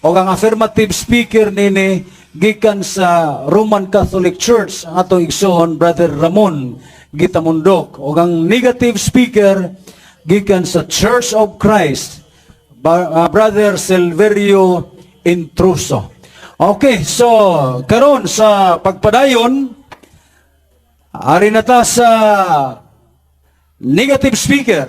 O ang affirmative speaker nini gikan sa Roman Catholic Church, ang atong igsoon Brother Ramon Gitamundok. O ang negative speaker gikan sa Church of Christ, Brother Silverio Intruso. Okay, so karon sa pagpadayon, ari na ta sa negative speaker.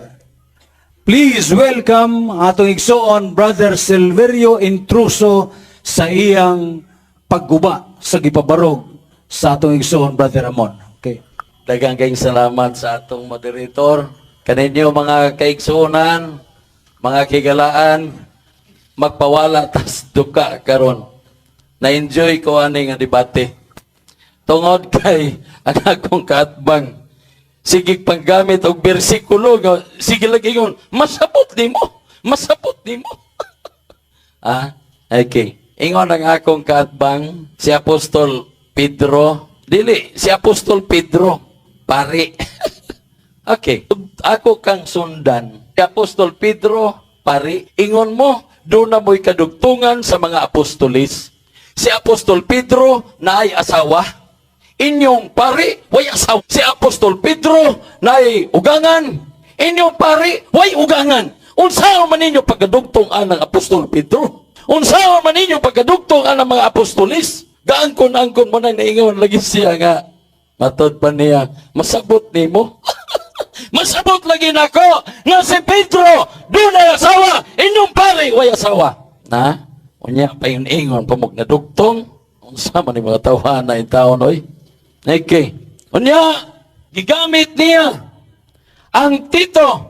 Please welcome atong igsoon Brother Silverio Intruso sa iyang pagguba sa gipabarog sa atong igsoon Brother Ramon. Okay. Daghang kayong salamat sa atong moderator. Kaninyo mga kaigsuonan, mga kigalaan, magpawala tas duka karon. Na-enjoy ko ani nga debate. Tungod kay ang akong kaatbang sige panggamit og bersikulo nga sige lagi ingon, "Masabot nimo, masabot nimo." Ah, okay. Ingon ang akong kaatbang, si Apostol Pedro, dili si Apostol Pedro pari. Okay. Ako kang sundan. Si Apostol Pedro pari, ingon mo doon na mo'y kadugtungan sa mga apostolis. Si Apostol Pedro naay asawa. Inyong pari, way asawa. Si Apostol Pedro naay ugangan. Inyong pari, way ugangan. Unsa man ninyo pagkadugtong anang Apostol Pedro? Unsa man ninyo pagkadugtong anang mga apostolis? Gaangkon-angkon mo na naingon lagi siya nga. Matod pa niya, "Masabot nimo." Masabot lagi nako nga si Pedro dunay asawa, inyong pari way asawa. Na, unya paingon pamog na dugtong. Unsa man ni mga tawhana in taon, oy. Okay. Unya, gigamit niya ang Tito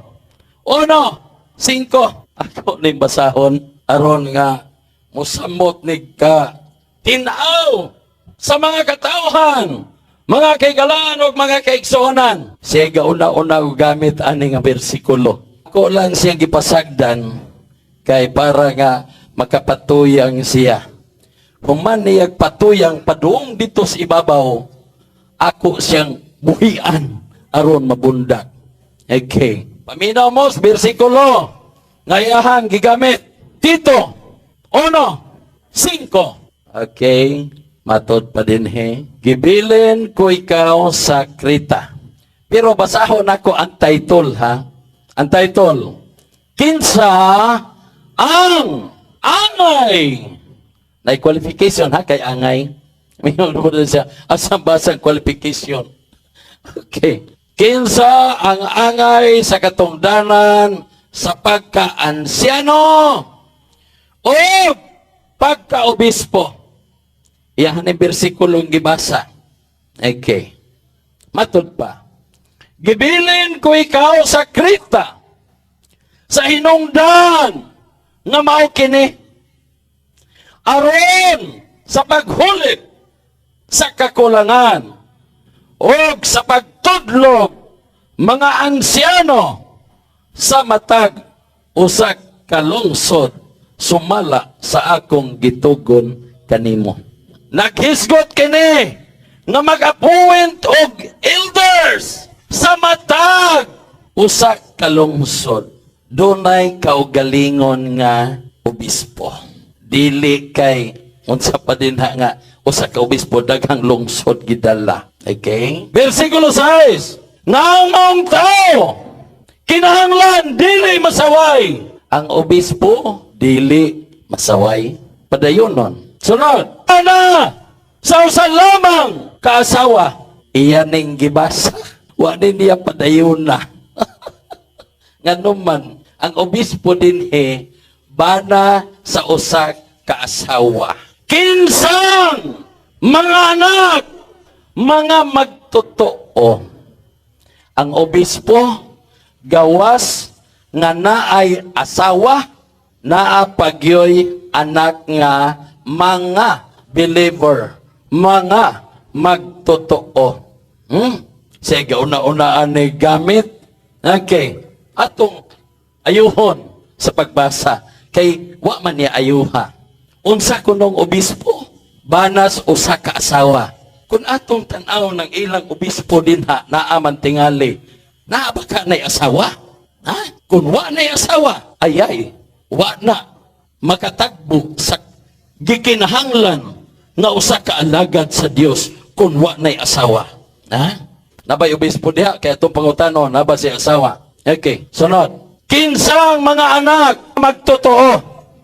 1:5. Ako ning basahon aron nga musamot ni ka tinaw sa mga katawhan, mga kaigalaan ug mga kaigsuonan. Siya gauna-una og gamit ani nga bersikulo. Ako lang siyang gipasagdan kay para nga makapatuyang siya. Human niyag patuyang padung dito sa ibabaw, ako siyang buhian aron mabundak. Okay. Paminaw mo sa bersikulo nga iyahang gigamit. Tito 1:5. Okay. Matod pa din he. Gibilin ko ikaw sa Kreta. Pero basahon ako ang title, ha. Ang title. Kinsa ang angay. Na qualification ha kay angay. Mingon mo din siya. Asang basang qualification? Okay. Kinsa ang angay sa katungdanan sa pagka-ansyano o pagka-obispo? Iyahan ang bersikulong gibasa. Okay. Matod pa. Gibilin ko ikaw sa Kreta sa hinungdan nga mao kini aron sa paghulit sa kakulangan og sa pagtudlog mga ansyano sa matag usa ka lungsod sumala sa akong gitugon kanimo. Naghisgot kini nga mag-appoint og elders sa matag usa ka lungsod. Dunay kaugalingon nga obispo. Dili kay unsa pa din ha nga usa ka obispo daghang lungsod gidala. Okay? Versikulo 6. Nga ang tao kinahanglan dili masaway. Ang obispo dili masaway. Padayonon. Sunod. Ana sa usa lamang kaasawa. Iya ning gibasa. Wa ni niya padayon na. Nganuman, ang obispo dinhi bana sa usa ka asawa. Kinsang mga anak, mga magtotoo. Ang obispo gawas nga naay asawa, naa pagyoy anak nga mga believer, mga magtotoo. Sige, una-unaan ni gamit. Okay. Atong ayuhon sa pagbasa. Kay wa man niya ayuha. Unsa kunong obispo? Banas usa ka asawa. Kung atong tan-aw ng ilang obispo dinha, naa man tingali, naa ba ka nay asawa? Ha? Kung wa nay asawa, ayay, wa na makatagbo sa gikinahanglan nga usa ka alagad sa Dios kung wa nay asawa. Ha? Nabay obispo diha kaya itong pangutano, naba si asawa. Okay, sunod. Kinsang mga anak magtotoo?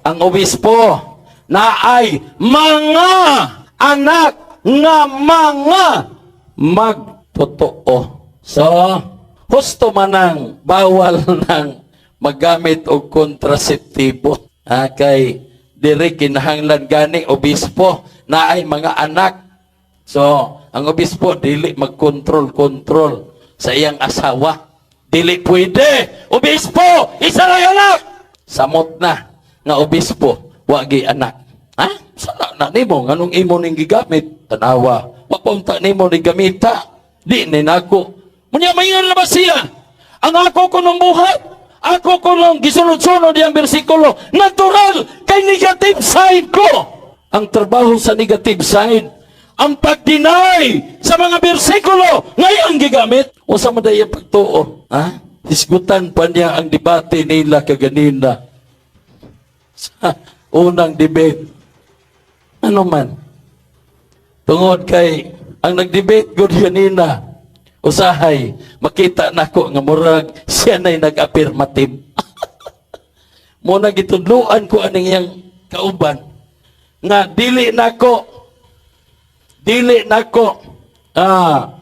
Ang obispo na ay mga anak nga mga magtotoo. So, husto man ang bawal ng maggamit og kontraseptibo. Ah, kay diri kinahanglan gani obispo na ay mga anak. So, ang obispo dili magkontrol-kontrol sa iyang asawa. Dili pwede. Obispo, isa lang anak. Samot na nga obispo, wagi anak. Ha? Sala na nimo nganong imo ning gigamit? Tanawa. Wa pa unta nimo ni gamita. Di ni nako. Munya mayon na ba siya? Ang ako kunong buhat, ako kunong gisunod-sunod yang bersikulo. Natural kay negative side ko. Ang trabaho sa negative side, ang pag-deny sa mga bersikulo ngayon gigamit. Usa man day ang pagtuo. Ha? Hisgutan pa niya ang debate nila kaganina. Sa unang debate. Ano man? Tungod kay ang nag-debate gud ganina, usahay makita nako nga murag siya na'y nag-affirmative. Mo na gitudluan ko aning iyang kauban nga dili nako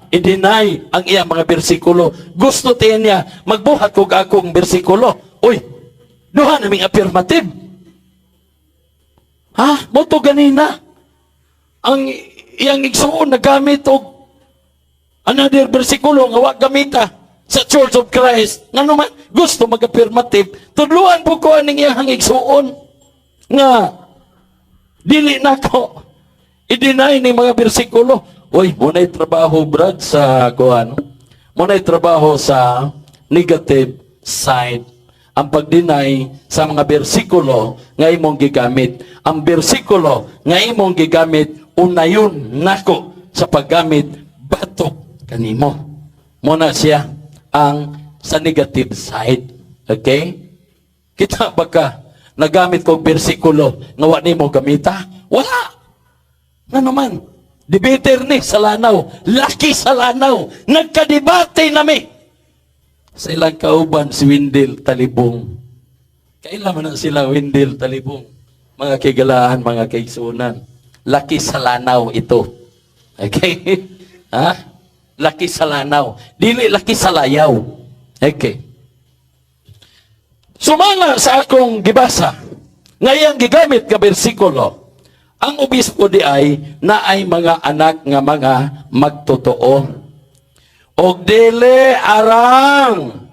i-deny ang iyang mga bersikulo. Gusto tiyan niya magbuhat kog akong bersikulo. Uy, duha naming affirmative. Ha? Mo to ganina. Ang iyang igsuon nagamit og another bersikulo nga wa gamita sa Church of Christ. Ngano man gusto mag-affirmative, tudluan po ko aning iyang igsuon nga dili nako i-deny ni mga bersikulo. Uy, mao na'y trabaho, Brad, sa kuan. Mao na'y trabaho sa negative side. Ang pag-deny sa mga bersikulo nga imong gigamit. Ang bersikulo nga imong gigamit, unayon nako sa paggamit batok kanimo. Mao na siya ang sa negative side. Okay? Kita ba ka nagamit kog bersikulo nga wa nimo gamita? Wala. Nga naman, debater ni sa Lanao, laki sa Lanao, nagkadebate nami. Sa ilang kauban si Windel Talibong. Kailan man na sila Windel Talibong? Mga kigalaan, mga kaigsunan. Laki sa Lanao ito. Okay? Ha? Laki sa Lanao. Dili laki sa layaw. Okay. Sumanga sa akong gibasa, ngayang gigamit nga bersikulo, ang obispo di ay naay mga anak nga mga magtotoo. Og dili arang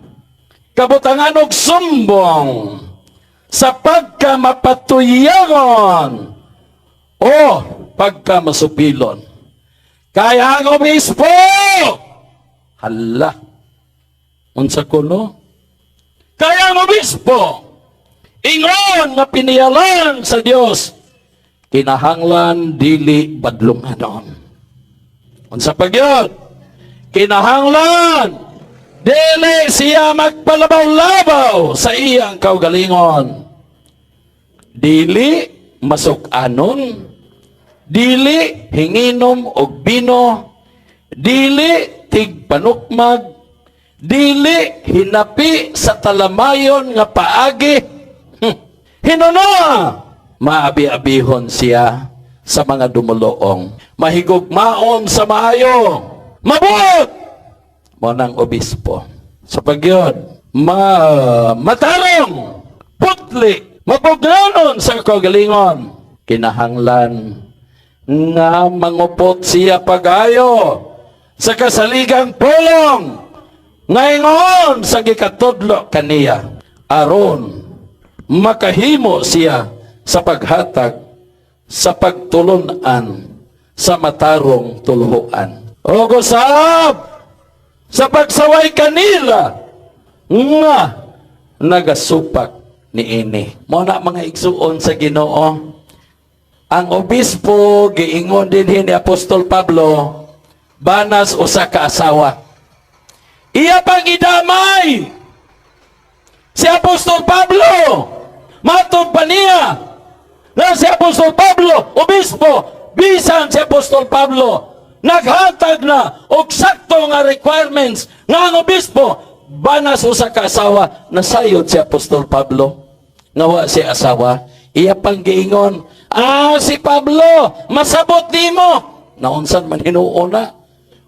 kabutangan og sumbong sa pagka mapatuyangon o pagka masupilon. Kaya ang obispo, hala, unsa kuno? Kaya ang obispo, ingon nga piniyalan sa Dios, kinahanglan dili badlunganon. Unsa pa gyud? Kinahanglan dili siya magpalabaw-labaw sa iyang kaugalingon. Dili masuk-anon, dili hinginom og bino, dili tigpanukmag, dili hinapi sa talamayon nga paagi. Hinunoa, maabi-abihon siya sa mga dumuluong. Mahigugmaon sa maayo. Mabuot! Mao nang obispo. Sa pagyod, matarong, putli, mapugnanon sa kagalingon. Kinahanglan nga mangupot siya pagayo sa kasaligang pulong ngayon sa gikatudlo kaniya aron makahimo siya sa paghatag sa pagtulunan sa matarong tuluhan. O gusab sa pagsaway kanila nga nagasupak niini. Mao na, mga igsuon sa Ginoo. Ang obispo giingon dinhi ni Apostol Pablo banas usa ka asawa. Iya pang idamay si Apostol Pablo. Matod pa niya na si Apostol Pablo, obispo, bisan si Apostol Pablo naghatag na og sakto nga requirements nga ang obispo banas usa ka asawa, nasayod si Apostol Pablo nga wa si asawa. Iya pang giingon, "Ah, si Pablo masabot nimo." Naunsan man hinuon na?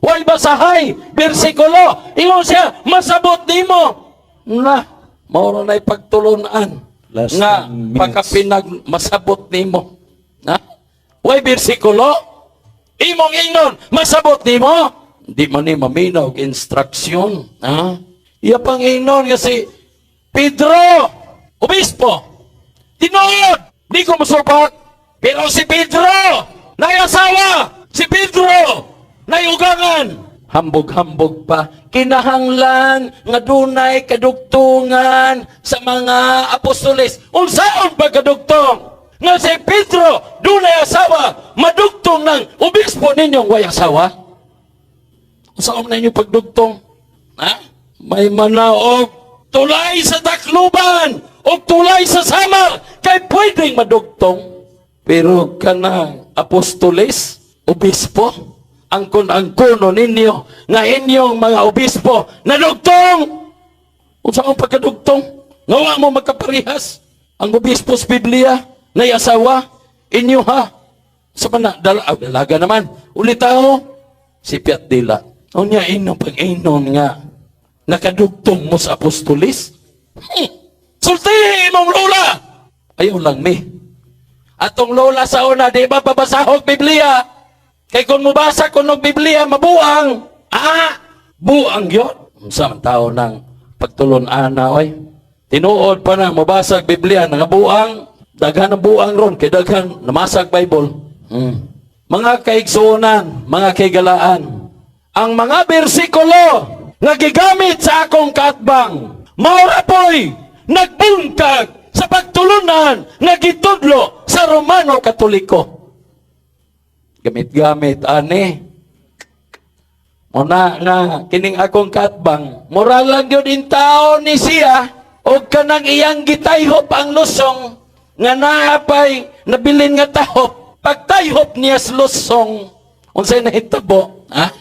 Way basahay bersikulo, ingon siya masabot nimo na mao na pagtulunan Last nga 10 minutes. Pagkapinag masabot nimo na way bersikulo, imong ingon masabot nimo, di man ni maminaw og instruction, ha? Iya pang ingon nga si Pedro obispo. Tinuod, di ko musupak, pero si Pedro nay asawa, si Pedro nay ugangan. Hambog-hambog pa, kinahanglan nga dunay kadugtungan sa mga apostoles. Unsaon pa kadugtong nga si Pedro dunay asawa, madugtong ng obispo ninyong way asawa? Unsaon na inyo pagdugtong, ha? May manaog tulay sa Tacloban o tulay sa Samar kay pwedeng madugtong, pero kanang apostoles, obispo, angkon angkono ninyo nga inyong mga obispo nadugtong. Unsa ang pagkadugtong nga wa mo magkaparehas? Ang obispo sa Biblia nay asawa, inyo ha sa mana dala, ah, dalaga naman ulitaw si Piat Dila. Unya inyong pag-inon nga nakadugtong mo sa apostolis? Sulti imong lola. Ayaw lang mi. Atong lola sa una, di ba pabasahog Biblia? Kay kung mubasa ko og Biblia, mabuang. Ah, buang yun. Unsa man tao ng pagtulon ana, oy. Tinuod pa na mabasa og Biblia, nangabuang, daghan ang buang ron kay daghan namasag Bible. Mga kaigsuonan, mga kaigalaan, ang mga bersikulo nga gigamit sa akong kaatbang, mao ra po'y nagbuntag sa pagtulunan nga gitudlo sa Romano Katoliko. Gamit-gamit ani. Muna nga kining akong kaatbang, mura lang gyud in tao ni siya og kanang iyang gitayhop ang lusong nga naapay nabilin nga tahop. Pagtayhop niya sa lusong, unsay nahitabo? Ha?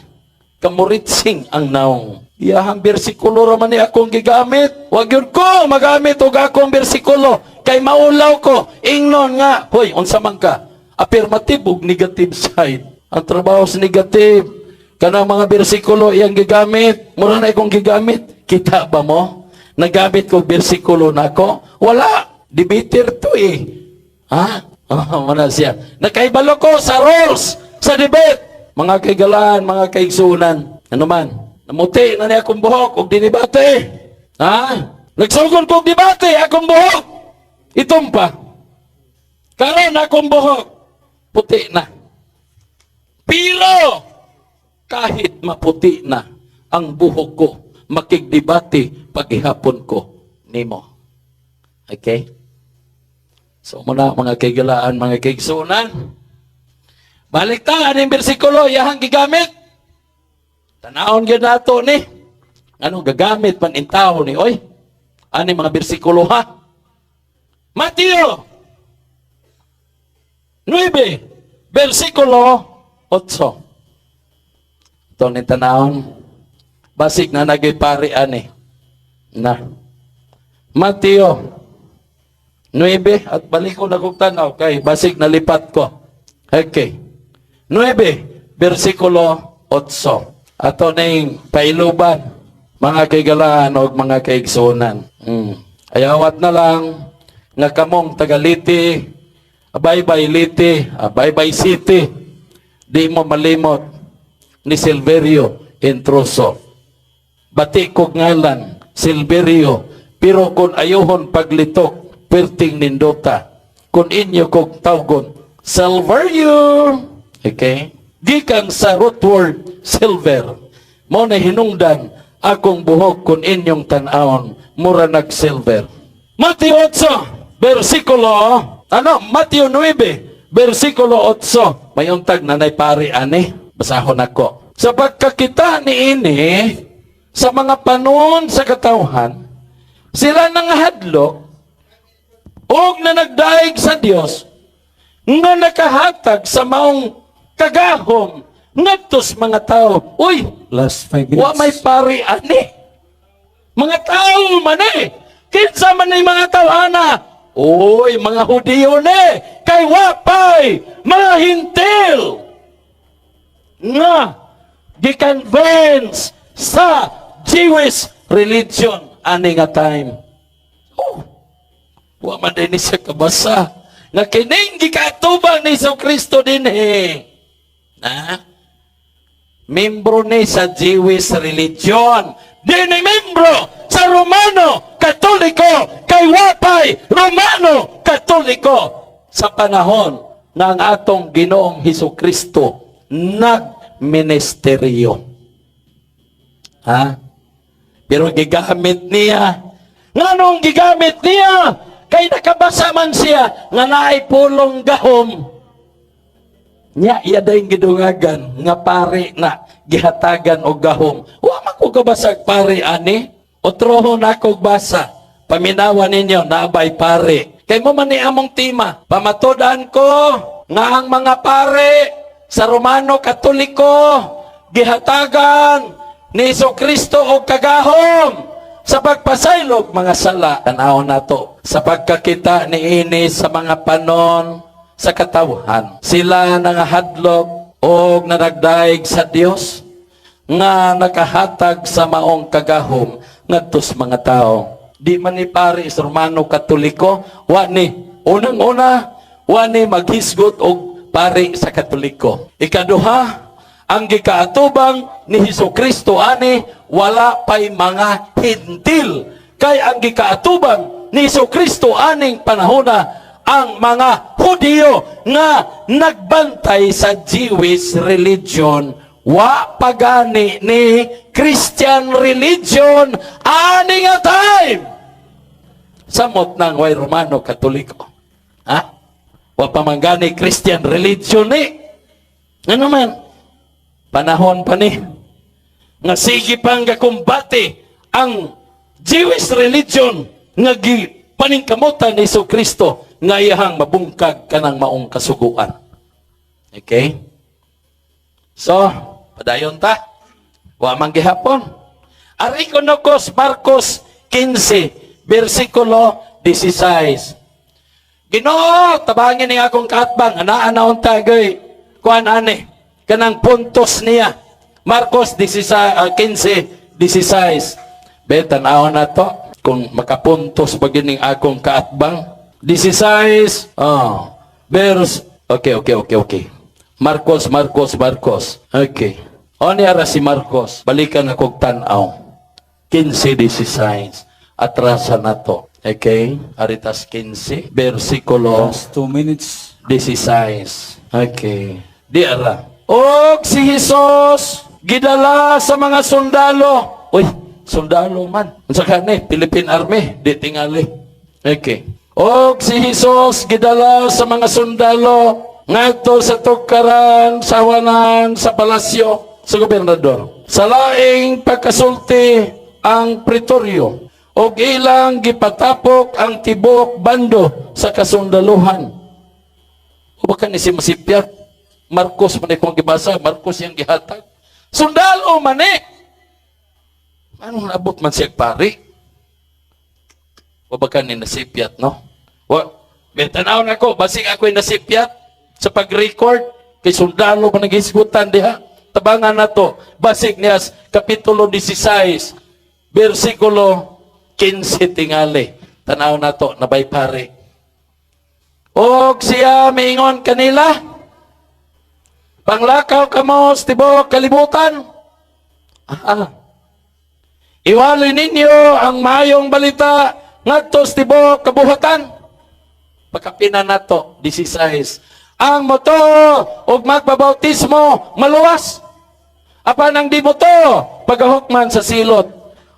Kamuritsing ang naong. Iyahang bersikulo ra man ni akong gigamit. Wag yun ko magamit og akong bersikulo kay maulaw ko. Ingnon nga, hoy, unsa man ka? Affirmative ug negative side. Ang trabaho sa negative. Kanang mga bersikulo iyang gigamit. Mura na akong gigamit. Kita ba mo? Nagamit ko bersikulo nako? Wala. Debater to eh. Ha? Oh, mana siya. Nakaibalo ko sa rules sa debate. Mga kaigalaan, mga kaigsunan. Ano man? Namuti na niya akong buhok og dinibate. Ha? Nagsugod kog debate akong buhok. Itom pa. Karon akong buhok puti na. Pero kahit maputi na ang buhok ko, makigdebate paghihapon ko nimo. Okay? So muna, mga kaigalaan, mga kaigsunan. Balik ta aning bersikulo iyahang gigamit. Tanawon gyud nato ni. Anong gagamit man intawo ni oy? Ani mga bersikulo, ha? Mateo 9 bersikulo 8. Ito ni tanawon. Basig na nagay pari ani. Na. Mateo 9 at balik ko na kong tanaw kay basig nalipat ko. Okay. 9 bersikulo 8. Ato ning pailuban, mga kaigalaan og mga kaigsunan. Ayawat na lang nga kamong taga-Leyte, Baybay Leyte, Baybay City, di mo malimot ni Silverio Intruso. Bati kog ngalan, Silverio, pero kung ayuhon paglitok, perting nindota. Kung inyo kog tawgon, Silverio! Okay? Gikan sa root word, silver. Mo na hinungdan akong buhok kung inyong tan-awon, mura nag silver. Mateo 8, versikulo, ano? Mateo 9, versikulo 8. May untag na nay pari ani. Basahon ako. Sa pagkakita ni ini, sa mga panon sa katawhan, sila nangahadlok og na nagdaig sa Dios nga nakahatag sa maong kagahom ngadto sa mga tao. Uy, Last 5 minutes. wa may pari ani. Mga tao man eh. Kinsa man ni mga tao ana? Uy, mga Hudiyo ni. Kay wapay mga Hentil nga gi-convince sa Jewish religion ani nga time. Oh, wa man din ni siya kabasa nga kining gikaatubang ni Hesus Kristo dinhi. Na? Membro ni sa Jewish religion. Dini membro sa Romano Katoliko kay wapay Romano Katoliko sa panahon ng atong Ginoong Hesus Kristo nagministeryo. Ha? Pero gigamit niya. Nganong gigamit niya? Kay nakabasa man siya nga naay pulong gahom. Nya iya dayong gidungagan nga pare na gihatagan og gahom. Wa man ko kabasag pare ani. Otrohon ako basa. Paminawa ninyo naabay pare. Kay mo man ni among tema. Pamatudan ko nga ang mga pare sa Romano Katoliko gihatagan ni Hesus Kristo og kagahom sa pagpasaylog mga sala. Tan-awon nato sa pagkakita ni ini sa mga panon sa katawhan. Sila nangahadlok og nanagdaig sa Dios nga nakahatag sa maong kagahom ngadto sa mga tao. Di man ni pare sa Romano Katoliko, wa ni unang-una Wani maghisgot og pari sa Katoliko. Ikaduha, ang gikaatubang ni Hesus Kristo ani wala pay mga Hentil. Kay ang gikaatubang ni Hesus Kristo aning panahona ang mga Hudiyo nga nagbantay sa Jewish religion, wa pagani ni Christian religion ani nga time. Samot nang way Romano Katoliko, ha, wa pa man gani Christian religion ni. Ano man, panahon pa ni nga sige pang gakumbate ang Jewish religion nga gipaningkamutan ni Hesus Kristo nga iyahang mabungkag kanang maong kasuguan. Okay? So, padayon ta. Wa man gihapon. Ari kunokos Marcos 15, versikulo 16. Ginoo, tabangin ni akong kaatbang, anaa na unta gay kuan ani kanang puntos niya. Marcos 16, 15, 16. Be, tan-awon na to kung makapuntos ba gining akong kaatbang. 16, oh, verse, okay. Marcos, Marcos, Marcos. Okay. O niya ra si Marcos. Balikan akong tan-aw. 15, 16. Atrasa na to. Okay? Aritas 15, versikulo Last 2 minutes. 16. Okay. Di ara. Og si Jesus gidala sa mga sundalo. Uy, sundalo man. Unsa kani? Philippine Army, di tingali. Okay. Og si Jesus gidala sa mga sundalo ngadto sa tukaran sa wanan sa palasyo sa gobernador. Sa laing pagkasulti ang pretoryo og ilang gipatapok ang tibuok bando sa kasundaluhan. O baka ni si Masipyat, Marcos man kong gibasa, Marcos yung gihatag. Sundalo man eh. Anong naabot man siya pari? O baka ni nasipyat, no? Wa, tanaw na ko, basig ako'y nasipyat sa pag-record, kay sundalo man naghisgutan diha. Tabangan na to, basig niya kapitulo 16, versikulo 15 tingali. Tanaw na to, nabay pare. Og siya miingon kanila, "Panglakaw kamo sa tibuok kalibutan. Iwali ninyo ang mayong balita ngadto sa tibuok kabuhatan." Pagkapina nato, 16. Ang motoo ug magbabautismo maluwas. Apan ang di motoo, pagahukman sa silot.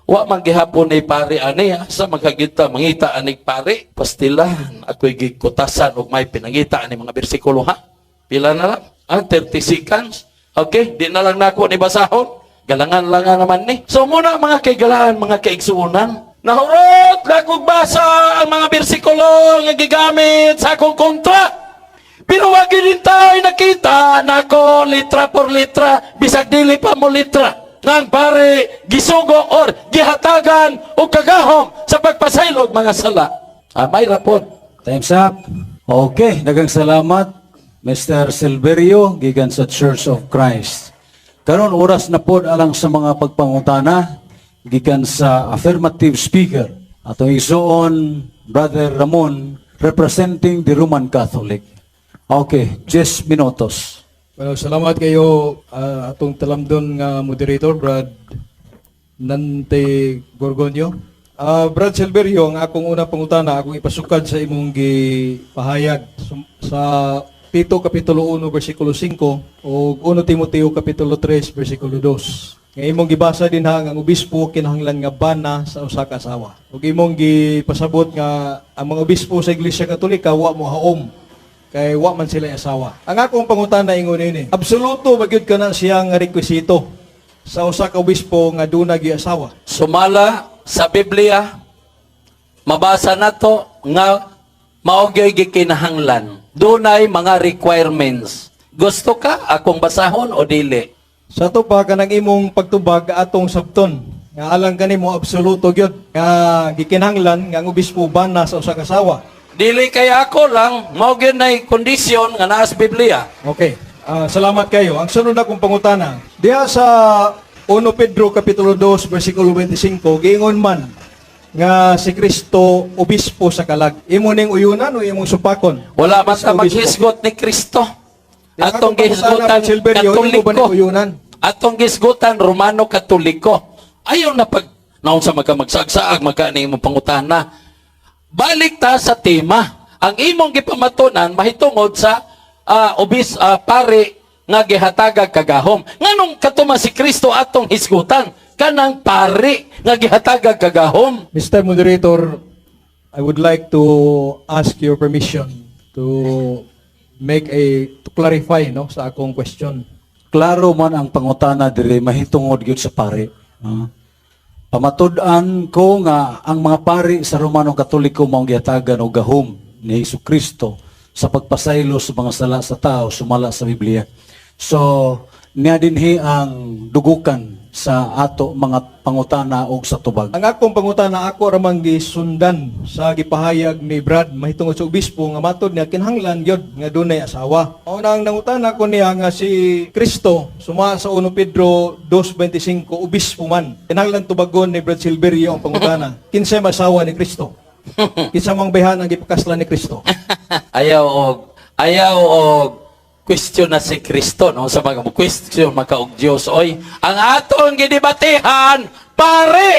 Wa man gihapon ni pare ani sa magkagita mangita anig pare. Pastilan ako'y gikutasan og may pinangita ani mga bersikulo, ha. Pila na lang? Ah, 30 seconds. Okay, di na lang nako ni basahon. Galangan lang nga naman ni. So muna, mga kaigalaan, mga kaigsuonan, nahurot na kog basa ang mga bersikulo nga gigamit sa akong kontra. Pero wag din tayo nakita nako litra por litra, bisag dili pa mo litra. Nang pare gisugo or gihatagan og kagahom sa pagpasaylog mga sala. Ah, may rapod. Time's up. Okay, daghang salamat, Mr. Silverio, gikan sa Church of Christ. Karon oras na pod alang sa mga pagpangutana gikan sa affirmative speaker. Atong igsoon, Brother Ramon, representing the Roman Catholic. Okay, 10 minutos. Well, salamat kayo atong talamdon nga moderator, Brad Nante Gorgonio. Brad Silverio, ang akong unang pangutana, akong ipasukad sa imong gipahayag sa Tito Kapitulo 1 versikulo 5 ug 1 Timoteo Kapitulo 3 versikulo 2. Nga imong gibasa dinha nga ang obispo kinahanglan nga bana sa usa ka asawa. Ug imong gipasabot nga ang mga obispo sa Iglesia Katolika wa mo haom kay wa man sila asawa. Ang akong pangutana ingon ini, absoluto ba gyud kana siya nga rekwisito sa usa ka obispo nga duna gyud asawa? Sumala sa Biblia, mabasa nato nga mao gyud gikinahanglan. Dunay mga requirements. Gusto ka akong basahon o dili? Sa ato pa, kanang imong pagtubag atong sabton nga alang kanimo absoluto gyud nga gikinahanglan nga ang obispo bana sa usa ka asawa. Dili kay ako lang, mao gyud nay kondisyon nga naa sa Biblia. Okay. Ah, salamat kayo. Ang sunod na kong pangutana, diha sa 1 Pedro Kapitulo 2 versikulo 25, giingon man nga si Kristo obispo sa kalag. Imo ning uyunan o imong supakon? Wala man ta Kristo obispo. maghisgot ni Kristo. Di, ang Atong akong pangutana, gihisgutan Silverio, imo ba Katoliko. ning uyunan? Atong gisgutan Romano Katoliko. Ayaw na pag naunsa magka magsagsaag magka ni imong pangutana. Balik ta sa tema. Ang imong gipamatunan mahitungod sa obis pare nga gihatagag kagahom. Nganong katuma si Kristo atong hisgutan kanang pare nga gihatagag kagahom? Mr. Moderator, I would like to ask your permission to make a to clarify, no, sa akong question. Klaro man ang pangutana dire mahitungod gyud sa pare. Ah. Pamatud-an ko nga ang mga pari sa Romano Katoliko mao gihatagan og gahom ni Hesus Kristo sa pagpasaylo sa mga sala sa tao sumala sa Biblia. So niya dinhi ang dugukan sa ato mga pangutana og sa tubag. Ang akong pangutana, ako ramang gisundan sa gipahayag ni Brad mahitungod sa obispo nga matod niya kinahanglan gyud nga dunay asawa. Mao na ang nangutana ko niya nga si Kristo suma sa 1 Pedro 2:25 obispo man. Kinahanglan tubagon ni Brad Silverio ang pangutana. Kinsay asawa ni Kristo? Kinsa mang bayhan ang gipakaslan ni Kristo? Ayaw og question na si Kristo, no, sa mga question maka og Dios, oy. Ang atong gidebatehan, pare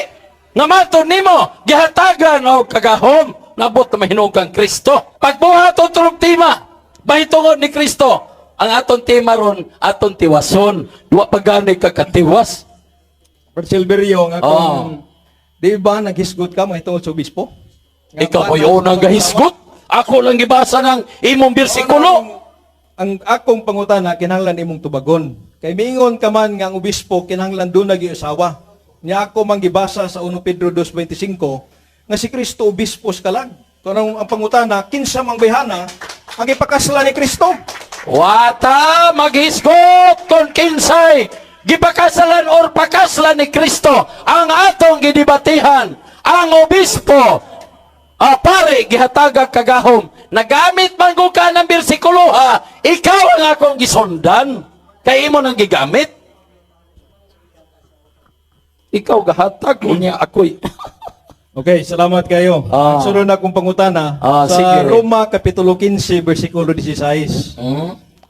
nga matod nimo gihatagan og kagahom, nabot na mahinuog kang Kristo. Pagbuhat og turong tema mahitungod ni Kristo, ang atong tema ron atong tiwason. Duwa pa gani ka katiwas. Brad Silverio, ang akong di ba naghisgot ka mahitungod sa obispo? Nga Ikaw ba mo'y na- unang gahisgot. Ako lang gibasa ng imong bersikulo. Ang akong pangutana kinahanglan imong tubagon. Kay miingon ka man nga ang obispo kinahanglan dunay giusawa. Nya ako man gibasa sa 1 Pedro 2:25 nga si Kristo obispo sa kalag. Kung ang pangutana, kinsa mang bayhana ang ipakasla ni Kristo? Wata maghisgot kung kinsay gipakasalan or pakaslan ni Kristo. Ang atong gidibatihan, ang obispo, pare gihatagag kagahom. Nagamit man ko ka ng bersikulo, ha, ikaw ang akong gisundan kay imo nang gigamit. Ikaw gahatag unya ako'y Okay, salamat kayo. Ang sunod na akong pangutana sa Sige. Roma Kapitulo 15 versikulo 16.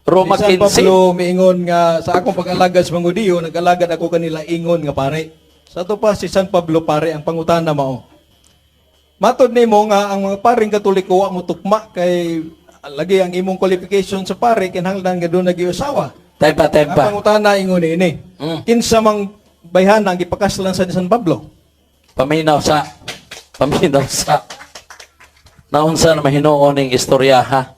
Roma Si San 15. Pablo miingon nga sa akong pag-alagad sa mga Hudiyo, nag-alagad ako kanila ingon nga pare. Sa ato pa si San Pablo pare, ang pangutana mao. Matod nimo nga ang mga paring Katoliko wa mo tukma kay lagi ang imong qualification sa pare kinahanglan nga dunay giusawa. Tempa, Ang tempa. pangutana ingon ini. Kinsa mang bayhana ang gipakaslan sa ni San Pablo? Paminaw sa. Paminaw sa. Naunsa na mahinuon ning istorya, ha?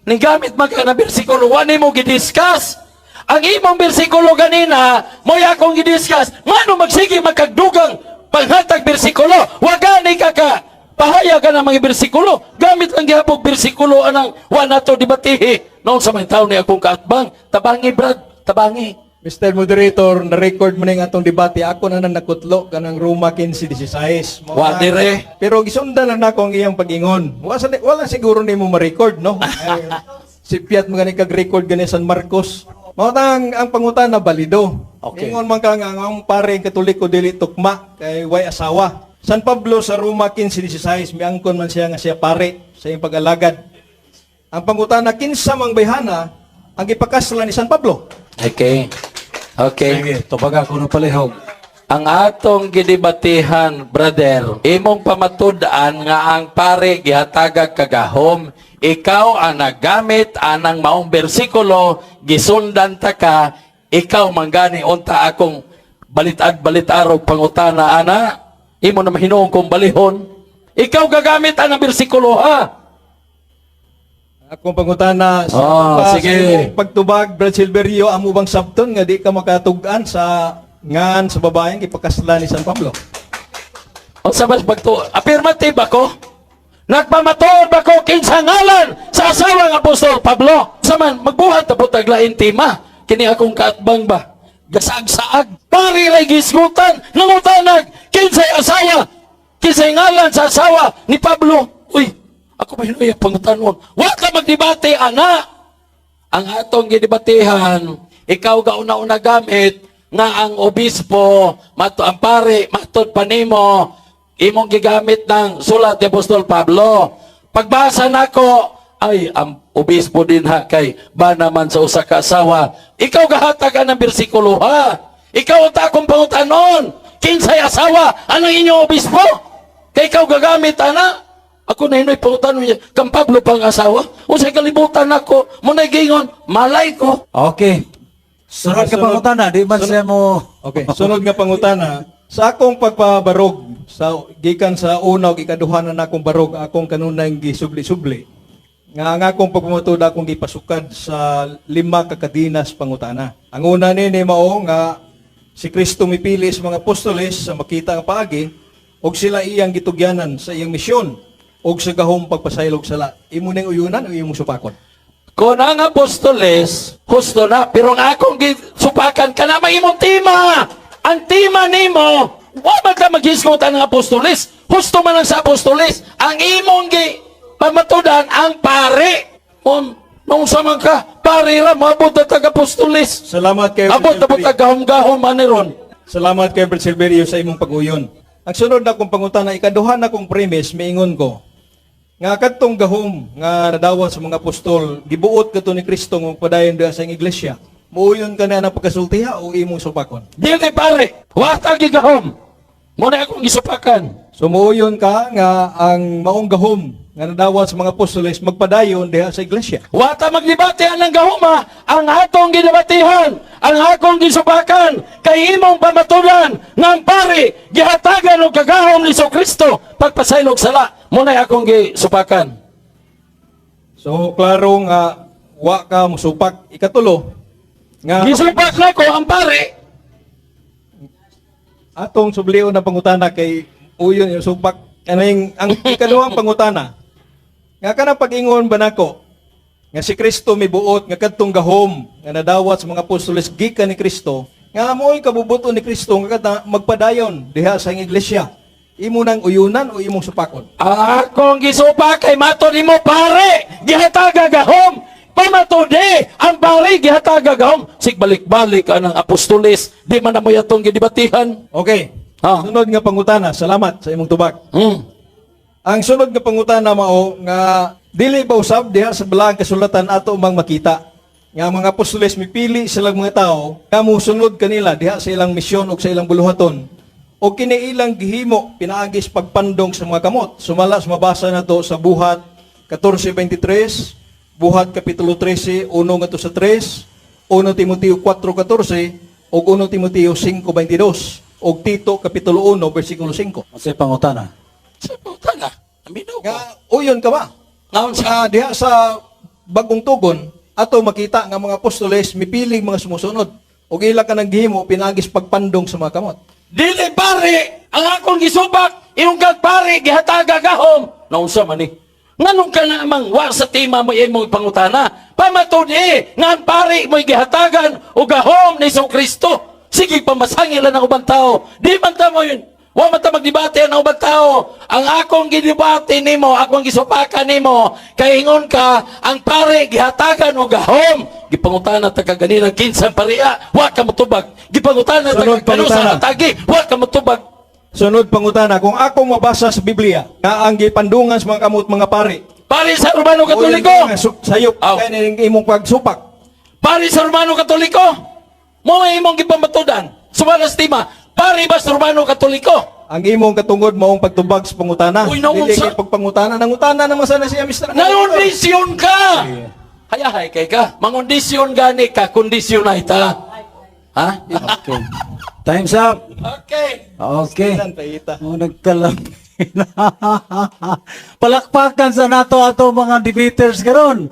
Ning gamit man ka na bersikulo, wa nimo gidiscuss. Ang imong bersikulo ganina, mo'y akong gidiscuss. Ngano magsige magkagdugang panghatag bersikulo? Wa gani ka ka pahayag ka ng mga bersikulo. Gamit lang gihapon bersikulo anang wa nato debatihi. Noon sa mga taon ni akong kaatbang, tabangi, Brad, tabangi. Mr. Moderator, na-record mo na yung atong debate. Ako na nang nakutlo kanang Roma 15:16. Mao Wa na- dire. Pero gisundan lang nako ang iyang pag-ingon. Wala siguro nimo ma-record, no? Ay, si Piat mga ni kag-record gani San Marcos. Mao na ang pangutana balido. Okay. Ingon man ka nga ang pare Katoliko dili tukma kay way asawa. San Pablo sa Roma 15:16 miangkon man siya nga siya pare sa iyang pag-alagad. Ang pangutana, kinsa mang bayhana ang gipakasla ni San Pablo? Okay. Okay. Sige, tubaga ko na palihog. Ang atong gidebatihan, brother, imong pamatud-an nga ang pare gihatagag kagahom, ikaw ang naggamit anang maong bersikulo, gisundan ta ka, ikaw manggani unta akong balitad balitarog pangutana ana, imo na mahinuon kong balihon. Ikaw gagamit anang bersikulo, ha? Akong pangutana sa, pa, sige. sa imong pagtubag, Brad Silverio, amo bang sabton nga di ka makatug-an sa ngan sa babaeng gipakasla ni San Pablo? O sa mas pagtu affirmative ako. Nagpamatuod ba ko kinsa ngalan sa asawa ng Apostol Pablo? Saman magbuhat ta tag lain tema. Kini akong kaatbang ba? Gasaag-saag. Pari ray gisgutan, nangutanag kinsay asawa, kinsay ngalan sa asawa ni Pablo. Uy, ako ba hinuya pangutanon? Wa ka magdebate ana. Ang atong gidebatehan, ikaw ga una-una gamit nga ang obispo, mato ang pare, matod pa nimo, Imong gigamit ng sulat ni Apostol Pablo. Pagbasa nako, ay, ang obispo din ha, kay ba naman sa usa ka asawa. Ikaw gahatagan ng bersikulo ha. Ikaw ang takong pangutanon. Kinsay asawa, anong inyong obispo? Kay ikaw gagamit, ana. Ako na hinoy pangutanon niya, kang Pablo pang asawa. Unsay kalibutan ako, muna'y gingon, malay ko. Okay. Sunod ka Sunod. pangutana, di man siya mo. Okay, sunod nga pangutana. Sa akong pagpabarog sa gikan sa una ug ikaduha na nakong barog akong kanunay gisubli-subli. Nga ang akong pagpamatud akong gipasukad sa lima ka kadinas pangutana. Ang una nini mao nga si Kristo mipili sa mga apostoles sa makita ang paagi ug sila iyang gitugyanan sa iyang misyon ug sa gahom pagpasaylog sala. Imo ning uyunan o imong supakon? Kung ang apostoles, husto na, pero ang akong supakan ka na, may imong tima. Ang tima nimo, wa man ka maghisgutan ng apostoles. Husto man ang sa apostoles. Ang imong gi pamatudan, ang pare. Nung sa man ka, pare ra, maabot na tag apostoles. Salamat kay Abot na po tag gahom-gahom ani ron. Salamat kay Brad Silverio sa imong pag-uyon. Ang sunod na kong pangutana, ikaduha na kong premise, miingon ko, nga kadtong gahom nga nadawat sa mga apostol, gibuot kato ni Kristo nga magpadayon diha sa iyang iglesia. Muuyon ka na ng pagkasultiha o imong supakon? Dili pare, wa ta gigahom. Muna akong gisupakan. So muuyon ka nga ang maong gahom nga nadawat sa mga apostoles magpadayon diha sa iglesia. Wata magdebate ang gahuma, ang atong gidebatihan, ang akong gisubakan, kay imong pamatulan nga ang pare gihatagan og kagahom ni Kristo pagpasaylog sala. Muna'y akong gisupakan. So klaro nga wa ka musupak. Ikatulo nga Gisupak na ko ang pare. Atong sublion na pangutana kay uyon yung supak kaning ang ikaduhang pangutana nga kanang pag-ingon ba nako nga si Kristo mibuot nga kadtong gahom nga nadawat sa mga apostoles gikan ni Kristo nga mo'y kabubuton ni Kristo nga kadta magpadayon diha sa iyang iglesia, imo nang uyunan o imong supakon? Ang akong gisupak kay mato nimo pare, gihataga gahom. Pamatudi, ang pare gihataga gahom. Sig balik-balik anang apostoles, di man na mo yatong gidebatihan. Okay, sunod nga pangutana. Salamat sa imong tubag. Ang sunod nga pangutana mao nga dili ba usab diha sa balaang kasulatan ato mang makita nga ang mga apostoles mipili silang mga tao nga mosunod kanila diha sa ilang misyon ug sa ilang buluhaton o kini ilang gihimo pinaagi sa pagpandong sa mga kamot, sumala sa mabasa nato sa Buhat 14:23, Buhat kapitulo 13, 1 ngadto sa 3, 1 Timoteo 4:14 ug 1 Timoteo 5:22 ug Tito kapitulo 1 bersikulo 5. Sa pangutana. Sa puta na, aminaw ko. Nga uyon ka ba? Ngaon sa Sa diha sa Bagong Tugon ato makita nga mga apostoles mipiling mga sumusunod ug ila ka nang gihimo pinagis pagpandong sa mga kamot. Dili pare, ang akong gisubak, imong kag pare gihataga gahom. Naunsa man ni? Nganong ka namang wa sa tima mo imong pangutana? Pamatudi nga ang pare mo'y gihatagan og gahom ni Kristo. Sige pamasangil ang ubang tao. Di man ta mo yun. Wa man ta magdebate ang ubang tao. Ang akong gidebate nimo, akong gisupakan nimo, kay ingon ka ang pare gihatagan og gahom. Gipangutana ta kaganina kinsa pareha, wa ka motubag. Gipangutana ta Sunod kanu sa pangutana. tagi, wa ka motubag. Sunod pangutana, kung akong mabasa sa Biblia nga ang gipandungan sa mga kamot mga pare. Pare sa Romano Katoliko. Uyon nga, sayop Aw. kay ning imong pagsupak. Pare sa Romano Katoliko. Mo may imong gipamatudan. Sumala sa tima, pare ba sa Romano Katoliko? Ang imong katungod maong pagtubag sa pangutana. Uy, naon Dili kay pagpangutana, nangutana naman sana siya, Mr. Nangondisyon ka! Hayahay kay ka. Mangondisyon gani ka, kondisyon na ita. Ha? Okay. Time's up. Okay. Okay. Ilan, paita. Oh, nagkalam. Palakpakan sa nato ato mga debaters karon.